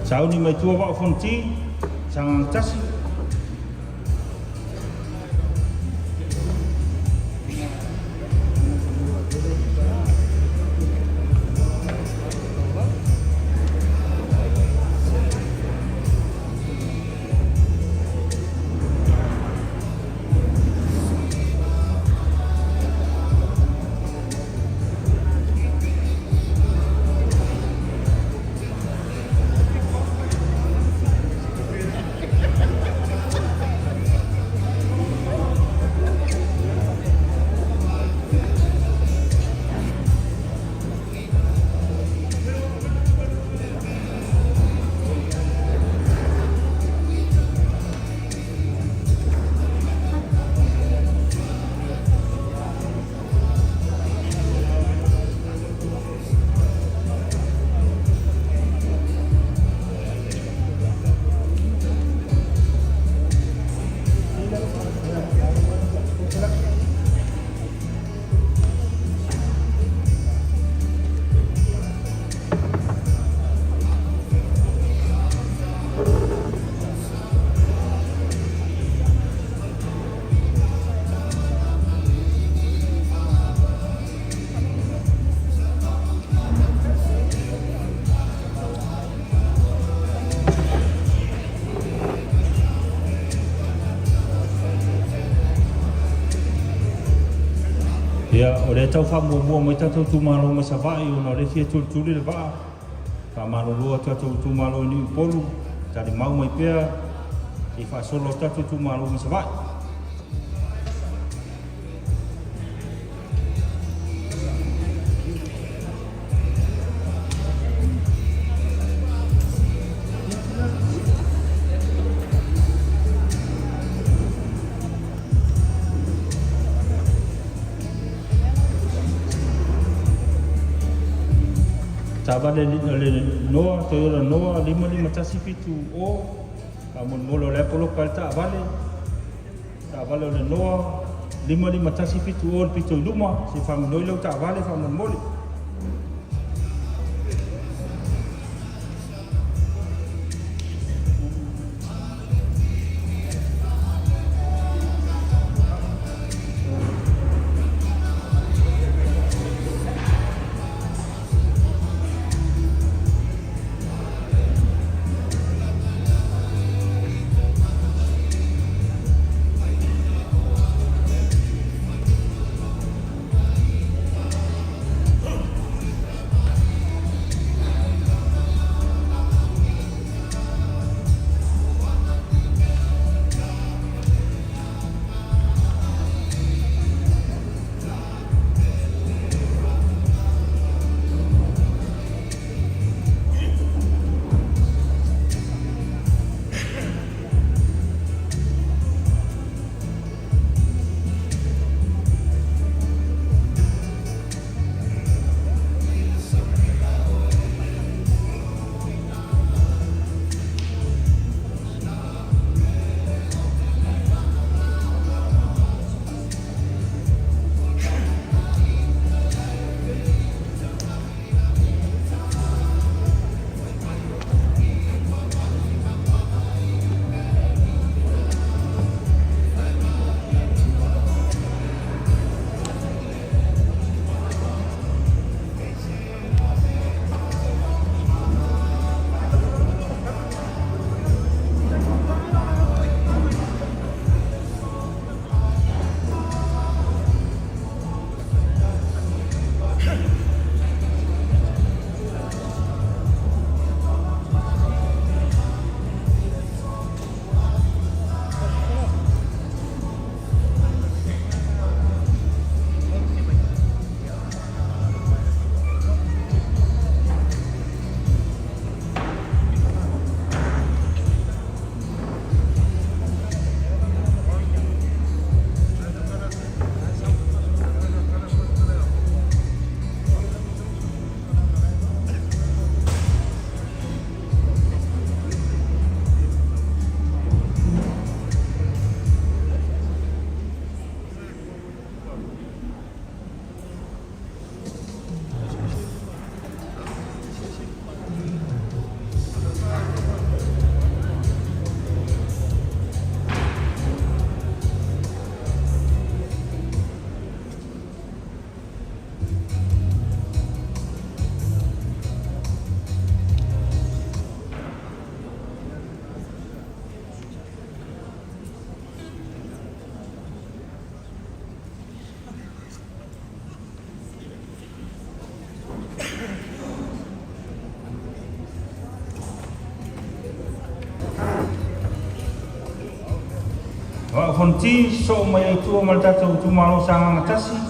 Sauni mai tua Vaa o Fonoti, Sagaga 1. Ia, o lea e tau faamuamua mai tatou itumalo mai Savaii ona o lea e fia tulituli le vaa. Faamalolo atu tatou itumalo i Niu Upolu, talimau mai pea se i faasolo atu tatou itumalo mai Savaii. Taavale le Noa, Toyota Noa 5517 O, faamolemole o la e poloka ai le taavale. Taavale o le Noa 5517 O le pito i luma, se i faaminoi lau taavale faamolemole. Vaa o Fonoti, sosoo mai ai tua ma le tatou itumalo o Sagaga 1.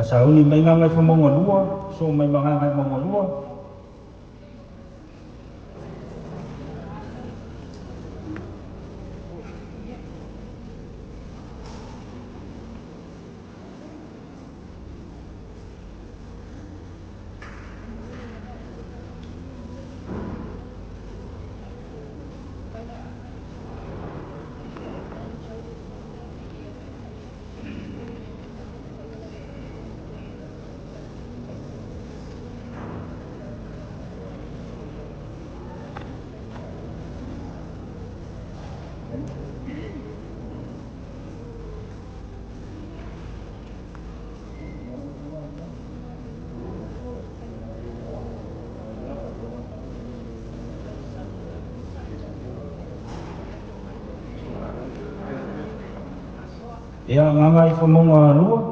Fasauni mai Gagaifomauga 2, sosoo mai ma Gagaemauga 2. Ia, Gagaifomauga 2.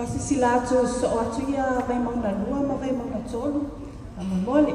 Faasilasila atu ua sosoo atu ia Vaimauga 2 ma Vaimauga 3. Faamolemole.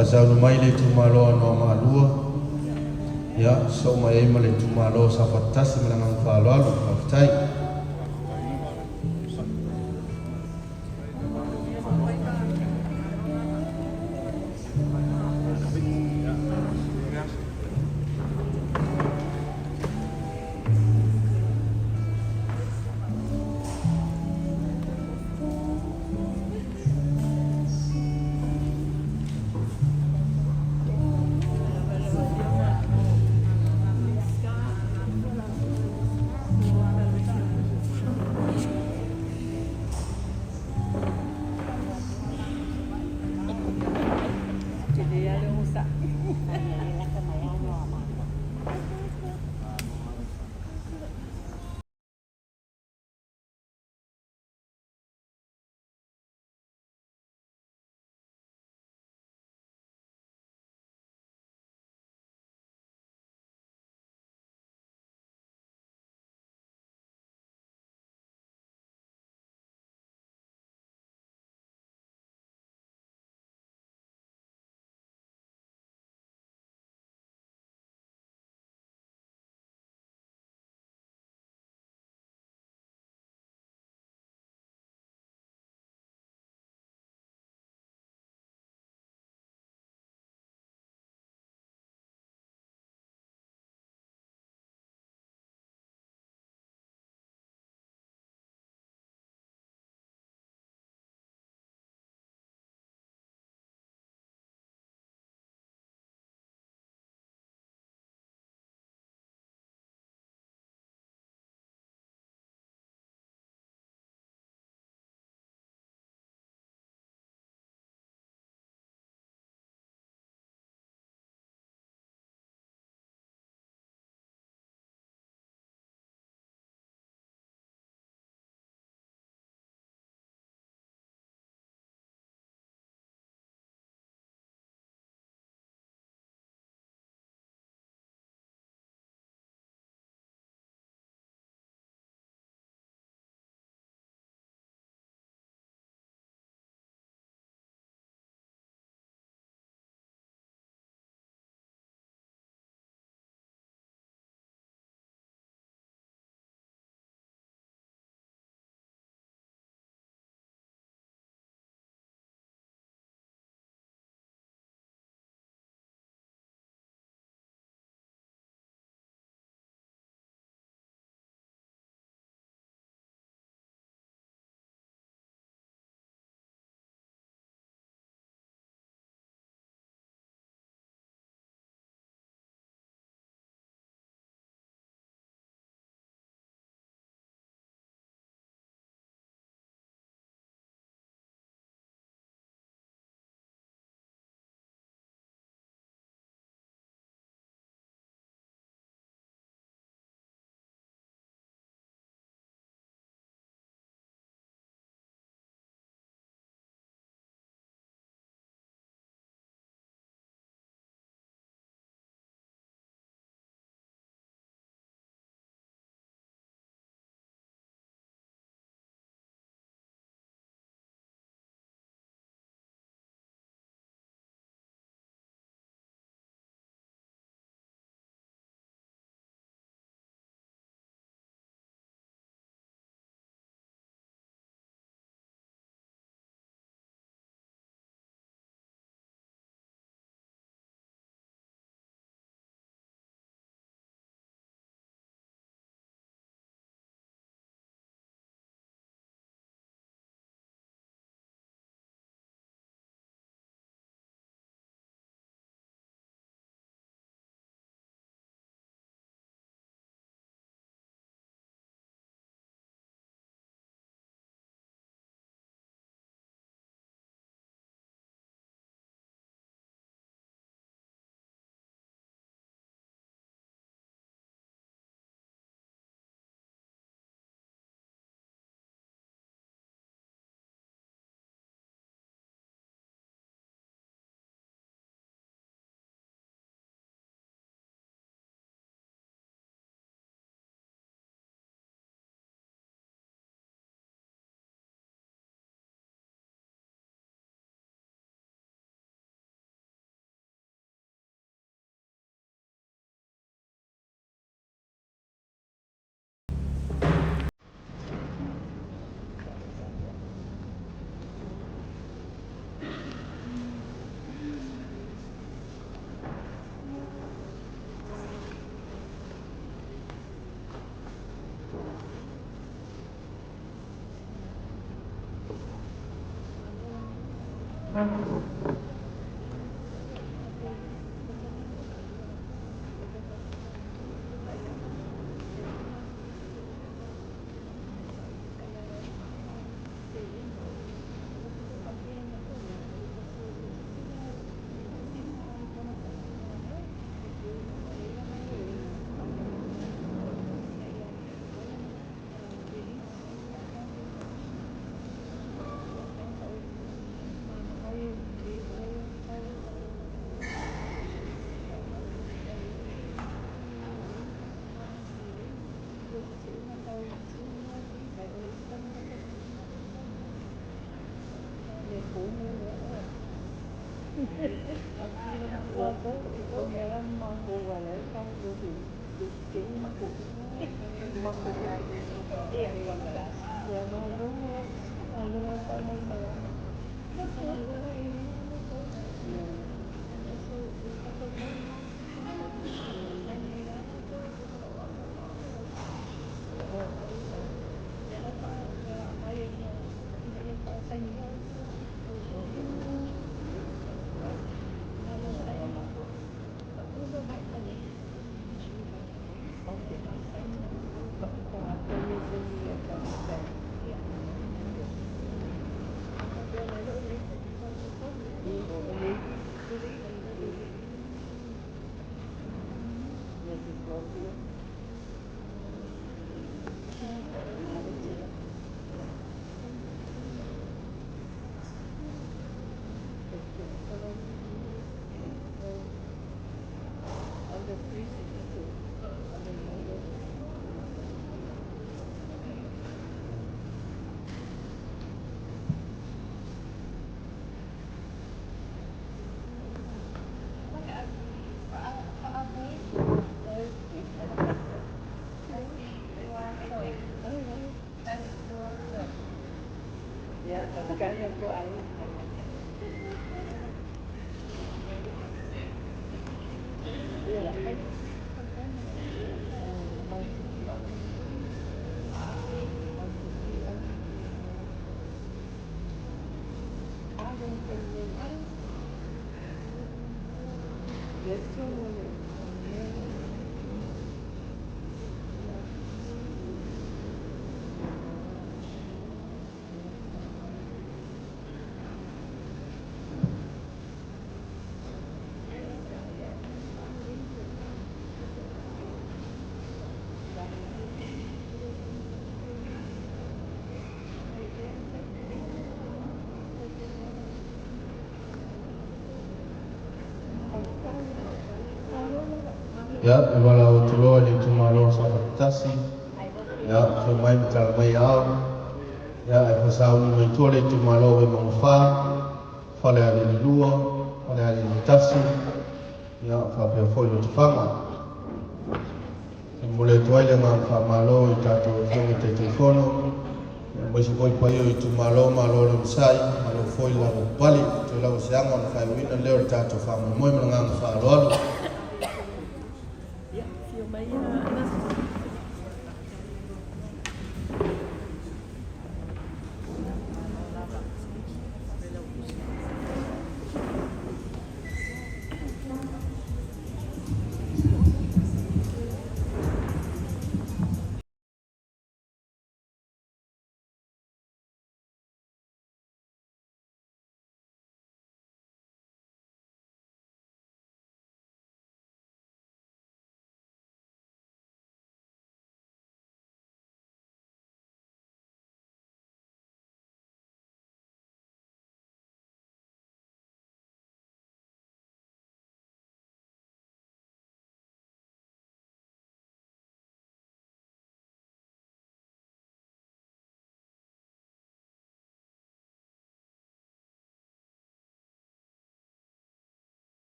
Faasaulu mai le itumalo o Anoamaa 2, ia sosoo mai ai ma le itumalo o Safata 1 ma le agaga faaaloalo. Faafetai. Ia, e valaau atu loa i le itumalo o Safata Tasi, ia, afio mai ma tala mai aao, ia, ae faasauni mai tua le itumalo o Vaimauga 4, Falealili 2, Falealili 1, ia, faapea foi Lotofaga. E momoli atu ai le agaga faamalo i tatou Afioga i Taitaifono, aemaise foi paia o itumalo, malo le onosai, malo foi le lavapapale, toe lau o se aga ona faaiuina lea o le tatou faamoemoe ma le agaga faaaloalo.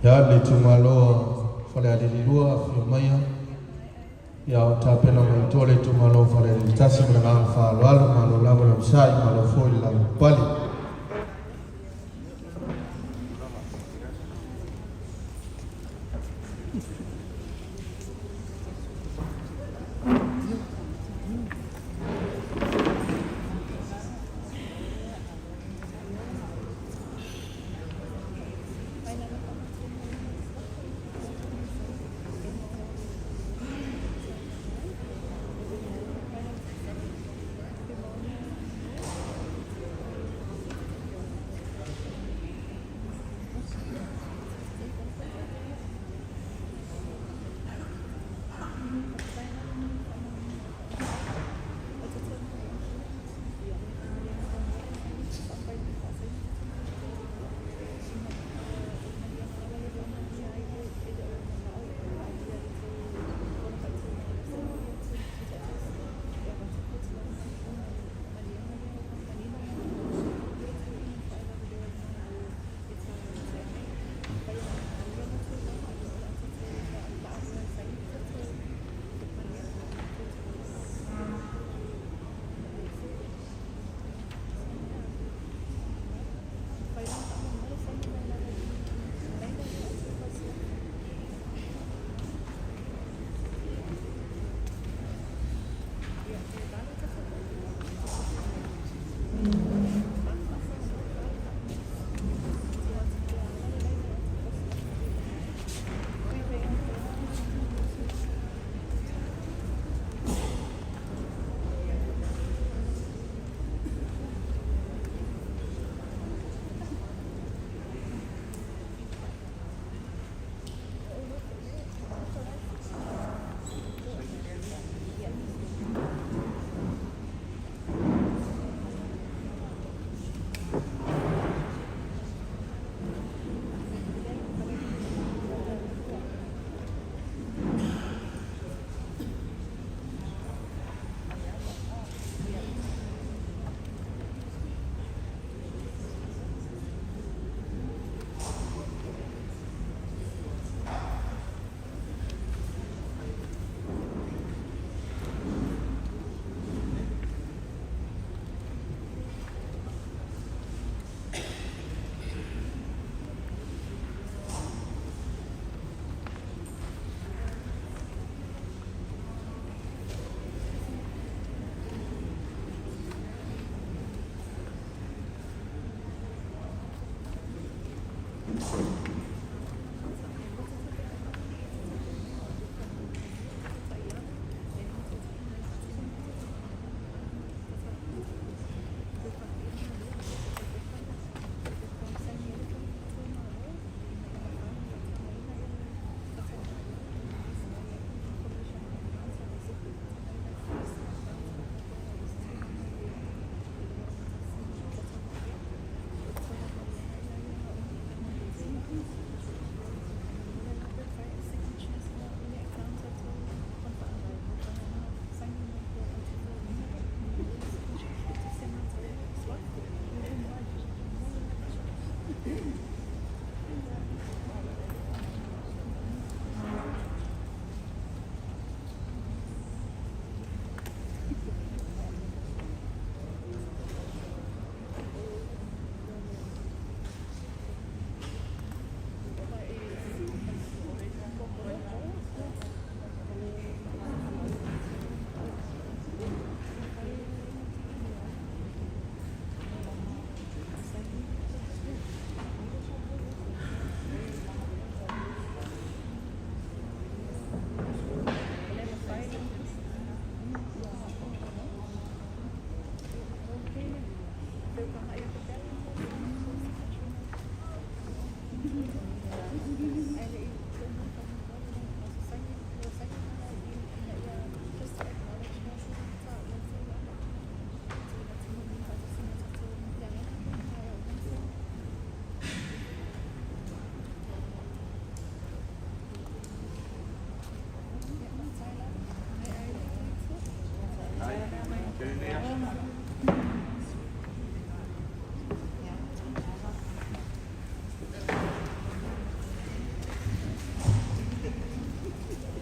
Ia, le itumalo Falealili 2, afifio maia. Ia, o tapena mai tua le itumalo Falealili 1 ma le agaga faaaloalo. Malo lava le onosai, malo foi le lavapapale.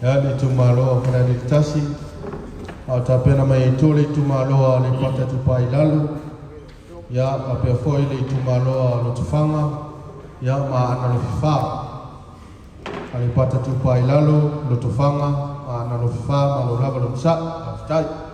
Ia, le itumalo o Falealili 1, a o tapena mai ai i tua le itumalo a Aleipata Itupa i Lalo, ia, faapea foi le itumalo a Lotofaga, ia, ma Aana Alofi 4. Aleipata Itupa i Lalo, Lotofaga, Aana Alofi 4, malo lava le onosai. Faafetai.